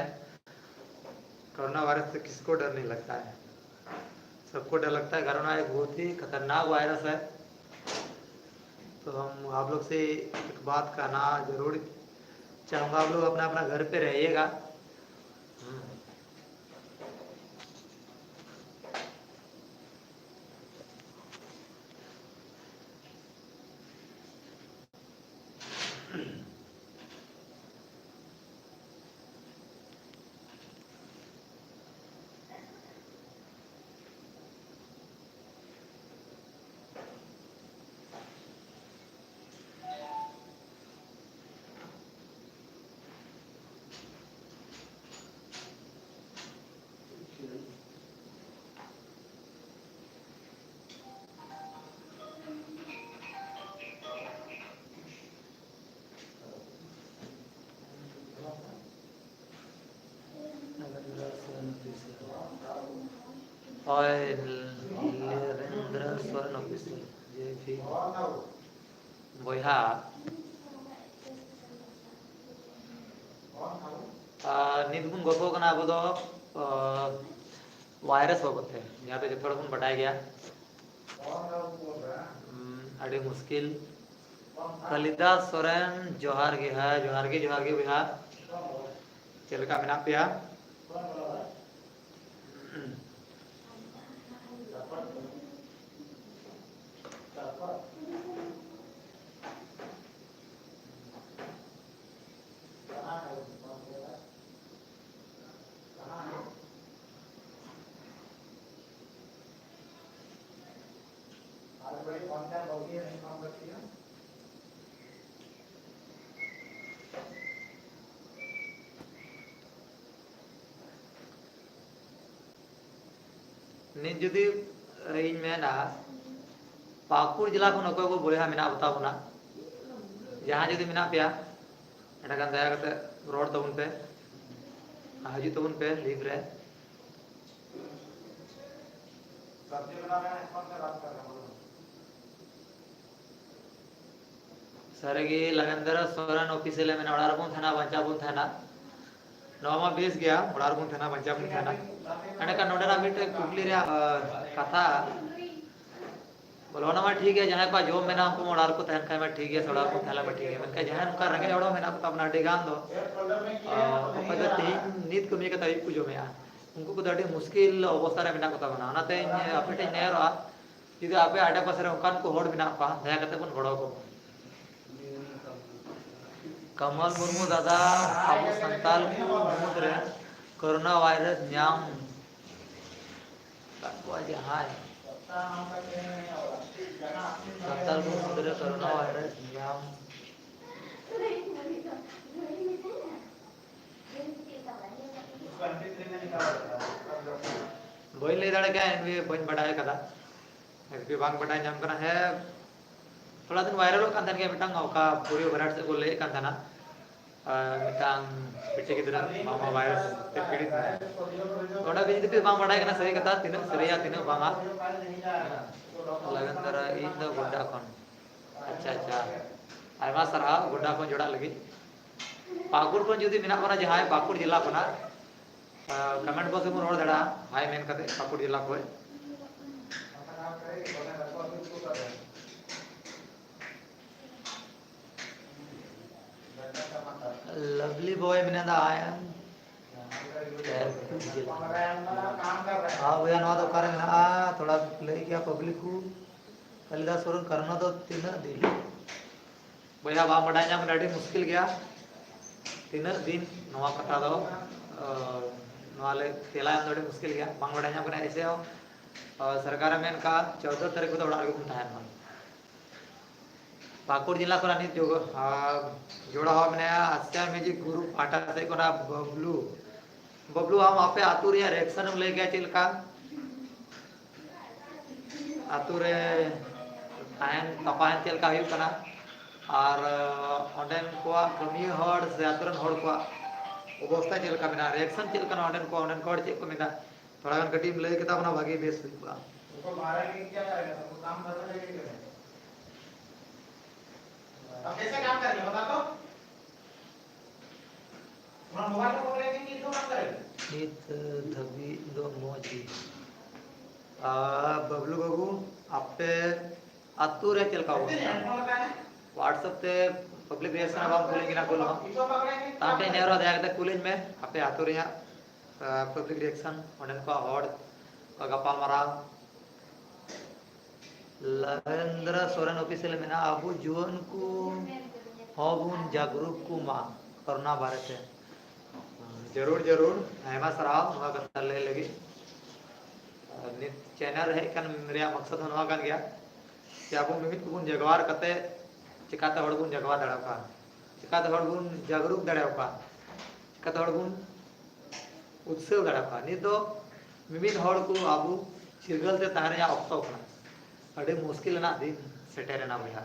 कोरोना वायरस से किसको डर नहीं लगता है? सबको डर लगता है। कोरोना एक बहुत ही खतरनाक वायरस है। तो हम आप लोग से एक बात कहना जरूर चाहूँगा, आप लोग अपना अपना घर पे रहिएगा। हम्म। ᱦᱳᱭ, ᱱᱚᱨᱮᱱᱫᱨᱚ ᱥᱚᱨᱮᱱ ᱚᱯᱷᱤᱥᱤᱭᱟᱞ, ᱡᱮ ᱯᱷᱤ᱾ ᱵᱚᱭᱦᱟ, ᱟᱨ ᱱᱤᱛ ᱵᱚᱱ ᱜᱚᱞᱯᱚ ᱠᱟᱱᱟ ᱟᱵᱚ ᱫᱚ, ᱟᱨ, ᱵᱷᱟᱭᱨᱟᱥ ᱵᱟᱵᱚᱫ ᱛᱮ, ᱡᱟᱦᱟᱸ ᱫᱚ ᱡᱚᱛᱚ ᱦᱚᱲ ᱵᱚᱱ ᱵᱟᱰᱟᱭ ᱜᱮᱭᱟ᱾ ᱦᱩᱸ, ᱟᱹᱰᱤ ᱢᱩᱥᱠᱤᱞ᱾ ᱠᱟᱞᱤᱫᱟᱥ ᱥᱚᱨᱮᱱ, ᱡᱚᱦᱟᱨ ᱜᱮ᱾ ᱦᱮᱸ, ᱡᱚᱦᱟᱨ ᱜᱮ, ᱡᱚᱦᱟᱨ ᱜᱮ ᱵᱚᱭᱦᱟ᱾ ᱪᱮᱫ ᱞᱮᱠᱟ ᱢᱮᱱᱟᱜ ᱯᱮᱭᱟ? ᱱᱤᱛ ᱡᱩᱫᱤ ᱤᱧ ᱢᱮᱱᱟ, ᱯᱟᱹᱠᱩᱲ ᱡᱮᱞᱟ ᱠᱷᱚᱱ ᱚᱠᱚᱭ ᱠᱚ ᱵᱚᱭᱦᱟ ᱢᱮᱱᱟᱜ ᱠᱚᱛᱟ ᱵᱚᱱᱟ, ᱡᱟᱦᱟᱸᱭ ᱡᱩᱫᱤ ᱢᱮᱱᱟᱜ ᱯᱮᱭᱟ, ᱮᱸᱰᱮᱠᱷᱟᱱ ᱫᱟᱭᱟ ᱠᱟᱛᱮ ᱨᱚᱲ ᱛᱟᱵᱚᱱ ᱯᱮ ᱟᱨ ᱦᱤᱡᱩᱜ ᱛᱟᱵᱚᱱ ᱯᱮ ᱞᱤᱵᱷ ᱨᱮ᱾ ᱥᱟᱹᱨᱤᱜᱮ ᱞᱟᱜᱮᱱᱫᱨᱚ ᱥᱚᱨᱮᱱ ᱚᱯᱷᱤᱥᱤᱭᱟᱞ ᱮ ᱢᱮᱱᱟ, ᱚᱲᱟᱜ ᱨᱮᱵᱚᱱ ᱛᱟᱦᱮᱱᱟ, ᱵᱟᱧᱪᱟᱣ ᱵᱚᱱ ᱛᱟᱦᱮᱱᱟ᱾ ᱱᱚᱣᱟ ᱢᱟ ᱵᱮᱥ ᱜᱮᱭᱟ, ᱚᱲᱟᱜ ᱨᱮᱵᱚᱱ ᱛᱟᱦᱮᱱᱟ, ᱵᱟᱧᱪᱟᱣ ᱵᱚᱱ ᱛᱟᱦᱮᱱᱟ᱾ ᱮᱸᱰᱮᱠᱷᱟᱱ ᱱᱚᱰᱮᱱᱟᱜ ᱢᱤᱫᱴᱮᱱ ᱠᱩᱠᱞᱤ ᱨᱮᱭᱟᱜ, ᱟ, ᱠᱟᱛᱷᱟ, ᱵᱚᱞᱮ ᱚᱱᱟ ᱢᱟ ᱴᱷᱤᱠ ᱜᱮᱭᱟ, ᱡᱟᱦᱟᱸᱭ ᱠᱚᱣᱟᱜ ᱡᱚᱢ ᱢᱮᱱᱟᱜᱼᱟ, ᱩᱱᱠᱩ ᱢᱟ ᱚᱲᱟᱜ ᱨᱮᱠᱚ ᱛᱟᱦᱮᱱ ᱠᱷᱟᱡ ᱢᱟ ᱴᱷᱤᱠ ᱜᱮᱭᱟ, ᱥᱮ ᱚᱲᱟᱜ ᱨᱮᱠᱚ ᱛᱟᱦᱮᱸ ᱞᱮᱱ ᱢᱟ ᱴᱷᱤᱠ ᱜᱮᱭᱟ᱾ ᱢᱮᱱᱠᱷᱟᱱ ᱡᱟᱦᱟᱸᱭ ᱱᱚᱝᱠᱟ ᱨᱮᱸᱜᱮᱡ ᱦᱚᱲ ᱦᱚᱸ ᱢᱮᱱᱟᱜ ᱠᱚ ᱛᱟᱵᱚᱱᱟ ᱟᱹᱰᱤ ᱜᱟᱱ ᱫᱚ, ᱟ, ᱚᱠᱚᱭ ᱫᱚ ᱛᱮᱦᱮᱧ ᱱᱤᱛ ᱠᱟᱹᱢᱤ ᱠᱟᱛᱮ ᱟᱹᱭᱩᱵ ᱠᱚ ᱡᱚᱢᱮᱜᱼᱟ, ᱩᱱᱠᱩ ᱠᱚᱫᱚ ᱟᱹᱰᱤ ᱢᱩᱥᱠᱤᱞ ᱚᱵᱚᱥᱛᱟ ᱨᱮ ᱢᱮᱱᱟᱜ ᱠᱚ ᱛᱟᱵᱚᱱᱟ᱾ ᱚᱱᱟᱛᱮ ᱤᱧ ᱟᱯᱮ ᱴᱷᱮᱱ ᱤᱧ ᱱᱮᱦᱚᱨᱚᱜᱼᱟ, ᱡᱩᱫᱤ ᱟᱯᱮ ᱟᱰᱮ ᱯᱟᱥᱮ ᱨᱮ ᱚᱱᱠᱟᱱ ᱠᱚ ᱦᱚᱲ ᱢᱮᱱᱟᱜ ᱠᱚᱣᱟ, ᱫᱟᱭᱟ ᱠᱟᱛᱮ ᱵᱚᱱ ᱜᱚᱲᱚ ᱟᱠᱚ ᱢᱟ᱾ ᱠᱟᱢᱟᱞ ᱢᱩᱨᱢᱩ ᱫᱟᱫᱟ, ᱟᱵᱚ ᱥᱟᱱᱛᱟᱞ ᱠᱚ ᱢᱩᱫᱽᱨᱮ ᱠᱳᱨᱳᱱᱟ ᱵᱷᱟᱭᱨᱟᱥ ᱧᱟᱢ ᱟᱠᱟᱫ ᱠᱚᱣᱟ ᱡᱟᱦᱟᱸᱭ, ᱥᱟᱱᱛᱟᱞ ᱠᱚ ᱢᱩᱫᱽᱨᱮ ᱠᱳᱨᱳᱱᱟ ᱵᱷᱟᱭᱨᱟᱥ ᱧᱟᱢ᱾ ᱵᱟᱹᱧ ᱞᱟᱹᱭ ᱫᱟᱲᱮ ᱠᱟᱜᱼᱟ, ᱮᱱ ᱵᱤ ᱵᱟᱹᱧ ᱵᱟᱰᱟᱭ ᱠᱟᱫᱟ, ᱮᱱ ᱵᱤ ᱵᱟᱝ ᱵᱟᱰᱟᱭ ᱧᱟᱢ ᱠᱟᱱᱟ᱾ ᱦᱮᱸ, ᱛᱷᱚᱲᱟ ᱫᱤᱱ ᱵᱷᱟᱭᱨᱟᱞᱚᱜ ᱠᱟᱱ ᱛᱟᱦᱮᱱ ᱜᱮᱭᱟ, ᱢᱤᱫᱴᱟᱝ ᱚᱠᱟ ᱯᱩᱨᱤᱭᱚ ᱵᱷᱟᱭᱨᱟᱥ ᱠᱚ ᱞᱟᱹᱭᱮᱫ ᱠᱟᱱ ᱛᱟᱦᱮᱱᱟ᱾ ᱟᱨ ᱢᱤᱫᱴᱟᱝ ᱵᱤᱴᱤ ᱜᱤᱫᱽᱨᱟᱹ ᱢᱟᱢᱟ ᱵᱷᱟᱭᱨᱟᱥ ᱛᱮ ᱯᱤᱲᱤᱛ ᱢᱮᱱᱟᱭ᱾ ᱚᱸᱰᱮ ᱜᱮ ᱡᱩᱫᱤ ᱯᱮ ᱵᱟᱝ ᱵᱟᱰᱟᱭ ᱠᱟᱱᱟ ᱥᱟᱹᱨᱤ ᱠᱟᱛᱷᱟ, ᱛᱤᱱᱟᱹᱜ ᱥᱟᱹᱨᱤᱭᱟ ᱛᱤᱱᱟᱹᱜ ᱵᱟᱝᱟ᱾ ᱞᱟᱜᱟᱱ ᱫᱟᱨᱟ ᱤᱧ ᱫᱚ ᱜᱚᱰᱰᱟ ᱠᱷᱚᱱ᱾ ᱟᱪᱪᱷᱟ, ᱟᱪᱪᱷᱟ, ᱟᱭᱢᱟ ᱥᱟᱨᱦᱟᱣ ᱜᱚᱰᱰᱟ ᱠᱷᱚᱱ ᱡᱚᱲᱟᱜ ᱞᱟᱹᱜᱤᱫ᱾ ᱯᱟᱹᱠᱩᱲ ᱠᱷᱚᱱ ᱡᱩᱫᱤ ᱢᱮᱱᱟᱜ ᱵᱚᱱᱟ ᱡᱟᱦᱟᱸᱭ ᱯᱟᱹᱠᱩᱲ ᱡᱮᱞᱟ ᱠᱷᱚᱱᱟᱜ, ᱠᱚᱢᱮᱱᱴ ᱵᱚᱠᱥ ᱨᱮᱵᱚᱱ ᱨᱚᱲ ᱫᱟᱲᱮᱭᱟᱜᱼᱟ, ᱦᱟᱭ ᱢᱮᱱ ᱠᱟᱛᱮ ᱯᱟᱹᱠᱩᱲ ᱡᱮᱞᱟ ᱠᱷᱚᱱ᱾ ᱞᱟᱵᱷᱞᱤ ᱵᱚᱭ ᱢᱮᱱᱮᱫᱟ, I am ᱦᱮᱸ ᱵᱚᱭᱦᱟ, ᱱᱚᱣᱟ ᱫᱚ ᱚᱠᱟᱨᱮ ᱢᱮᱱᱟᱜᱼᱟ? ᱛᱷᱚᱲᱟ ᱞᱟᱹᱭ ᱠᱮᱭᱟ ᱯᱟᱵᱽᱞᱤᱠ ᱠᱚ᱾ ᱠᱟᱞᱤᱫᱟᱥ ᱥᱚᱨᱮᱱ, ᱠᱟᱨᱱᱟ ᱫᱚ ᱛᱤᱱᱟᱹᱜ ᱫᱤᱱ? ᱵᱚᱭᱦᱟ, ᱵᱟᱝ ᱵᱟᱰᱟᱭ ᱧᱟᱢ ᱠᱟᱱᱟ, ᱟᱹᱰᱤ ᱢᱩᱥᱠᱤᱞ ᱜᱮᱭᱟ᱾ ᱛᱤᱱᱟᱹᱜ ᱫᱤᱱ ᱱᱚᱣᱟ ᱠᱟᱛᱷᱟ ᱫᱚ, ᱟᱸ, ᱱᱚᱣᱟ ᱞᱮ ᱛᱮᱞᱟ ᱮᱢ ᱫᱚ ᱟᱹᱰᱤ ᱢᱩᱥᱠᱤᱞ ᱜᱮᱭᱟ, ᱵᱟᱝ ᱵᱟᱰᱟᱭ ᱧᱟᱢ ᱠᱟᱱᱟ᱾ ᱮᱭᱥᱮ ᱦᱚᱸ, ᱟᱸ, ᱥᱚᱨᱠᱟᱨᱮ ᱢᱮᱱ ᱠᱟᱜᱼᱟ, ᱪᱳᱫᱽᱫᱳ ᱛᱟᱹᱨᱤᱠᱷ ᱠᱚᱫᱚ ᱚᱲᱟᱜ ᱨᱮᱜᱮ ᱵᱚᱱ ᱛᱟᱦᱮᱱ ᱢᱟ᱾ ᱯᱟᱹᱠᱩᱲ ᱡᱮᱞᱟ ᱠᱷᱚᱱᱟᱜ ᱱᱤᱛ ᱡᱳᱜ-, ᱟᱸ, ᱡᱚᱲᱟᱣ ᱢᱮᱱᱟᱭᱟ ᱟᱥᱭᱟ ᱢᱮᱡᱤᱠ ᱜᱩᱨᱩᱯ ᱯᱟᱦᱴᱟ ᱥᱮᱫ ᱠᱷᱚᱱᱟᱜ ᱵᱟᱵᱞᱩ᱾ ᱵᱟᱵᱞᱩ, ᱟᱢ ᱟᱯᱮ ᱟᱹᱛᱩ ᱨᱮᱭᱟᱜ ᱨᱤᱭᱮᱠᱥᱚᱱ ᱮᱢ ᱞᱟᱹᱭ ᱠᱮᱭᱟ ᱪᱮᱫ ᱞᱮᱠᱟ? ᱟᱹᱛᱩ ᱨᱮ ᱛᱟᱦᱮᱱ ᱛᱟᱯᱟᱦᱮᱱ ᱪᱮᱫ ᱞᱮᱠᱟ ᱦᱩᱭᱩᱜ ᱠᱟᱱᱟ? ᱟᱨ, ᱟᱸ, ᱚᱸᱰᱮᱱ ᱠᱚᱣᱟᱜ ᱠᱟᱹᱢᱤᱭᱟᱹ ᱦᱚᱲ ᱥᱮ ᱟᱹᱛᱩ ᱨᱮᱱ ᱦᱚᱲ ᱠᱚᱣᱟᱜ ᱚᱵᱚᱥᱛᱟ ᱪᱮᱫ ᱞᱮᱠᱟ ᱢᱮᱱᱟᱜᱼᱟ? ᱨᱤᱭᱮᱠᱥᱚᱱ ᱪᱮᱫ ᱞᱮᱠᱟ ᱢᱮᱱᱟᱜᱼᱟ? ᱚᱸᱰᱮᱱ ᱠᱚ, ᱚᱸᱰᱮᱱ ᱠᱚ ᱦᱚᱲ ᱪᱮᱫ ᱠᱚ ᱢᱮᱱᱟ? ᱛᱷᱚᱲᱟ ᱜᱟᱱ ᱠᱟᱹᱴᱤᱡ ᱮᱢ ᱞᱟᱹᱭ ᱠᱮᱫᱟ ᱵᱚᱱᱟ, ᱵᱷᱟᱜᱮ ᱵᱮᱥ ᱦᱩᱭ ᱠᱚᱜᱼᱟ᱾ अब कैसे काम करेंगे, बता तो। तुम्हारा मोबाइल को पकड़ेंगे कि इसको काम करेंगे? ᱱᱤᱛ ᱫᱷᱟᱹᱵᱤᱡ ᱫᱚ ᱢᱚᱡᱽ ᱜᱮ᱾ ᱟᱨ ᱵᱟᱵᱞᱩ ᱵᱟᱹᱵᱩ, ᱟᱯᱮ ᱟᱹᱛᱩ ᱨᱮ ᱪᱮᱫ ᱞᱮᱠᱟ ᱚᱵᱚᱥᱛᱟ? WhatsApp ᱛᱮ ᱯᱟᱵᱽᱞᱤᱠ ᱨᱤᱭᱮᱠᱥᱚᱱ ᱵᱟᱢ ᱠᱩᱞᱤᱧ ᱠᱟᱱᱟ, ᱠᱩᱞ ᱦᱚᱸ᱾ ᱛᱟᱢ ᱴᱷᱮᱱ ᱱᱮᱦᱚᱨ, ᱫᱟᱭᱟ ᱠᱟᱛᱮ ᱠᱩᱞᱤᱧ ᱢᱮ, ᱟᱯᱮ ᱟᱹᱛᱩ ᱨᱮᱭᱟᱜ, ᱟ, ᱯᱟᱵᱽᱞᱤᱠ ᱨᱤᱭᱮᱠᱥᱚᱱ, ᱚᱸᱰᱮᱱ ᱠᱚ ᱦᱚᱲ ᱠᱚ ᱜᱟᱯᱟᱞ ᱢᱟᱨᱟᱣ᱾ ᱞᱟᱞᱮᱱᱫᱨᱚ ᱥᱚᱨᱮᱱ ᱚᱯᱷᱤᱥᱤᱭᱟᱞ ᱢᱮᱱᱟᱜᱼᱟ, ᱟᱵᱚ ᱡᱩᱣᱟᱹᱱ ᱠᱚ ᱦᱚᱸ ᱵᱚᱱ ᱡᱟᱜᱽᱨᱩᱠ ᱠᱚ ᱢᱟ ᱠᱚᱨᱳᱱᱟ ᱵᱟᱨᱮᱛᱮ᱾ ᱡᱟᱹᱨᱩᱲ, ᱡᱟᱹᱨᱩᱲ᱾ ᱟᱭᱢᱟ ᱥᱟᱨᱦᱟᱣ ᱱᱚᱣᱟ ᱠᱟᱛᱷᱟ ᱞᱟᱹᱭ ᱞᱟᱹᱜᱤᱫ᱾ ᱟᱨ ᱱᱤᱛ ᱪᱮᱱᱮᱞ ᱨᱮ ᱦᱮᱡ ᱠᱟᱱ ᱨᱮᱭᱟᱜ ᱢᱚᱠᱥᱚᱫ ᱦᱚᱸ ᱱᱚᱣᱟ ᱠᱟᱱ ᱜᱮᱭᱟ ᱡᱮ ᱟᱵᱚ ᱢᱤᱢᱤᱫ ᱠᱚᱵᱚᱱ ᱡᱟᱜᱽᱣᱟᱨ ᱠᱟᱛᱮ ᱪᱤᱠᱟᱛᱮ ᱦᱚᱲ ᱵᱚᱱ ᱡᱟᱜᱽᱣᱟ ᱫᱟᱲᱮᱭᱟᱠᱚᱣᱟ, ᱪᱤᱠᱟᱛᱮ ᱦᱚᱲ ᱵᱚᱱ ᱡᱟᱜᱽᱨᱩᱠ ᱫᱟᱲᱮᱭᱟᱠᱚᱣᱟ, ᱪᱤᱠᱟᱛᱮ ᱦᱚᱲ ᱵᱚᱱ ᱩᱛᱥᱟᱹᱣ ᱫᱟᱲᱮᱭᱟᱠᱚᱣᱟ᱾ ᱱᱤᱛ ᱫᱚ ᱢᱤᱢᱤᱫ ᱦᱚᱲ ᱠᱚ ᱟᱵᱚ ᱪᱤᱨᱜᱟᱹᱞ ᱛᱮ ᱛᱟᱦᱮᱸ ᱨᱮᱭᱟᱜ ᱚᱠᱛᱚ ᱠᱟᱱᱟ᱾ ᱟᱹᱰᱤ ᱢᱩᱥᱠᱤᱞ ᱨᱮᱱᱟᱜ ᱫᱤᱱ ᱥᱮᱴᱮᱨᱮᱱᱟ ᱵᱚᱭᱦᱟ᱾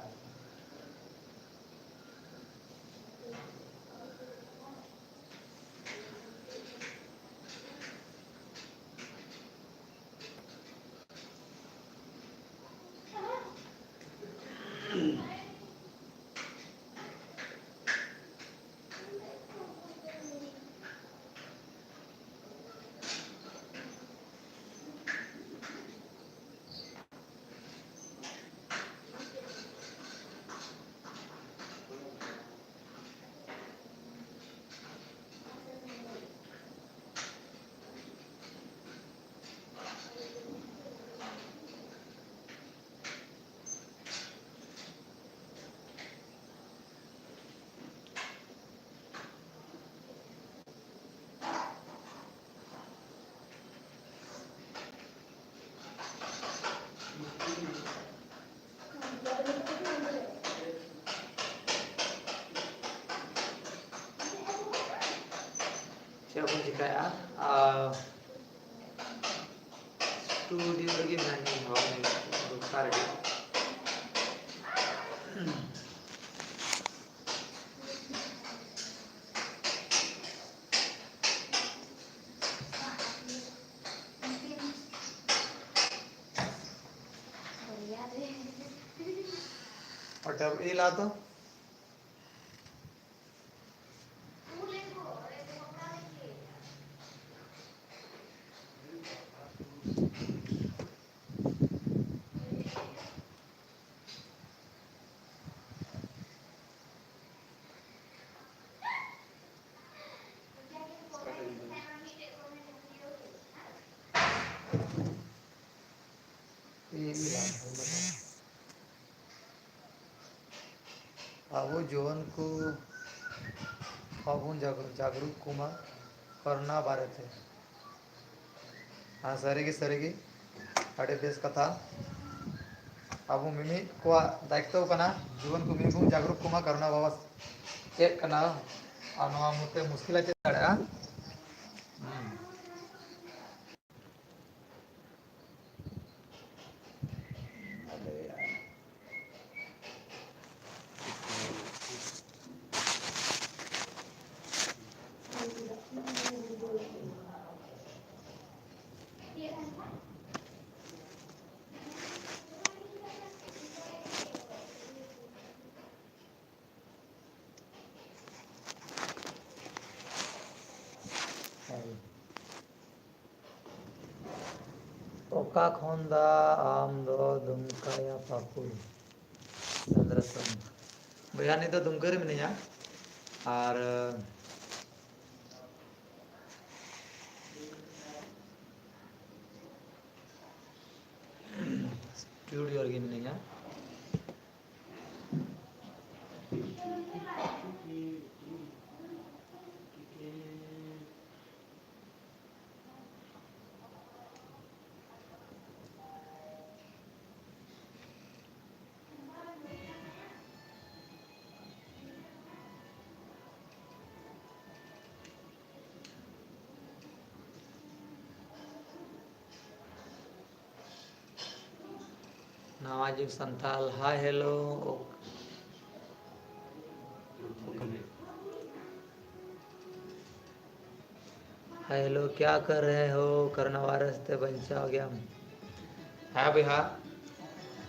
ᱪᱮᱫ ᱵᱚᱱ ᱪᱤᱠᱟᱹᱭᱟ? ᱟᱨ ᱥᱴᱩᱰᱤᱭᱳ ᱨᱮᱜᱮ ᱢᱮᱱᱟᱹᱧ, ᱦᱚᱲ ᱫᱚᱨᱠᱟᱨ ᱜᱮ᱾ ᱚᱴᱮᱢ ᱤᱞᱟ ᱛᱚ? ᱟᱵᱚ ᱡᱩᱣᱟᱹᱱ ᱠᱚ ᱵᱟᱵᱚᱱ ᱡᱟᱜᱽ-, ᱡᱟᱜᱽᱨᱩᱠ ᱠᱚᱢᱟ ᱠᱚᱨᱳᱱᱟ ᱵᱟᱨᱮᱛᱮ᱾ ᱦᱮᱸ, ᱥᱟᱹᱨᱤᱜᱮ, ᱥᱟᱹᱨᱤᱜᱮ ᱟᱹᱰᱤ ᱵᱮᱥ ᱠᱟᱛᱷᱟ᱾ ᱟᱵᱚ ᱢᱤᱢᱤᱫ ᱠᱚᱣᱟᱜ ᱫᱟᱭᱤᱛᱛᱚ ᱠᱟᱱᱟ, ᱡᱩᱣᱟᱹᱱ ᱠᱚ ᱢᱤᱢᱤᱫ ᱵᱚᱱ ᱡᱟᱜᱽᱨᱩᱠ ᱠᱚᱢᱟ ᱠᱚᱨᱳᱱᱟ ᱵᱟᱵᱟ ᱪᱮᱫ ᱠᱟᱱᱟ ᱟᱨ ᱱᱚᱣᱟ ᱢᱩᱫᱽᱨᱮ ᱢᱩᱥᱠᱤᱞᱟ ᱪᱮᱫ ᱫᱟᱲᱮᱭᱟᱜᱼᱟ᱾ ᱦᱩᱸ᱾ ᱚᱠᱟ ᱠᱷᱚᱱ ᱫᱟ ᱟᱢ ᱫᱚ ᱫᱩᱢᱠᱟᱭᱟ ᱯᱟᱹᱠᱩᱲ? ᱪᱚᱱᱫᱨᱚ ᱥᱚᱨᱢᱟ᱾ ᱵᱚᱭᱦᱟ, ᱱᱤᱛ ᱫᱚ ᱫᱩᱢᱠᱟᱹ ᱨᱮ ᱢᱤᱱᱟᱹᱧᱟ᱾ ᱟᱨ ᱥᱴᱩᱰᱤᱭᱳ ᱨᱮᱜᱮ ᱢᱤᱱᱟᱹᱧᱟ᱾ ᱱᱟᱣᱟ ᱡᱩᱜᱽ Santal, hi, hello. Hi, hello, क्या कर रहे हो? कोरोना वायरस ᱛᱮ ᱵᱟᱧᱪᱟᱣ ᱜᱮᱭᱟᱢ? ᱦᱮᱸ ᱵᱚᱭᱦᱟ,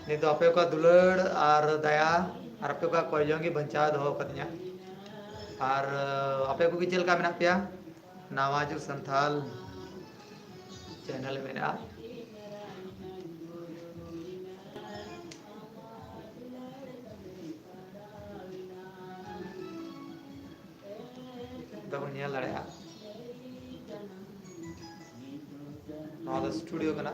ᱱᱤᱛ ᱫᱚ ᱟᱯᱮ ᱠᱚᱣᱟᱜ ᱫᱩᱞᱟᱹᱲ ᱟᱨ ᱫᱟᱭᱟ ᱟᱨ ᱟᱯᱮ ᱠᱚᱣᱟᱜ ᱠᱚᱭᱡᱚᱝ ᱜᱮ ᱵᱟᱧᱪᱟᱣ ᱫᱚᱦᱚ ᱠᱟᱫᱤᱧᱟ᱾ ᱟᱨ ᱟᱯᱮ ᱠᱚᱜᱮ ᱪᱮᱫ ᱞᱮᱠᱟ ᱢᱮᱱᱟᱜ ᱯᱮᱭᱟ? ᱱᱟᱣᱟ ᱡᱩᱜᱽ ᱥᱟᱱᱛᱷᱟᱞ ᱪᱮᱱᱮᱞ ᱢᱮᱱᱟᱜᱼᱟ᱾ ᱫᱚᱵᱚᱱ ᱧᱮᱞ ᱫᱟᱲᱮᱭᱟᱜᱼᱟ᱾ ᱱᱚᱣᱟ ᱫᱚ ᱥᱴᱩᱰᱤᱭᱳ ᱠᱟᱱᱟ᱾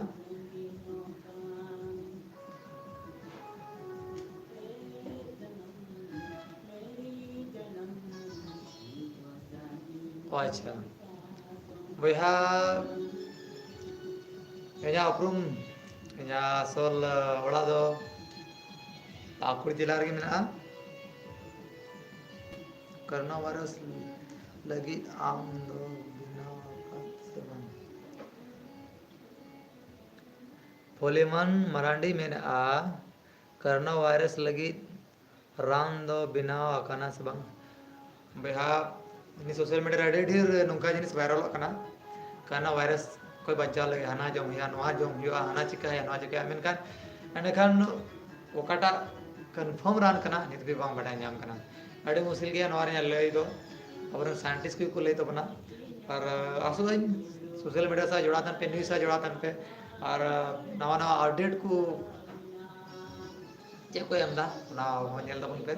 ᱟᱪᱪᱷᱟ ᱵᱚᱭᱦᱟ, ᱤᱧᱟᱹᱜ ᱩᱯᱨᱩᱢ, ᱤᱧᱟᱹᱜ ᱟᱥᱚᱞ ᱚᱲᱟᱜ ᱫᱚ ᱯᱟᱹᱠᱩᱲ ᱡᱮᱞᱟ ᱨᱮᱜᱮ ᱢᱮᱱᱟᱜᱼᱟ᱾ ᱠᱚᱨᱳᱱᱟ ᱵᱷᱟᱭᱨᱟᱥ ᱞᱟᱹᱜᱤᱫ ᱟᱢ ᱫᱚ ᱵᱮᱱᱟᱣ ᱟᱠᱟᱫ ᱥᱮ ᱵᱟᱝ? ᱯᱷᱚᱞᱤᱢᱟᱱ ᱢᱟᱨᱟᱱᱰᱤ ᱢᱮᱱᱮᱫᱼᱟ, ᱠᱚᱨᱳᱱᱟ ᱵᱷᱟᱭᱨᱟᱥ ᱞᱟᱹᱜᱤᱫ ᱨᱟᱱ ᱫᱚ ᱵᱮᱱᱟᱣ ᱟᱠᱟᱱᱟ ᱥᱮ ᱵᱟᱝ? ᱵᱚᱭᱦᱟ, ᱱᱤᱭᱟᱹ ᱥᱳᱥᱟᱞ ᱢᱤᱰᱤᱭᱟ ᱨᱮ ᱟᱹᱰᱤ ᱰᱷᱮᱨ ᱱᱚᱝᱠᱟ ᱡᱤᱱᱤᱥ ᱵᱷᱟᱭᱨᱟᱞᱚᱜ ᱠᱟᱱᱟ, ᱠᱚᱨᱳᱱᱟ ᱵᱷᱟᱭᱨᱟᱥ ᱠᱷᱚᱱ ᱵᱟᱧᱪᱟᱣ ᱞᱟᱹᱜᱤᱫ ᱦᱟᱱᱟ ᱡᱚᱢ ᱦᱩᱭᱩᱜᱼᱟ, ᱱᱚᱣᱟ ᱡᱚᱢ ᱦᱩᱭᱩᱜᱼᱟ, ᱦᱟᱱᱟ ᱪᱤᱠᱟᱹᱭᱟ, ᱱᱚᱣᱟ ᱪᱤᱠᱟᱹᱭᱟ, ᱢᱮᱱᱠᱷᱟᱱ ᱮᱸᱰᱮᱠᱷᱟᱱ ᱚᱠᱟᱴᱟᱜ ᱠᱚᱱᱯᱷᱟᱨᱢ ᱨᱟᱱ ᱠᱟᱱᱟ, ᱱᱤᱛ ᱫᱷᱟᱹᱵᱤᱡ ᱵᱟᱝ ᱵᱟᱰᱟᱭ ᱧᱟᱢ ᱠᱟᱱᱟ᱾ ᱟᱹᱰᱤ ᱢᱩᱥᱠᱤᱞ ᱜᱮᱭᱟ ᱱᱚᱣᱟ ᱨᱮᱭᱟᱜ ᱞᱟᱹᱭ ᱫᱚ, ᱟᱵᱚᱨᱮᱱ ᱥᱟᱭᱮᱱᱴᱤᱥᱴ ᱠᱚᱜᱮ ᱠᱚ ᱞᱟᱹᱭ ᱛᱟᱵᱚᱱᱟ᱾ ᱟᱨ ᱟᱥᱚᱜ ᱟᱹᱧ ᱥᱳᱥᱟᱞ ᱢᱤᱰᱤᱭᱟ ᱥᱟᱶ ᱡᱚᱲᱟᱣ ᱛᱟᱦᱮᱱ ᱯᱮ, ᱱᱤᱭᱩᱡᱽ ᱥᱟᱶ ᱡᱚᱲᱟᱣ ᱛᱟᱦᱮᱱ ᱯᱮ᱾ ᱟᱨ ᱱᱟᱣᱟ ᱱᱟᱣᱟ ᱟᱯᱰᱮᱴ ᱠᱚ ᱪᱮᱫ ᱠᱚ ᱮᱢ ᱮᱫᱟ, ᱚᱱᱟ ᱦᱚᱸ ᱧᱮᱞ ᱛᱟᱵᱚᱱ ᱯᱮ᱾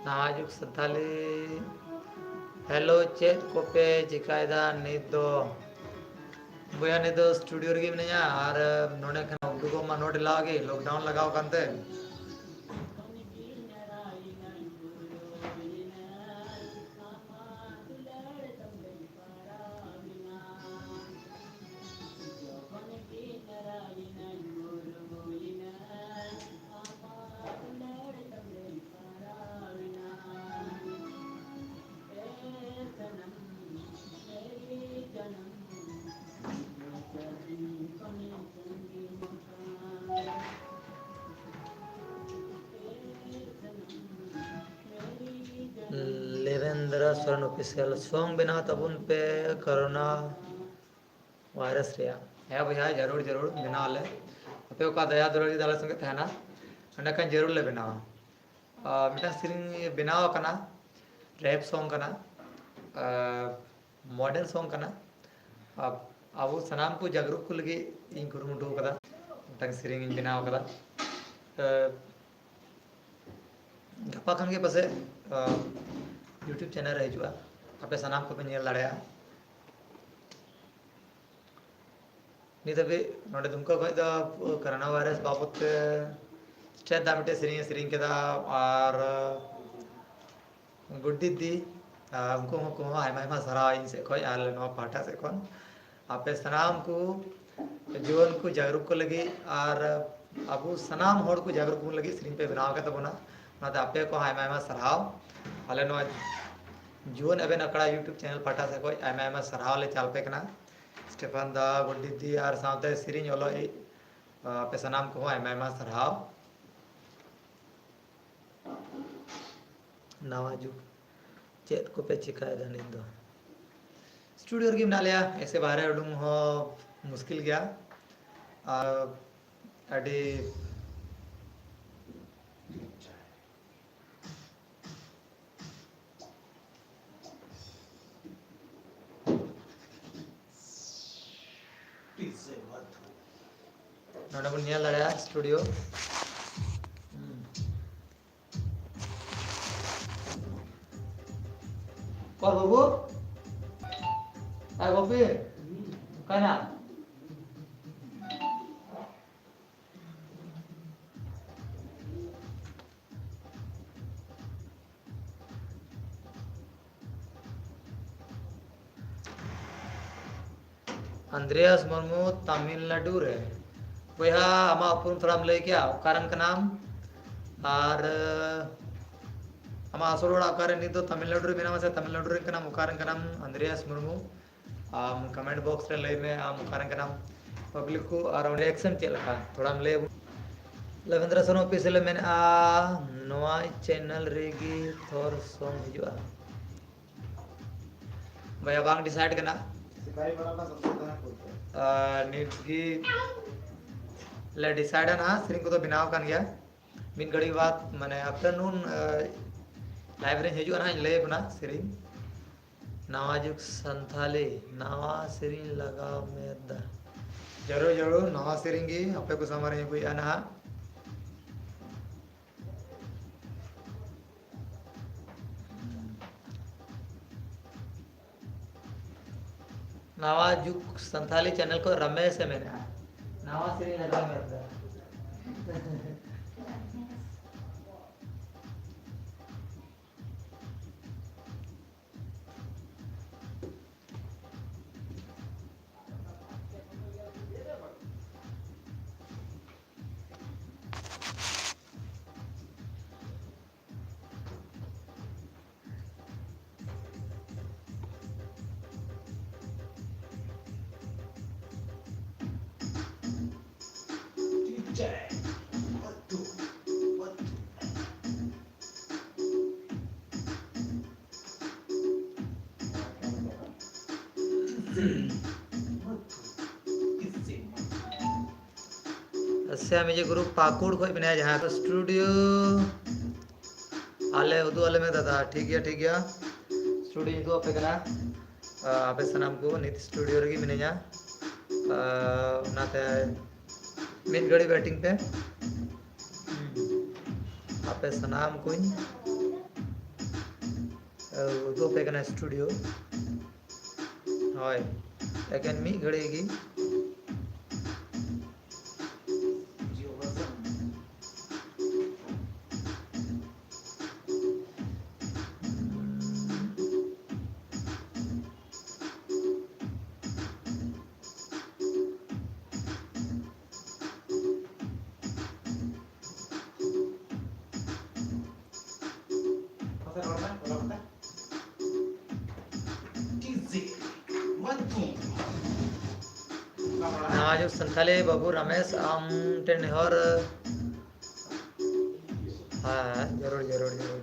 ᱱᱟᱣᱟ ᱡᱩᱜᱽ ᱥᱟᱱᱛᱟᱞᱤ᱾ ᱦᱮᱞᱳ, ᱪᱮᱫ ᱠᱚᱯᱮ ᱪᱤᱠᱟᱭᱮᱫᱟ ᱱᱤᱛ ᱫᱚ? ᱵᱚᱭᱦᱟ, ᱱᱤᱛ ᱫᱚ ᱥᱴᱩᱰᱤᱭᱳ ᱨᱮᱜᱮ ᱢᱤᱱᱟᱹᱧᱟ, ᱟᱨ ᱱᱚᱰᱮ ᱠᱷᱚᱱ ᱩᱰᱩᱠᱚᱜ ᱢᱟ ᱱᱚᱰᱮ ᱞᱟᱜᱟᱣ ᱜᱮ, ᱞᱚᱠᱰᱟᱣᱩᱱ ᱞᱟᱜᱟᱣ ᱠᱟᱱᱛᱮ᱾ ᱥᱚᱨᱮᱱ ᱚᱯᱷᱤᱥᱤᱭᱟᱞ ᱥᱚᱝ ᱵᱮᱱᱟᱣ ᱛᱟᱵᱚᱱ ᱯᱮ ᱠᱚᱨᱳᱱᱟ ᱵᱷᱟᱭᱨᱟᱥ ᱨᱮᱭᱟᱜ᱾ ᱦᱮᱸ ᱵᱚᱭᱦᱟ, ᱡᱟᱹᱨᱩᱲ ᱡᱟᱹᱨᱩᱲ ᱵᱮᱱᱟᱣ ᱟᱞᱮ᱾ ᱟᱯᱮ ᱚᱠᱟ ᱫᱟᱭᱟ ᱫᱩᱞᱟᱹᱲ ᱜᱮ ᱟᱞᱮ ᱥᱚᱸᱜᱮ ᱛᱟᱦᱮᱱᱟ, ᱚᱸᱰᱮ ᱠᱷᱟᱱ ᱡᱟᱹᱨᱩᱲ ᱞᱮ ᱵᱮᱱᱟᱣᱟ᱾ ᱟᱨ ᱢᱤᱫᱴᱟᱝ ᱥᱮᱨᱮᱧ ᱵᱮᱱᱟᱣ ᱟᱠᱟᱱᱟ, ᱨᱮᱯ ᱥᱚᱝ ᱠᱟᱱᱟ, ᱟᱨ ᱢᱚᱰᱟᱨᱱ ᱥᱚᱝ ᱠᱟᱱᱟ᱾ ᱟᱨ ᱟᱵᱚ ᱥᱟᱱᱟᱢ ᱠᱚ ᱡᱟᱜᱽᱨᱩᱠ ᱠᱚ ᱞᱟᱹᱜᱤᱫ ᱤᱧ ᱠᱩᱨᱩᱢᱩᱴᱩ ᱟᱠᱟᱫᱟ, ᱢᱤᱫᱴᱟᱝ ᱥᱮᱨᱮᱧ ᱤᱧ ᱵᱮᱱᱟᱣ ᱟᱠᱟᱫᱟ᱾ ᱟᱨ ᱜᱟᱯᱟ ᱠᱷᱟᱱ ᱜᱮ ᱯᱟᱥᱮᱡ, ᱟᱨ, YouTube ᱪᱮᱱᱮᱞ ᱨᱮ ᱦᱤᱡᱩᱜᱼᱟ, ᱟᱯᱮ ᱥᱟᱱᱟᱢ ᱠᱚᱯᱮ ᱧᱮᱞ ᱫᱟᱲᱮᱭᱟᱜᱼᱟ᱾ ᱱᱤᱛ ᱦᱟᱹᱵᱤᱡ ᱱᱚᱰᱮ ᱫᱩᱢᱠᱟ ᱠᱷᱚᱱ ᱫᱚ ᱠᱚᱨᱳᱱᱟ ᱵᱷᱟᱭᱨᱟᱥ ᱵᱟᱵᱚᱫ ᱛᱮ ᱪᱮᱫ ᱫᱟ ᱢᱤᱫᱴᱮᱡ ᱥᱮᱨᱮᱧ ᱮ ᱥᱮᱨᱮᱧ ᱠᱮᱫᱟ, ᱟᱨ ᱜᱩᱰᱰᱤ ᱫᱤ, ᱟᱨ ᱩᱱᱠᱩ ᱦᱚᱸ, ᱩᱱᱠᱩ ᱦᱚᱸ ᱟᱭᱢᱟ ᱟᱭᱢᱟ ᱥᱟᱨᱦᱟᱣ ᱤᱧ ᱥᱮᱫ ᱠᱷᱚᱱ ᱟᱨ ᱱᱚᱣᱟ ᱯᱟᱦᱴᱟ ᱥᱮᱫ ᱠᱷᱚᱱ᱾ ᱟᱯᱮ ᱥᱟᱱᱟᱢ ᱠᱚ ᱡᱩᱣᱟᱹᱱ ᱠᱚ ᱡᱟᱜᱽᱨᱩᱠ ᱠᱚ ᱞᱟᱹᱜᱤᱫ ᱟᱨ ᱟᱵᱚ ᱥᱟᱱᱟᱢ ᱦᱚᱲ ᱠᱚ ᱡᱟᱜᱽᱨᱩᱠ ᱵᱚᱱ ᱞᱟᱹᱜᱤᱫ ᱥᱮᱨᱮᱧ ᱯᱮ ᱵᱮᱱᱟᱣ ᱟᱠᱟᱫ ᱛᱟᱵᱚᱱᱟ, ᱚᱱᱟᱛᱮ ᱟᱯᱮ ᱠᱚ ᱟᱭᱢᱟ ᱟᱭᱢᱟ ᱥᱟᱨᱦᱟᱣ᱾ ᱟᱞᱮ ᱱᱚᱣᱟ ᱡᱩᱣᱟᱹᱱ ᱮᱵᱷᱮᱱ ᱟᱠᱷᱲᱟ YouTube ᱪᱮᱱᱮᱞ ᱯᱟᱦᱴᱟ ᱥᱮᱫ ᱠᱷᱚᱱ ᱟᱭᱢᱟ ᱟᱭᱢᱟ ᱥᱟᱨᱦᱟᱣ ᱞᱮ ᱪᱟᱞ ᱟᱯᱮ ᱠᱟᱱᱟ᱾ ᱥᱴᱮᱯᱷᱟᱱ ᱫᱟ, ᱜᱚᱰᱰᱤ ᱫᱤ ᱟᱨ ᱥᱟᱶᱛᱮ ᱥᱮᱨᱮᱧ ᱚᱞᱚᱜ ᱤᱡ, ᱟᱯᱮ ᱥᱟᱱᱟᱢ ᱠᱚᱦᱚᱸ ᱟᱭᱢᱟ ᱟᱭᱢᱟ ᱥᱟᱨᱦᱟᱣ᱾ ᱱᱟᱣᱟ ᱡᱩᱜᱽ ᱪᱮᱫ ᱠᱚᱯᱮ ᱪᱤᱠᱟᱭᱮᱫᱟ ᱱᱤᱛ ᱫᱚ? ᱥᱴᱩᱰᱤᱭᱳ ᱨᱮᱜᱮ ᱢᱮᱱᱟᱜ ᱞᱮᱭᱟ, ᱮᱥᱮ ᱵᱟᱦᱨᱮ ᱩᱰᱩᱝ ᱦᱚᱸ ᱢᱩᱥᱠᱤᱞ ᱜᱮᱭᱟ᱾ ᱟᱨ ᱟᱹᱰᱤ ᱱᱚᱰᱮ ᱵᱚᱱ ᱧᱮᱞ ᱫᱟᱲᱮᱭᱟᱜᱼᱟ ᱥᱴᱩᱰᱤᱭᱳ᱾ ᱚᱠᱚᱭ ᱵᱟᱹᱵᱩ? ᱟᱭ ᱵᱟᱹᱵᱩ, ᱚᱠᱟᱭᱱᱟ? ᱟᱱᱫᱨᱮᱭᱟᱥ ᱢᱩᱨᱢᱩ, ᱛᱟᱢᱤᱞᱱᱟᱰᱩ ᱨᱮ᱾ ᱵᱚᱭᱦᱟ, ᱟᱢᱟᱜ ᱩᱯᱨᱩᱢ ᱛᱷᱚᱲᱟᱢ ᱞᱟᱹᱭ ᱠᱮᱭᱟ? ᱚᱠᱟᱨᱮᱱ ᱠᱟᱱᱟᱢ? ᱟᱨ, ᱟᱢᱟᱜ ᱟᱥᱚᱞ ᱚᱲᱟᱜ ᱚᱠᱟᱨᱮ? ᱱᱤᱛ ᱫᱚ ᱛᱟᱢᱤᱞᱱᱟᱰᱩ ᱨᱮ ᱢᱮᱱᱟᱢᱟ ᱥᱮ ᱛᱟᱢᱤᱞᱱᱟᱰᱩ ᱨᱮᱱ ᱠᱟᱱᱟᱢ? ᱚᱠᱟᱨᱮᱱ ᱠᱟᱱᱟᱢ, ᱟᱱᱫᱨᱮᱭᱟᱥ ᱢᱩᱨᱢᱩ? ᱟᱢ comment box ᱨᱮ ᱞᱟᱹᱭ ᱢᱮ, ᱟᱢ ᱚᱠᱟᱨᱮᱱ ᱠᱟᱱᱟᱢ? Public ᱠᱚ ᱟᱨ ᱚᱸᱰᱮ reaction ᱪᱮᱫ ᱞᱮᱠᱟ? ᱛᱷᱚᱲᱟᱢ ᱞᱟᱹᱭ ᱟᱵᱚᱱ᱾ ᱞᱚᱵᱮᱱᱫᱨᱚ ᱥᱚᱨᱢᱟ ᱚᱯᱷᱤᱥᱤᱭᱟᱞ ᱮ ᱢᱮᱱᱮᱫᱼᱟ, ᱱᱚᱣᱟ channel ᱨᱮᱜᱮ ᱛᱷᱚᱨ song ᱦᱤᱡᱩᱜᱼᱟ᱾ ᱵᱚᱭᱦᱟ, ᱵᱟᱝ ᱰᱤᱥᱟᱭᱤᱰ ᱠᱟᱱᱟ᱾ ᱟᱨ ᱱᱤᱛ ᱜᱮ ᱞᱮ ᱰᱤᱥᱟᱭᱤᱰᱟ ᱱᱟᱦᱟᱜ, ᱥᱮᱨᱮᱧ ᱠᱚᱫᱚ ᱵᱮᱱᱟᱣ ᱟᱠᱟᱱ ᱜᱮᱭᱟ᱾ ᱢᱤᱫ ᱜᱷᱟᱹᱲᱤ ᱵᱟᱫ, ᱢᱟᱱᱮ, ᱟᱯᱴᱟᱨᱱᱩᱱ ᱞᱟᱭᱤᱵᱷ ᱨᱮᱧ ᱦᱤᱡᱩᱜᱼᱟ ᱱᱟᱦᱟᱜ, ᱤᱧ ᱞᱟᱹᱭ ᱟᱵᱚᱱᱟ ᱥᱮᱨᱮᱧ᱾ ᱱᱟᱣᱟ ᱡᱩᱜᱽ ᱥᱟᱱᱛᱷᱟᱞᱤ, ᱱᱟᱣᱟ ᱥᱮᱨᱮᱧ ᱞᱟᱜᱟᱣ ᱢᱮ ᱫᱟ᱾ ᱡᱟᱹᱨᱩᱲ, ᱡᱟᱹᱨᱩᱲ, ᱱᱟᱣᱟ ᱥᱮᱨᱮᱧ ᱜᱮ ᱟᱯᱮ ᱠᱚ ᱥᱟᱢᱟᱝ ᱨᱮᱧ ᱟᱹᱜᱩᱭᱮᱫᱼᱟ ᱱᱟᱦᱟᱜ᱾ ᱱᱟᱣᱟ ᱡᱩᱜᱽ ᱥᱟᱱᱛᱷᱟᱞᱤ ᱪᱮᱱᱮᱞ ᱠᱷᱚᱱ ᱨᱟᱢᱮᱥ ᱮ ᱢᱮᱱᱮᱫᱼᱟ, ᱱᱟᱣᱟ ᱥᱮᱨᱮᱧ ᱞᱟᱜᱟᱣ ᱢᱮ ᱫᱟ᱾ ᱟᱪᱪᱷᱟ, ᱢᱤᱭᱩᱡᱤᱠ ᱜᱨᱩᱯ ᱯᱟᱹᱠᱩᱲ ᱠᱷᱚᱱ ᱢᱮᱱᱟᱭᱟ, ᱡᱟᱦᱟᱸ ᱠᱚ ᱥᱴᱩᱰᱤᱭᱳ ᱟᱞᱮ ᱩᱫᱩᱜ ᱟᱞᱮ ᱢᱮ ᱫᱟᱫᱟ᱾ ᱴᱷᱤᱠ ᱜᱮᱭᱟ, ᱴᱷᱤᱠ ᱜᱮᱭᱟ, ᱥᱴᱩᱰᱤᱭᱳᱧ ᱩᱫᱩᱜ ᱟᱯᱮ ᱠᱟᱱᱟ᱾ ᱟ, ᱟᱯᱮ ᱥᱟᱱᱟᱢ ᱠᱚ ᱱᱤᱛ ᱥᱴᱩᱰᱤᱭᱳ ᱨᱮᱜᱮ ᱢᱤᱱᱟᱹᱧᱟ᱾ ᱟ, ᱚᱱᱟᱛᱮ ᱢᱤᱫ ᱜᱷᱟᱹᱲᱤ ᱣᱮᱴᱤᱝ ᱯᱮ᱾ ᱦᱩᱸ᱾ ᱟᱯᱮ ᱥᱟᱱᱟᱢ ᱠᱚᱧ, ᱟ, ᱩᱫᱩᱜ ᱟᱯᱮ ᱠᱟᱱᱟ ᱥᱴᱩᱰᱤᱭᱳ᱾ ᱦᱳᱭ, ᱮᱠᱮᱱ ᱢᱤᱫ ᱜᱷᱟᱹᱲᱤ ᱜᱮ᱾ ᱱᱟᱣᱟ ᱡᱩᱜᱽ ᱥᱟᱱᱛᱷᱟᱞᱤ ᱵᱟᱹᱵᱩ ᱨᱟᱢᱮᱥ, ᱟᱢ ᱴᱷᱮᱱ ᱱᱮᱦᱚᱨ᱾ ᱦᱮᱸ, ᱡᱟᱹᱨᱩᱲ, ᱡᱟᱹᱨᱩᱲ, ᱡᱟᱹᱨᱩᱲ᱾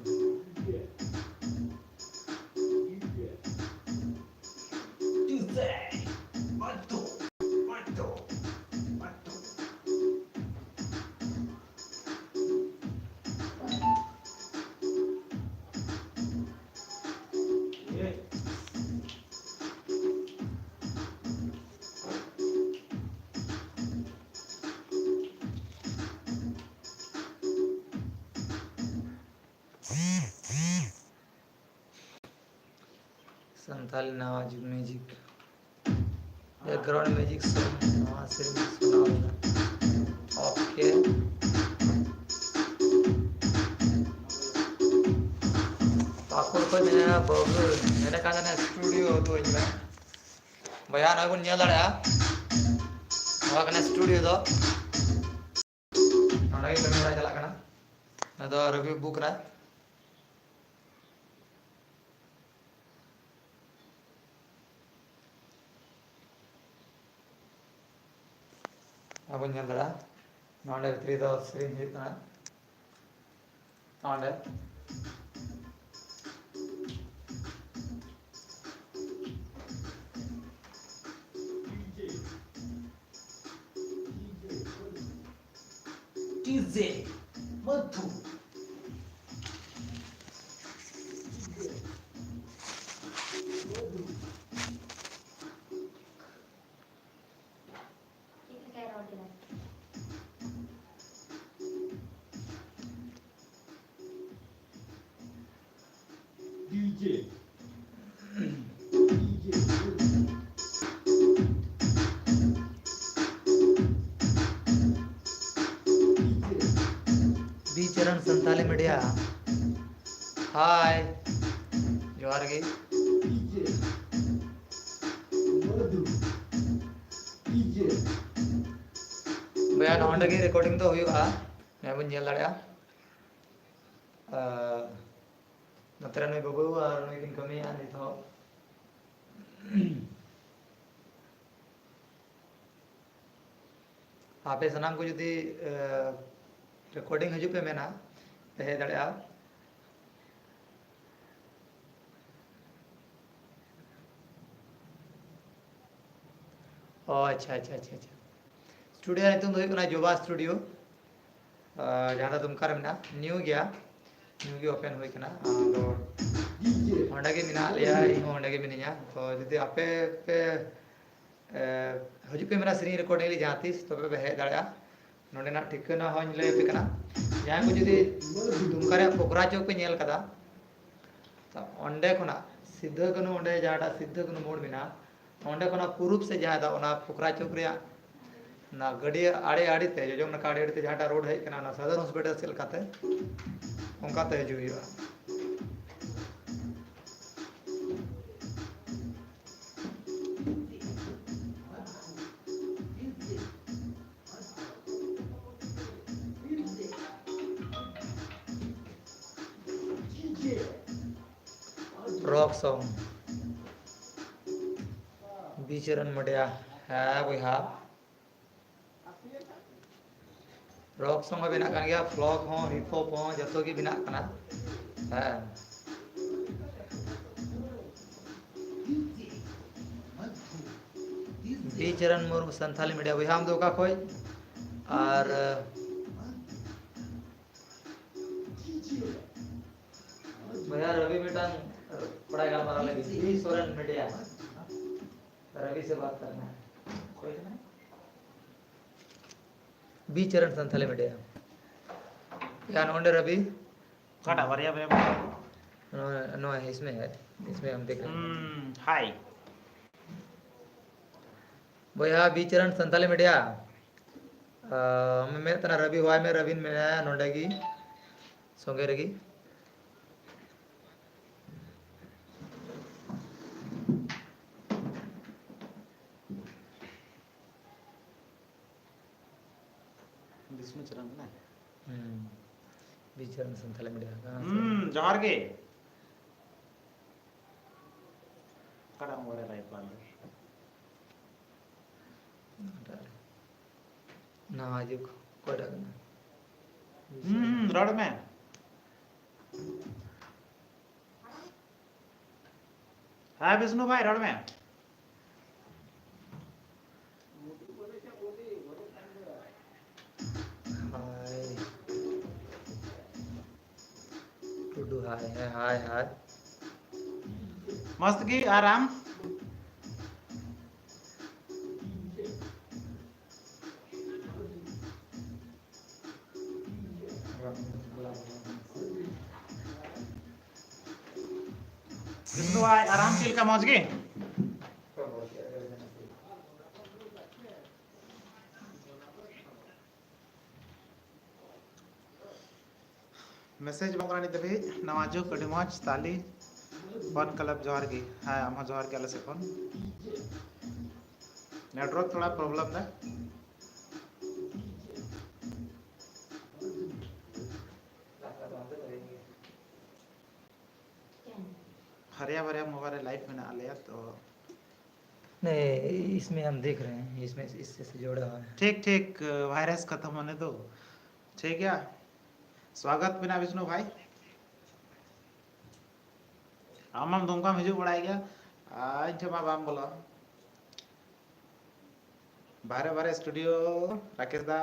ᱥᱟᱱᱛᱟᱞᱤ ᱱᱟᱣᱟ ᱡᱩᱜᱽ ᱢᱤᱭᱩᱡᱤᱠ, ᱵᱮᱠᱜᱨᱟᱣᱩᱱᱰ ᱢᱤᱭᱩᱡᱤᱠ ᱥᱮ ᱱᱟᱣᱟ ᱥᱮᱨᱮᱧ ᱥᱟᱱᱟᱣ ᱞᱮᱱᱟ᱾ ᱳᱠᱮ᱾ ᱯᱟᱹᱠᱩᱲ ᱠᱷᱚᱱ ᱢᱮᱱᱟᱭᱟ ᱵᱟᱹᱵᱩ, ᱢᱮᱱᱮ ᱠᱟᱱ ᱛᱟᱦᱮᱱᱟ ᱥᱴᱩᱰᱤᱭᱳ ᱩᱫᱩᱜ ᱟᱹᱧ ᱢᱮ᱾ ᱵᱚᱭᱦᱟ, ᱱᱚᱜᱼᱚᱭ ᱵᱚᱱ ᱧᱮᱞ ᱫᱟᱲᱮᱭᱟᱜᱼᱟ, ᱱᱚᱣᱟ ᱠᱟᱱᱟ ᱥᱴᱩᱰᱤᱭᱳ ᱫᱚ᱾ ᱱᱚᱰᱮ ᱜᱮ ᱠᱟᱹᱢᱤ ᱦᱚᱨᱟ ᱪᱟᱞᱟᱜ ᱠᱟᱱᱟ᱾ ᱱᱚᱣᱟ ᱫᱚ ᱨᱚᱵᱤ ᱵᱟᱹᱵᱩ ᱠᱟᱱᱟᱭ᱾ ᱟᱵᱚ ᱧᱮᱞ ᱫᱟᱲᱮᱭᱟᱜᱼᱟ, ᱱᱚᱰᱮ ᱵᱷᱤᱛᱨᱤ ᱫᱚ ᱥᱮᱨᱮᱧ ᱦᱩᱭᱩᱜ ᱠᱟᱱᱟ᱾ ᱱᱚᱰᱮ ᱰᱤᱡᱮ ᱢᱚᱫᱷᱩ᱾ ᱪᱮᱫ ᱞᱮᱠᱟᱭ ᱨᱚᱲ ᱠᱮᱫᱟ? ᱰᱤᱡᱮ᱾ ᱰᱤᱡᱮ᱾ ᱵᱤ ᱪᱚᱨᱚᱱ ᱥᱟᱱᱛᱟᱞᱤ ᱢᱤᱰᱤᱭᱟ, ᱦᱟᱭ, ᱡᱚᱦᱟᱨ ᱜᱮ᱾ ᱰᱤᱡᱮ᱾ ᱢᱚᱫᱷᱩ᱾ ᱰᱤᱡᱮ᱾ ᱵᱚᱭᱦᱟ, ᱱᱚᱰᱮ ᱜᱮ ᱨᱮᱠᱚᱨᱰᱤᱝ ᱫᱚ ᱦᱩᱭᱩᱜᱼᱟ, ᱱᱚᱜᱼᱚᱭ ᱵᱚᱱ ᱧᱮᱞ ᱫᱟᱲᱮᱭᱟᱜᱼᱟ᱾ ᱟᱨ ᱱᱚᱛᱮ ᱨᱮ ᱱᱩᱭ ᱵᱟᱹᱵᱩ ᱟᱨ ᱱᱩᱭ ᱠᱤᱱ ᱠᱟᱹᱢᱤᱭᱟ ᱱᱤᱛ ᱦᱚᱸ᱾ ᱟᱯᱮ ᱥᱟᱱᱟᱢ ᱠᱚ ᱡᱩᱫᱤ, ᱮ, ᱨᱮᱠᱚᱨᱰᱤᱝ ᱦᱤᱡᱩᱜ ᱯᱮ ᱢᱮᱱᱟ, ᱯᱮ ᱦᱮᱡ ᱫᱟᱲᱮᱭᱟᱜᱼᱟ᱾ ᱚ, ᱟᱪᱪᱷᱟ, ᱟᱪᱪᱷᱟ, ᱟᱪᱪᱷᱟ, ᱟᱪᱪᱷᱟ᱾ ᱥᱴᱩᱰᱤᱭᱳ ᱧᱩᱛᱩᱢ ᱫᱚ ᱦᱩᱭᱩᱜ ᱠᱟᱱᱟ ᱡᱳᱵᱟ ᱥᱴᱩᱰᱤᱭᱳ, ᱟᱨ ᱡᱟᱦᱟᱸ ᱫᱚ ᱫᱩᱢᱠᱟ ᱨᱮ ᱢᱮᱱᱟᱜᱼᱟ, ᱱᱤᱭᱩ ᱜᱮᱭᱟ, ᱱᱤᱭᱩ ᱜᱮ ᱳᱯᱮᱱ ᱦᱩᱭ ᱠᱟᱱᱟ᱾ ᱟᱫᱚ ᱚᱸᱰᱮ ᱜᱮ ᱢᱮᱱᱟᱜ ᱞᱮᱭᱟ, ᱤᱧ ᱦᱚᱸ ᱚᱸᱰᱮ ᱜᱮ ᱢᱤᱱᱟᱹᱧᱟ᱾ ᱛᱚ ᱡᱩᱫᱤ ᱟᱯᱮ ᱯᱮ, ᱮ, ᱦᱤᱡᱩᱜ ᱯᱮ ᱢᱮᱱᱟ ᱥᱮᱨᱮᱧ ᱨᱮᱠᱚᱨᱰᱤᱝ ᱞᱟᱹᱜᱤᱫ ᱡᱟᱦᱟᱸ ᱛᱤᱥ, ᱛᱚᱵᱮ ᱯᱮ ᱦᱮᱡ ᱫᱟᱲᱮᱭᱟᱜᱼᱟ᱾ ᱱᱚᱸᱰᱮᱱᱟᱜ ᱴᱷᱤᱠᱟᱹᱱᱟ ᱦᱚᱸᱧ ᱞᱟᱹᱭ ᱟᱯᱮ ᱠᱟᱱᱟ᱾ ᱡᱟᱦᱟᱸᱭ ᱠᱚ ᱡᱩᱫᱤ ᱫᱩᱢᱠᱟ ᱨᱮᱭᱟᱜ ᱯᱚᱠᱨᱟ ᱪᱚᱠ ᱯᱮ ᱧᱮᱞ ᱠᱟᱫᱟ, ᱛᱚ ᱚᱸᱰᱮ ᱠᱷᱚᱱᱟᱜ ᱥᱤᱫᱷᱟᱹ ᱠᱟᱹᱱᱦᱩ, ᱚᱸᱰᱮ ᱡᱟᱦᱟᱸᱴᱟᱜ ᱥᱤᱫᱷᱟᱹ ᱠᱟᱹᱱᱦᱩ ᱢᱳᱲ ᱢᱮᱱᱟᱜᱼᱟ, ᱚᱸᱰᱮ ᱠᱷᱚᱱᱟᱜ ᱯᱩᱨᱩᱵ ᱥᱮᱫ ᱡᱟᱦᱟᱸ ᱫᱚ ᱚᱱᱟ ᱯᱷᱩᱠᱨᱟ ᱪᱚᱠ ᱨᱮᱭᱟᱜ ᱚᱱᱟ ᱜᱟᱹᱰᱭᱟᱹ ᱟᱲᱮ ᱟᱲᱮ ᱛᱮ, ᱡᱚᱡᱚᱢ ᱱᱟᱠᱷᱟ ᱟᱲᱮ ᱟᱲᱮ ᱛᱮ ᱡᱟᱦᱟᱸᱴᱟᱜ ᱨᱳᱰ ᱦᱮᱡ ᱠᱟᱱᱟ, ᱚᱱᱟ ᱥᱚᱫᱚᱨ ᱦᱚᱥᱯᱤᱴᱟᱞ ᱥᱮᱫ ᱞᱮᱠᱟᱛᱮ, ᱚᱱᱠᱟᱛᱮ ᱦᱤᱡᱩᱜ ᱦᱩᱭᱩᱜᱼᱟ᱾ Rock song, ᱵᱤᱪᱨᱚᱱ ᱢᱟᱰᱤᱭᱟ᱾ ᱦᱮᱸ ᱵᱚᱭᱦᱟ, rock song ᱦᱚᱸ ᱵᱮᱱᱟᱜ ᱠᱟᱱ ᱜᱮᱭᱟ, folk ᱦᱚᱸ, hip hop ᱦᱚᱸ, ᱡᱚᱛᱚ ᱜᱮ ᱵᱮᱱᱟᱜ ᱠᱟᱱᱟ᱾ ᱦᱮᱸ, ᱵᱤᱪᱨᱚᱱ ᱢᱩᱨᱢᱩ, ᱥᱟᱱᱛᱷᱟᱞᱤ ᱢᱤᱰᱤᱭᱟ᱾ ᱵᱚᱭᱦᱟ, ᱟᱢ ᱫᱚ ᱚᱠᱟ ᱠᱷᱚᱡ? ᱟᱨ ᱵᱚᱭᱦᱟ ᱨᱚᱵᱤ ᱢᱤᱫᱴᱟᱝ ᱠᱚᱲᱟᱭ ᱜᱟᱞᱢᱟᱨᱟᱣ ᱞᱟᱹᱜᱤᱫ, ᱵᱤ ᱥᱚᱨᱮᱱ ᱢᱤᱰᱤᱭᱟ᱾ ᱨᱚᱵᱤ ᱥᱮ ᱵᱟᱛ ᱠᱟᱨᱱᱟ ᱦᱮ᱾ ᱚᱠᱚᱭ ᱠᱟᱱᱟᱭ? ᱵᱤ ᱪᱚᱨᱚᱱ ᱥᱟᱱᱛᱷᱟᱞᱤ ᱢᱤᱰᱤᱭᱟ᱾ ᱭᱟ ᱱᱚᱰᱮ ᱨᱚᱵᱤ᱾ ᱚᱠᱟᱴᱟᱜ ᱵᱟᱨᱭᱟ ᱵᱟᱨᱭᱟ ᱵᱟᱨᱭᱟ? ᱱᱚᱣᱟ, ᱱᱚᱣᱟ ᱤᱥᱢᱮ ᱦᱮ, ᱤᱥᱢᱮ ᱦᱟᱢ ᱫᱮᱠᱷ ᱨᱟᱦᱮ ᱦᱮ᱾ ᱦᱩᱸ, ᱦᱟᱭ᱾ ᱵᱚᱭᱦᱟ ᱵᱤ ᱪᱚᱨᱚᱱ ᱥᱟᱱᱛᱷᱟᱞᱤ ᱢᱤᱰᱤᱭᱟ᱾ ᱟᱢ ᱢᱮᱱᱮᱫ ᱛᱟᱦᱮᱱᱟ ᱨᱚᱵᱤ, ᱦᱚᱦᱟᱭ ᱢᱮ, ᱨᱚᱵᱤᱱ ᱢᱮᱱᱟᱭᱟ ᱱᱚᱰᱮ ᱜᱮ, ᱥᱚᱸᱜᱮ ᱨᱮᱜᱮ᱾ ᱵᱤᱥᱱᱩ ᱪᱚᱨᱚᱱ ᱠᱟᱱᱟᱭ? ᱦᱩᱸ᱾ ᱵᱤ ᱪᱚᱨᱚᱱ ᱥᱟᱱᱛᱷᱟᱞᱤ ᱢᱤᱰᱤᱭᱟ ᱠᱟᱱᱟ᱾ ᱦᱩᱸ, ᱡᱚᱦᱟᱨ ᱜᱮ᱾ ᱚᱠᱟᱴᱟᱜ ᱢᱳᱵᱟᱭᱤᱞ ᱨᱮ ᱞᱟᱭᱤᱵᱷ ᱵᱟᱝ ᱫᱚ? ᱚᱠᱟᱴᱟᱜ ᱨᱮ? ᱱᱟᱣᱟ ᱡᱩᱜᱽ ᱚᱠᱚᱭᱴᱟᱜ ᱠᱟᱱᱟ? ᱦᱩᱸ, ᱦᱩᱸ, ᱨᱚᱲ ᱢᱮ᱾ ᱦᱮᱸ ᱵᱤᱥᱱᱩ ᱵᱷᱟᱭ, ᱨᱚᱲ ᱢᱮ᱾ ᱦᱟᱭ᱾ ᱴᱩᱰᱩ ᱦᱟᱭ, ᱦᱮᱸ, ᱦᱟᱭ, ᱦᱟᱭ᱾ ᱢᱚᱥᱛ ᱜᱮ, ᱟᱨ ᱟᱢ? ᱵᱤᱥᱱᱩ ᱵᱷᱟᱭ, ᱟᱨᱟᱢ ᱪᱮᱫ ᱞᱮᱠᱟ, ᱢᱚᱡᱽ ᱜᱮ? ᱢᱮᱥᱮᱡᱽ ᱵᱟᱝ ᱠᱟᱱᱟ ᱱᱤᱛ ᱫᱷᱟᱹᱵᱤᱡ᱾ ᱱᱟᱣᱟ ᱡᱩᱜᱽ, ᱟᱹᱰᱤ ᱢᱚᱡᱽ, ᱛᱟᱞᱤ᱾ ᱯᱷᱳᱱ ᱠᱞᱟᱵ, ᱡᱚᱦᱟᱨ ᱜᱮ᱾ ᱦᱮᱸ, ᱟᱢ ᱦᱚᱸ ᱡᱚᱦᱟᱨ ᱜᱮ ᱟᱞᱮ ᱥᱮᱫ ᱠᱷᱚᱱ᱾ ᱱᱮᱴᱣᱟᱨᱠ ᱛᱷᱚᱲᱟ ᱯᱨᱚᱵᱞᱮᱢ ᱫᱟ᱾ ᱵᱟᱨᱭᱟ ᱵᱟᱨᱭᱟ ᱢᱳᱵᱟᱭᱤᱞ ᱨᱮ ᱞᱟᱭᱤᱵᱷ ᱢᱮᱱᱟᱜ ᱞᱮᱭᱟ, ᱛᱚ नहीं, इसमें हम देख रहे हैं, इसमें, इससे, इससे जोड़ा हुआ है। ठीक, ठीक, वायरस खत्म होने दो। ठीक है, स्वागत ᱢᱮᱱᱟᱜᱼᱟ ᱵᱤᱥᱱᱩ ᱵᱷᱟᱭ᱾ ᱟᱢ ᱢᱟᱢ ᱫᱩᱢᱠᱟᱢ ᱦᱤᱡᱩᱜ ᱵᱟᱲᱟᱭ ᱜᱮᱭᱟ, ᱟᱨ ᱤᱧ ᱴᱷᱮᱱ ᱢᱟ ᱵᱟᱢ ᱵᱚᱞᱚᱜᱼᱟ᱾ ᱵᱟᱦᱨᱮ ᱵᱟᱦᱨᱮ ᱥᱴᱩᱰᱤᱭᱳ ᱨᱟᱠᱮᱥ ᱫᱟ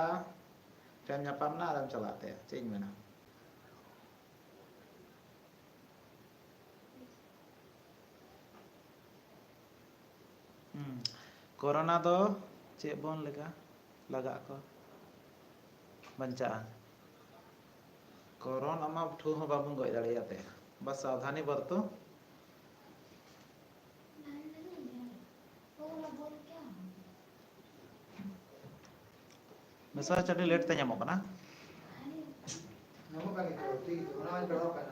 ᱴᱷᱮᱱ ᱧᱟᱯᱟᱢ ᱱᱟ ᱟᱨᱮᱢ ᱪᱟᱞᱟᱜ ᱛᱮ, ᱪᱮᱫ ᱤᱧ ᱢᱮᱱᱟ? ᱦᱩᱸ᱾ ᱠᱳᱨᱳᱱᱟ ᱫᱚ ᱪᱮᱫ ᱵᱚᱱ ᱞᱮᱠᱟ ᱞᱟᱜᱟᱜ ᱟᱠᱚ ᱵᱟᱧᱪᱟᱜᱼᱟ? ᱠᱳᱨᱳᱱᱟ ᱢᱟ ᱴᱷᱩ ᱦᱚᱸ ᱵᱟᱵᱚᱱ ᱜᱚᱡ ᱫᱟᱲᱮᱭᱟᱜ ᱛᱮ, ᱵᱟᱥ ᱥᱟᱵᱫᱷᱟᱱᱤ ᱵᱚᱨᱛᱚ᱾ ᱢᱮᱥᱮᱡᱽ ᱟᱹᱰᱤ ᱞᱮᱴ ᱛᱮ ᱧᱟᱢᱚᱜ ᱠᱟᱱᱟ᱾ ᱧᱟᱢᱚᱜ ᱠᱟᱱ ᱜᱮᱭᱟ, ᱴᱷᱤᱠ ᱜᱮᱭᱟ, ᱚᱱᱟ ᱢᱟᱧ ᱯᱟᱲᱦᱟᱣ ᱠᱟᱱ᱾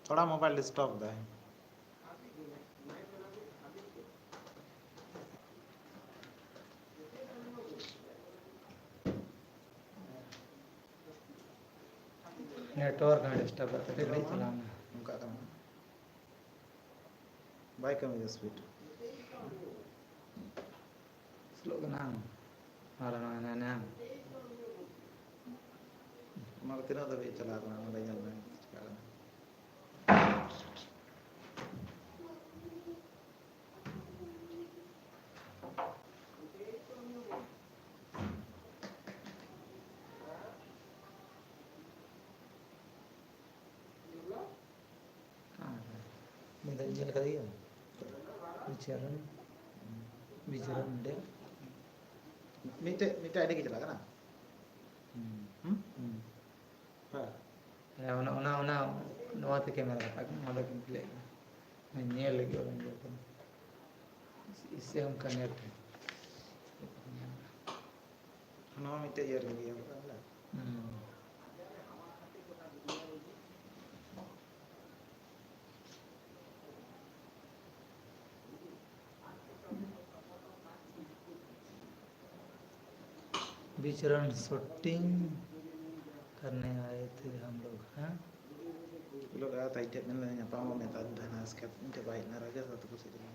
ᱛᱷᱚᱲᱟ ᱢᱳᱵᱟᱭᱤᱞ ᱰᱤᱥᱴᱟᱨᱵ ᱫᱟᱭ᱾ ᱱᱮᱴᱣᱟᱨᱠ ᱦᱚᱸ ᱰᱤᱥᱴᱟᱨᱵ ᱮᱫ ᱛᱟᱯᱮ ᱜᱷᱟᱹᱲᱤᱡ ᱪᱟᱞᱟᱣ ᱮᱱᱟ᱾ ᱚᱱᱠᱟ ᱠᱟᱱᱟ᱾ ᱵᱟᱭ ᱠᱟᱹᱢᱤᱭᱮᱫᱟ ᱥᱯᱤᱰ᱾ ᱥᱞᱳᱜ ᱠᱟᱱᱟ᱾ ᱟᱨ ᱱᱚᱣᱟ ᱦᱮᱱᱟᱭᱟ᱾ ᱚᱱᱟ ᱫᱚ ᱛᱤᱱᱟᱹᱜ ᱫᱷᱟᱹᱵᱤᱡ ᱪᱟᱞᱟᱣ ᱠᱟᱱᱟ? ᱚᱸᱰᱮ ᱧᱮᱞ ᱢᱮ, ᱪᱤᱠᱟᱹᱜ ᱠᱟᱱᱟ᱾ ᱧᱮᱞ ᱠᱟᱫᱮ ᱜᱮᱭᱟ? ᱵᱤᱪᱟᱨᱚᱱ, ᱵᱤᱪᱟᱨᱚᱱ ᱚᱸᱰᱮ᱾ ᱢᱤᱫᱴᱮᱡ, ᱢᱤᱫᱴᱮᱡ ᱟᱭᱰᱤ ᱜᱮ ᱪᱟᱞᱟᱜ ᱠᱟᱱᱟ? ᱦᱩᱸ᱾ ᱦᱩᱸ? ᱦᱩᱸ᱾ ᱦᱮᱸ᱾ ᱦᱮᱸ, ᱚᱱᱟ, ᱚᱱᱟ, ᱚᱱᱟ, ᱱᱚᱣᱟ ᱛᱮ ᱠᱮᱢᱮᱨᱟ ᱨᱟᱠᱟᱵ ᱠᱟᱱᱟ, ᱚᱸᱰᱮ ᱠᱤᱱ ᱠᱷᱩᱞᱟᱹᱭᱮᱫ ᱠᱟᱱᱟ᱾ ᱧᱮᱞ ᱞᱟᱹᱜᱤᱫ ᱚᱸᱰᱮ ᱧᱮᱞ ᱠᱟᱱᱟ᱾ ᱤᱥᱮ ᱦᱚᱸ ᱠᱟᱱᱮᱠᱴ ᱦᱮᱸ᱾ ᱱᱚᱣᱟ ᱢᱤᱫᱴᱮᱡ ᱤᱭᱟᱹ ᱨᱮ ᱤᱭᱟᱹ ᱠᱟᱜᱼᱟ ᱵᱚᱞᱮ᱾ ᱦᱩᱸ᱾ विचरण शूटिंग करने आए थे हम लोग, हाँ? ᱩᱱ ᱦᱤᱞᱳᱜ ᱫᱚ ᱟᱭᱳ ᱛᱟᱭ ᱴᱷᱮᱡ ᱢᱮᱱ ᱞᱮᱫᱟ, ᱧᱟᱯᱟᱢᱚᱜ ᱢᱮ, ᱛᱟᱦᱮᱱᱟ ᱥᱠᱮᱯ ᱤᱧ ᱴᱷᱮᱡ ᱵᱟᱭ ᱦᱮᱡ ᱞᱮᱱᱟ, ᱨᱟᱡᱟ ᱥᱟᱶ ᱛᱟᱠᱚ ᱥᱮᱫ ᱨᱮ᱾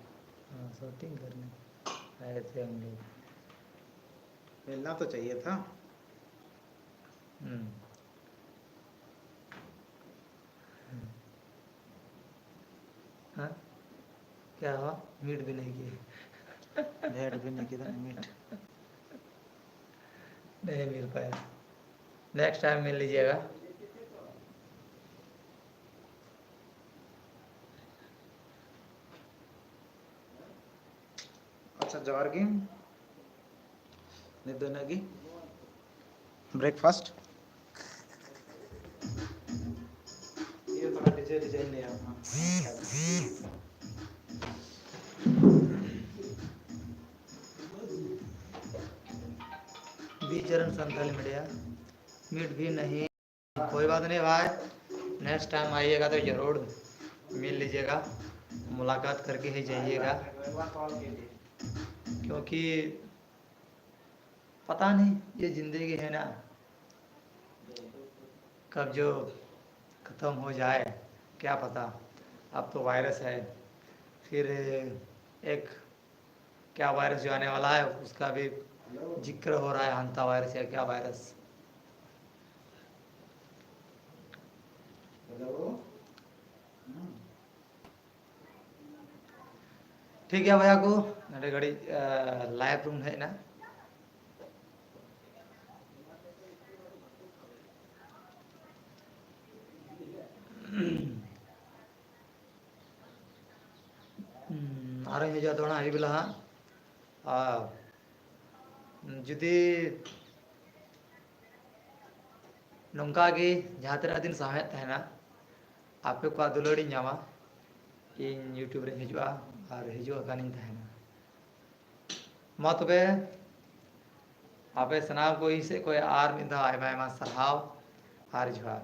हाँ, शूटिंग करने आए थे हम लोग। मिलना तो चाहिए था। हम्म। हाँ? क्या हुआ? मीट भी नहीं किए। भेंट भी नहीं किया था, मीट। नहीं मिल पाया। नेक्स्ट टाइम मिल लीजिएगा। ᱟᱪᱪᱷᱟ, ᱡᱚᱦᱟᱨ ᱜᱮ᱾ ᱱᱤᱛ ᱫᱚ ᱤᱱᱟᱹᱜ ᱜᱮ᱾ ᱵᱨᱮᱠᱯᱷᱟᱥᱴ᱾ ᱤᱭᱟᱹ ᱛᱷᱚᱲᱟ ᱰᱤᱡᱟᱭᱤᱱ, ᱰᱤᱡᱟᱭᱤᱱ ᱞᱟᱹᱭᱟ᱾ बीच चरण संथाली मीडिया, मीट भी नहीं। कोई बात नहीं भाई, नेक्स्ट टाइम आइएगा तो ज़रूर मिल लीजिएगा, मुलाकात करके ही जाइएगा, क्योंकि पता नहीं ये ज़िंदगी है ना, कब जो ख़त्म हो जाए, क्या पता। अब तो वायरस है, फिर एक क्या वायरस जो आने वाला है, उसका भी जिक्र हो रहा है, हंता वायरस या क्या वायरस। ठीक है भैया को, ᱱᱚᱰᱮ ᱜᱷᱟᱹᱲᱤᱡ ᱞᱟᱭᱤᱵᱷ ᱨᱩᱢ ᱦᱮᱡ ᱮᱱᱟ᱾ ᱦᱤᱡᱩᱜᱼᱟ ᱫᱚᱦᱲᱟ ᱦᱤᱡᱩᱜ ᱵᱮᱞᱟ ᱦᱟᱸᱜ᱾ ᱟᱨ ᱡᱩᱫᱤ ᱱᱚᱝᱠᱟ ᱜᱮ ᱡᱟᱦᱟᱸ ᱛᱤᱱᱟᱹᱜ ᱫᱤᱱ ᱥᱟᱶᱦᱮᱫ ᱛᱟᱦᱮᱱᱟ, ᱟᱯᱮ ᱠᱚᱣᱟᱜ ᱫᱩᱞᱟᱹᱲᱤᱧ ᱧᱟᱢᱟ, ᱤᱧ YouTube ᱨᱮᱧ ᱦᱤᱡᱩᱜᱼᱟ ᱟᱨ ᱦᱤᱡᱩᱜ ᱟᱠᱟᱱᱤᱧ ᱛᱟᱦᱮᱱᱟ᱾ ᱢᱟ ᱛᱚᱵᱮ, ᱟᱯᱮ ᱥᱟᱱᱟᱢ ᱠᱚ ᱤᱧ ᱥᱮᱫ ᱠᱷᱚᱱ ᱟᱨ ᱢᱤᱫ ᱫᱷᱟᱣ ᱟᱭᱢᱟ ᱟᱭᱢᱟ ᱥᱟᱨᱦᱟᱣ ᱟᱨ ᱡᱚᱦᱟᱨ᱾